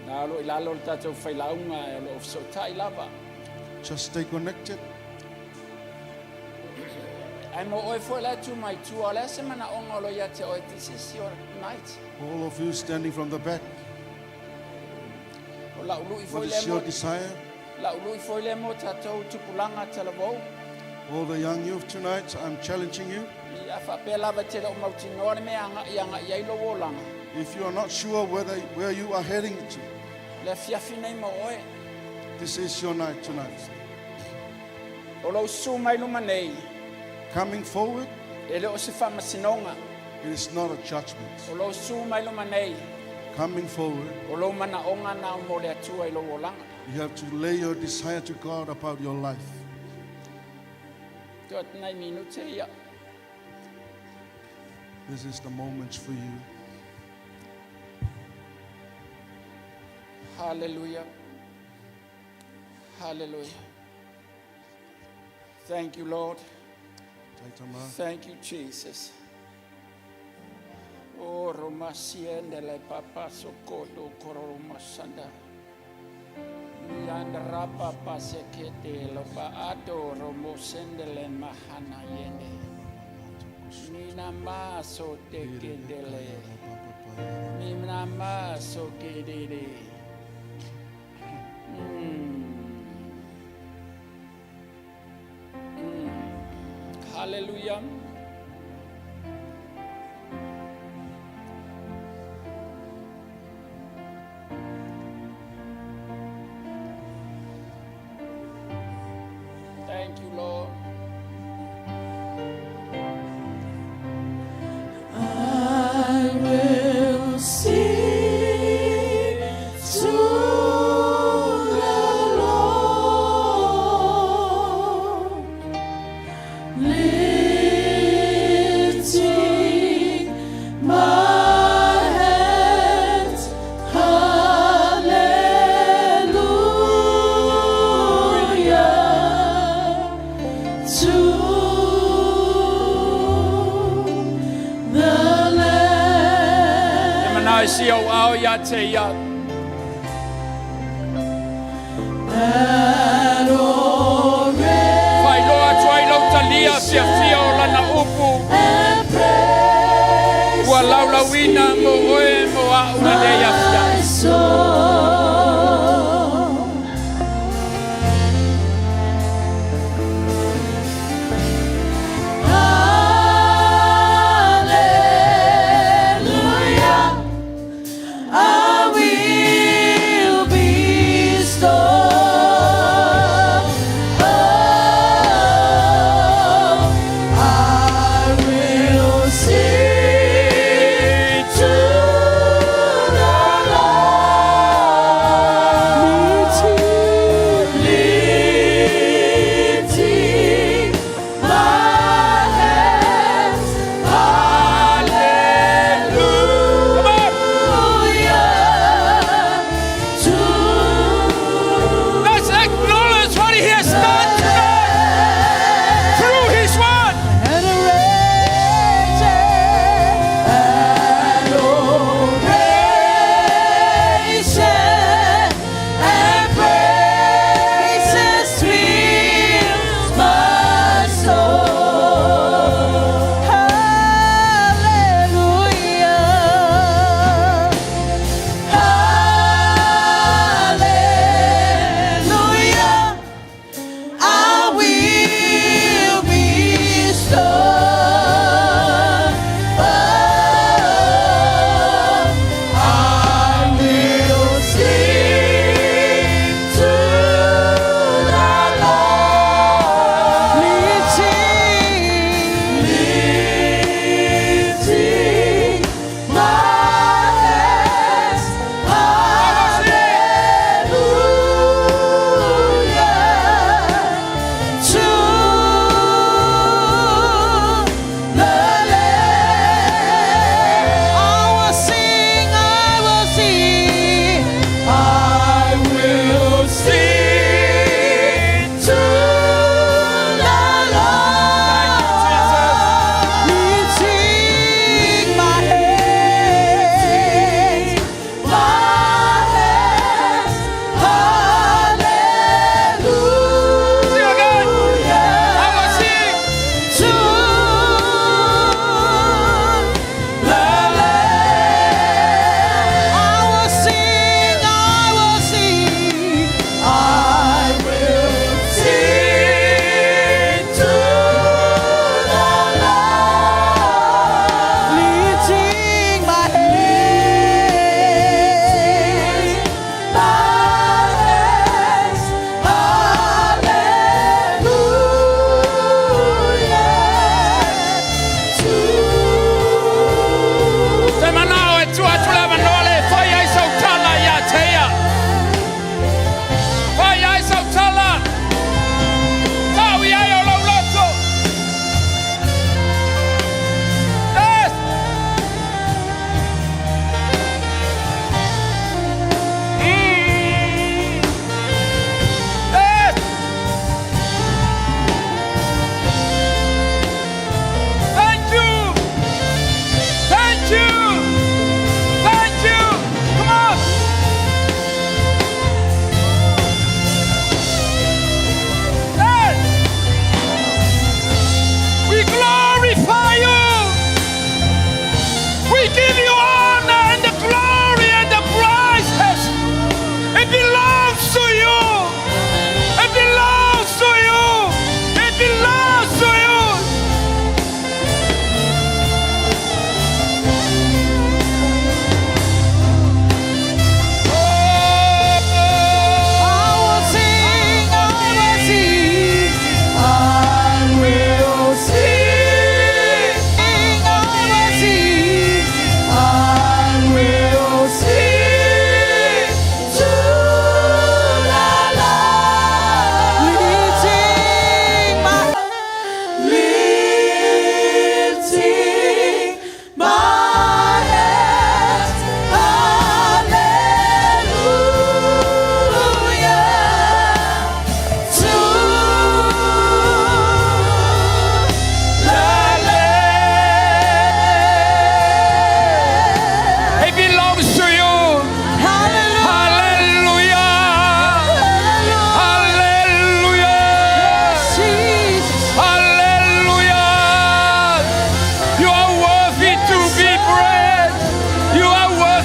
Na o loo i lalo le tatou failauga e o loo fesootai lava. Just stay connected. Ae mo oe foi la e tu mai tua, o le a se manaoga o lo o ia te oe. This is your night. All of you standing from the back, O lau lui what foi is lea your mo, desire? lau lui foi lea mo tatou tupulaga talavou. All the young youth tonight, I'm challenging you. Ia faapea lava e te le o mautinoa le mea agai agai ai lou olaga. If you are not sure whether, where you are heading to, Le afiafi nei mo oe. this is your night tonight. O lou susu mai luma nei, Coming forward, e le o se faamasinoga. it is not a judgment. O lou susu mai luma nei, Coming forward, o lou manaoga na mo le Atua i lou olaga. you have to lay your desire to God about your life. Tuu atu nai minute ia. This is the moment for you. Hallelujah. Hallelujah. Thank you, Lord. Taitama. Thank you, Jesus. Oh, Roma siende le papa sokoto koroma sanda. Yanda rapa pasekete lo pa ato romo sende le mahana yende. Nina maso tekedele. Nina maso kedede. Hallelujah. Thank you, Lord. I will sing to the Lord, lifting my hands, hallelujah, to the Lamb. E mana si au ao ia te ia. Faailoa atu ai lau talia fiafia o lana upu. And praise Ua laulauina mo oe mo a'u lenei afiafi. my soul. Hallelujah. I will be stored. Oh, I will sing to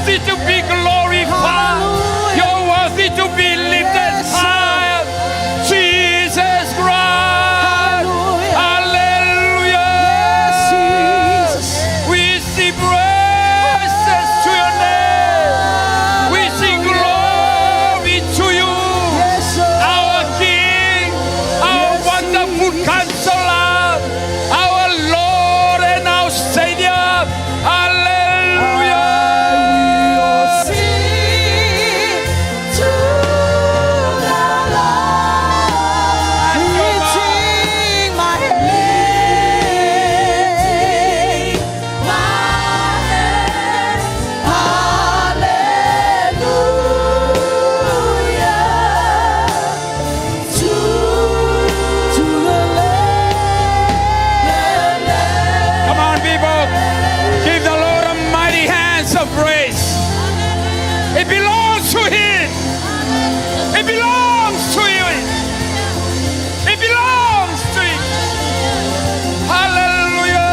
worthy to be glorified. You're worthy to be lifted high. Jesus Christ. Hallelujah. We sing praises to your name. We sing glory to you. Our King, our wonderful counselor, our Lord and our Savior. Hallelujah. Lifting my head, my head, hallelujah to the Lamb. Come on, people. Give the Lord a mighty hands of praise. It belongs to Him. It belongs to you. It belongs to Him. Hallelujah.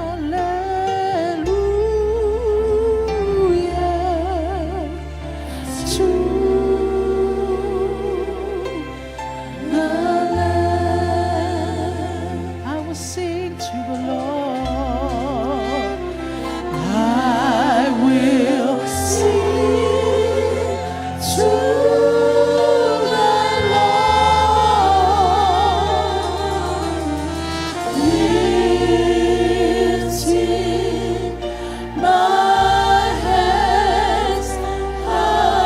Hallelujah to the Lamb. I will sing to the Lord. I will sing to the Lord. Lifting my hands, hallelujah,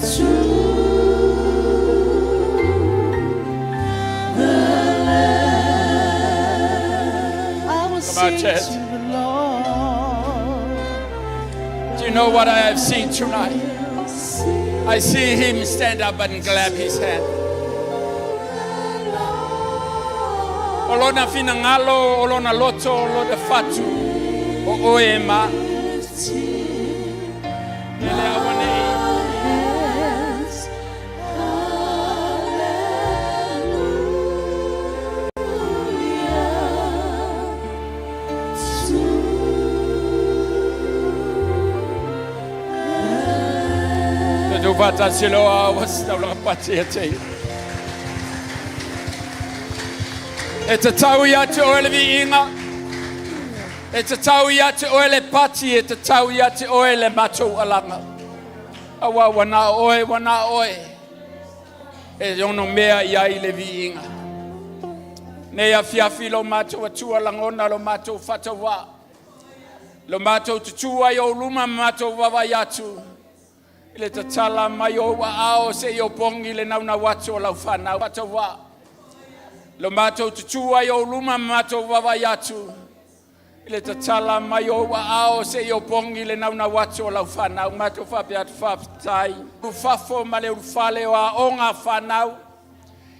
to the Lamb. I will Come on, sing church. to the Lord. Do you know what I have seen tonight? I see him stand up and clap his hand. O lona finangalo, o lona loto, o lona fatu, o oe ma. Ele awa nei. Te tau whātasi loa awa taulaga pati e te. E te tau ia te oe le viinga. E te tau ia te oe le pati, e te tau ia te oe le matou alanga. Aua wana oe, wana oe. E ono mea ia i le viinga. Nei a fiafi lo matou atua langona lo matou whatawa. Lo matou tutua i o luma matou wawai atu. I le tatala mai o ua ao se i o pongi le nauna watu o lau whanau whatawa. Lo matou tutua i o luma matou wawai atu. I le tatala mai o ua ao se i o pongi le nauna watu o lau whanau. Matou whapea atu whaptai. Ufafo ma le urufale o a onga whanau.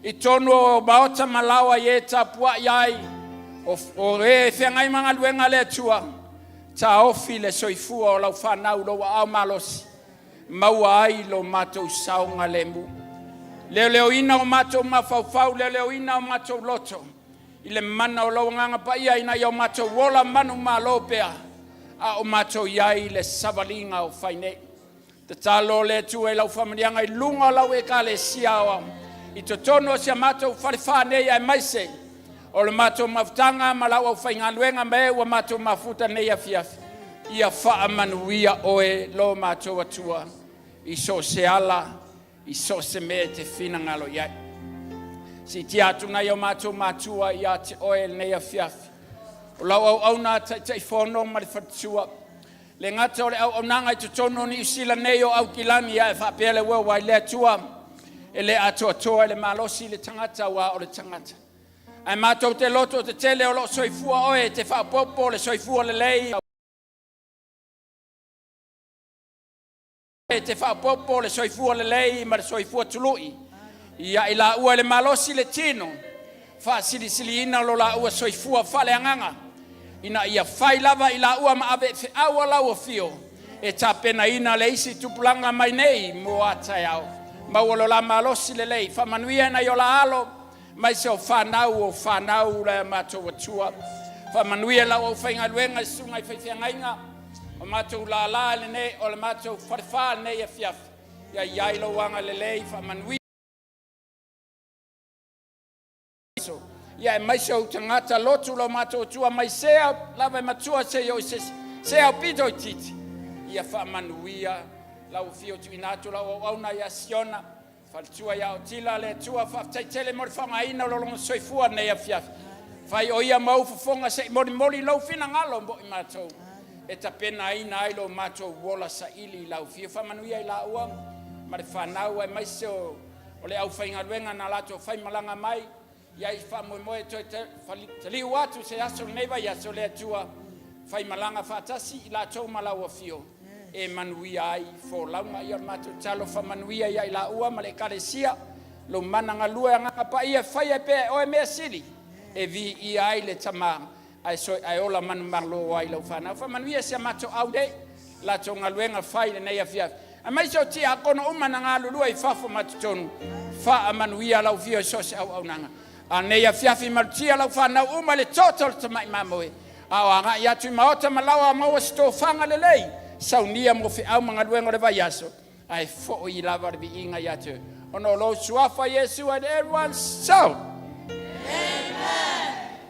I tonu o maota malawa i e tapua i ai. O, o e whengai mangaluenga le atua. Ta ofi le soifua o lau whanau lo ua ao malosi. Maua ai lo matou saoga lemu. Leoleoina o matou mafaufau, leoleoina o matou loto. I le mana o lau agaga paia ina ia o matou ola manu malo pea. A o matou i ai le savaliga o fai nei. Tatalo le Atua i lau faamanuiaga i luga o lau ekalesia o i totonu o si a matou falefā nei aemaise o le matou mafutaga ma lau aufaigaluega ma e ua matou mafuta nei afiafi. Ia faamanuia oe lo matou Atua i so o se ala, i so o se mea e te finagalo i ai. Siitia atu nai o matou matua ia te oe lenei afiafi. O lau auauna taitaifono ma le faletua. Le gata o le auaunaga i totonu o Niu Sila nei o Aukilani ae faapea le uaua i le Atua e le atoatoa i le malosi le tagata ua o le tagata. Ae matou te loto tetele o loo soifua oe e te faaopoopo le soifua lelei e te faaopoopo le soifua lelei ma le soifua tului ia i laua i le malosi le tino, faasilisiliina lo laua soifua faaleagaga, ina ia fai lava i laua ma ave feau a lau afio e tapenaina le isi tupulaga mai nei mo a taeao. Maua lo la malosi lelei, faamanuia nai o la alo, mai se o fanau o fanau le matou Atua. Faamanuia lau aufaigaluega i susuga i faifeagaiga o matou lala lenei o le matou falefa lenei afiafi, ia i ai lou agalelei, faamanuia ia aemaise ou tagata lotu lo matou Atua mai sea lava e matua se i o i se aupito itiiti, ia faamanuia lau afio tuuina atu lau auauna ia Siona faletua ia Otila. Le Atua, faafetai tele mo le faaaogaina o lona soifua nei afiafi. Fai o ia mau fofoga se i molimoli lou finagalo mo i matou e tapenaina ai lo matou ola saili i lau fia. Faamanuia i laua ma le fanau aemaise o le aufaigaluega na latou faimalaga mai ia i faamoemoe toe taliu atu se aso lenei vaiaso. Le Atua, faimalaga faatasi i latou ma lau afio e manuia ai folauga. Ia o le matou tatalo, faamanuia ia i laua ma le ekalesia, lou mana galue agaga paia, faia pea e oe mea sili e viia ai le Tama ae so ae ola manumalo ai lau fanau. Faamanuia si a matou aulei latou galuega fai lenei afiafi, aemaise o tiakono uma na galulue i fafo ma totonu. Faamanuia lau afio i so o se auaunaga a nei afiafi. Malutia lau fanau uma i le toto o le tamai mamoe, a o agai atu i maota ma laoa, maua se tofaga lelei, saunia mo feau ma galuega o le vaiaso, ae foi lava le viiga ia te oe ona o lou suafa Iesu. And everyone so Amen.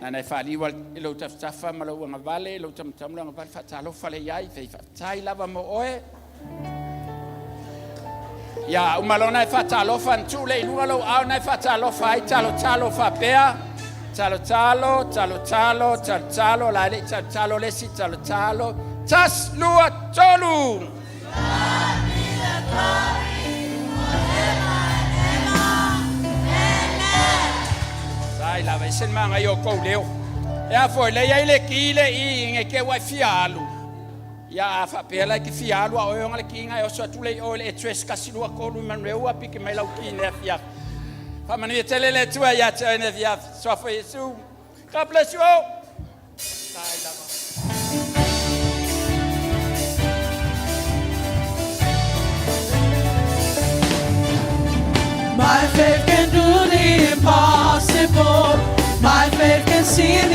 Nana e faaliu i lou tafatafa ma lou agavale, lou tamatamu le agavale, faatalofa le iai, fei faafetai lava mo oe. Ia, uma lona e faatalofa, na tuu le i luga lou ao na e faatalofa ai, talo talo faapea, talo talo, talo talo, talo talo, la e le i talo talo le isi, talo talo, tas, lua, tolu! Sai lava, ese le manaia o kou leo. E a foi, lea e i ai le ki le i nge ke ua e fia alu. Ia a faapea la e te fia alu a oe ona le ki na e oso atu le i oe le address 1 2 3 ma ua piki mai lau ki ne afiafi. Faamanuia tele le Atua ia te oe ne afiafi. Suafa Iesu. God bless you all. Sai lava. My faith can do the impossible. My faith can see the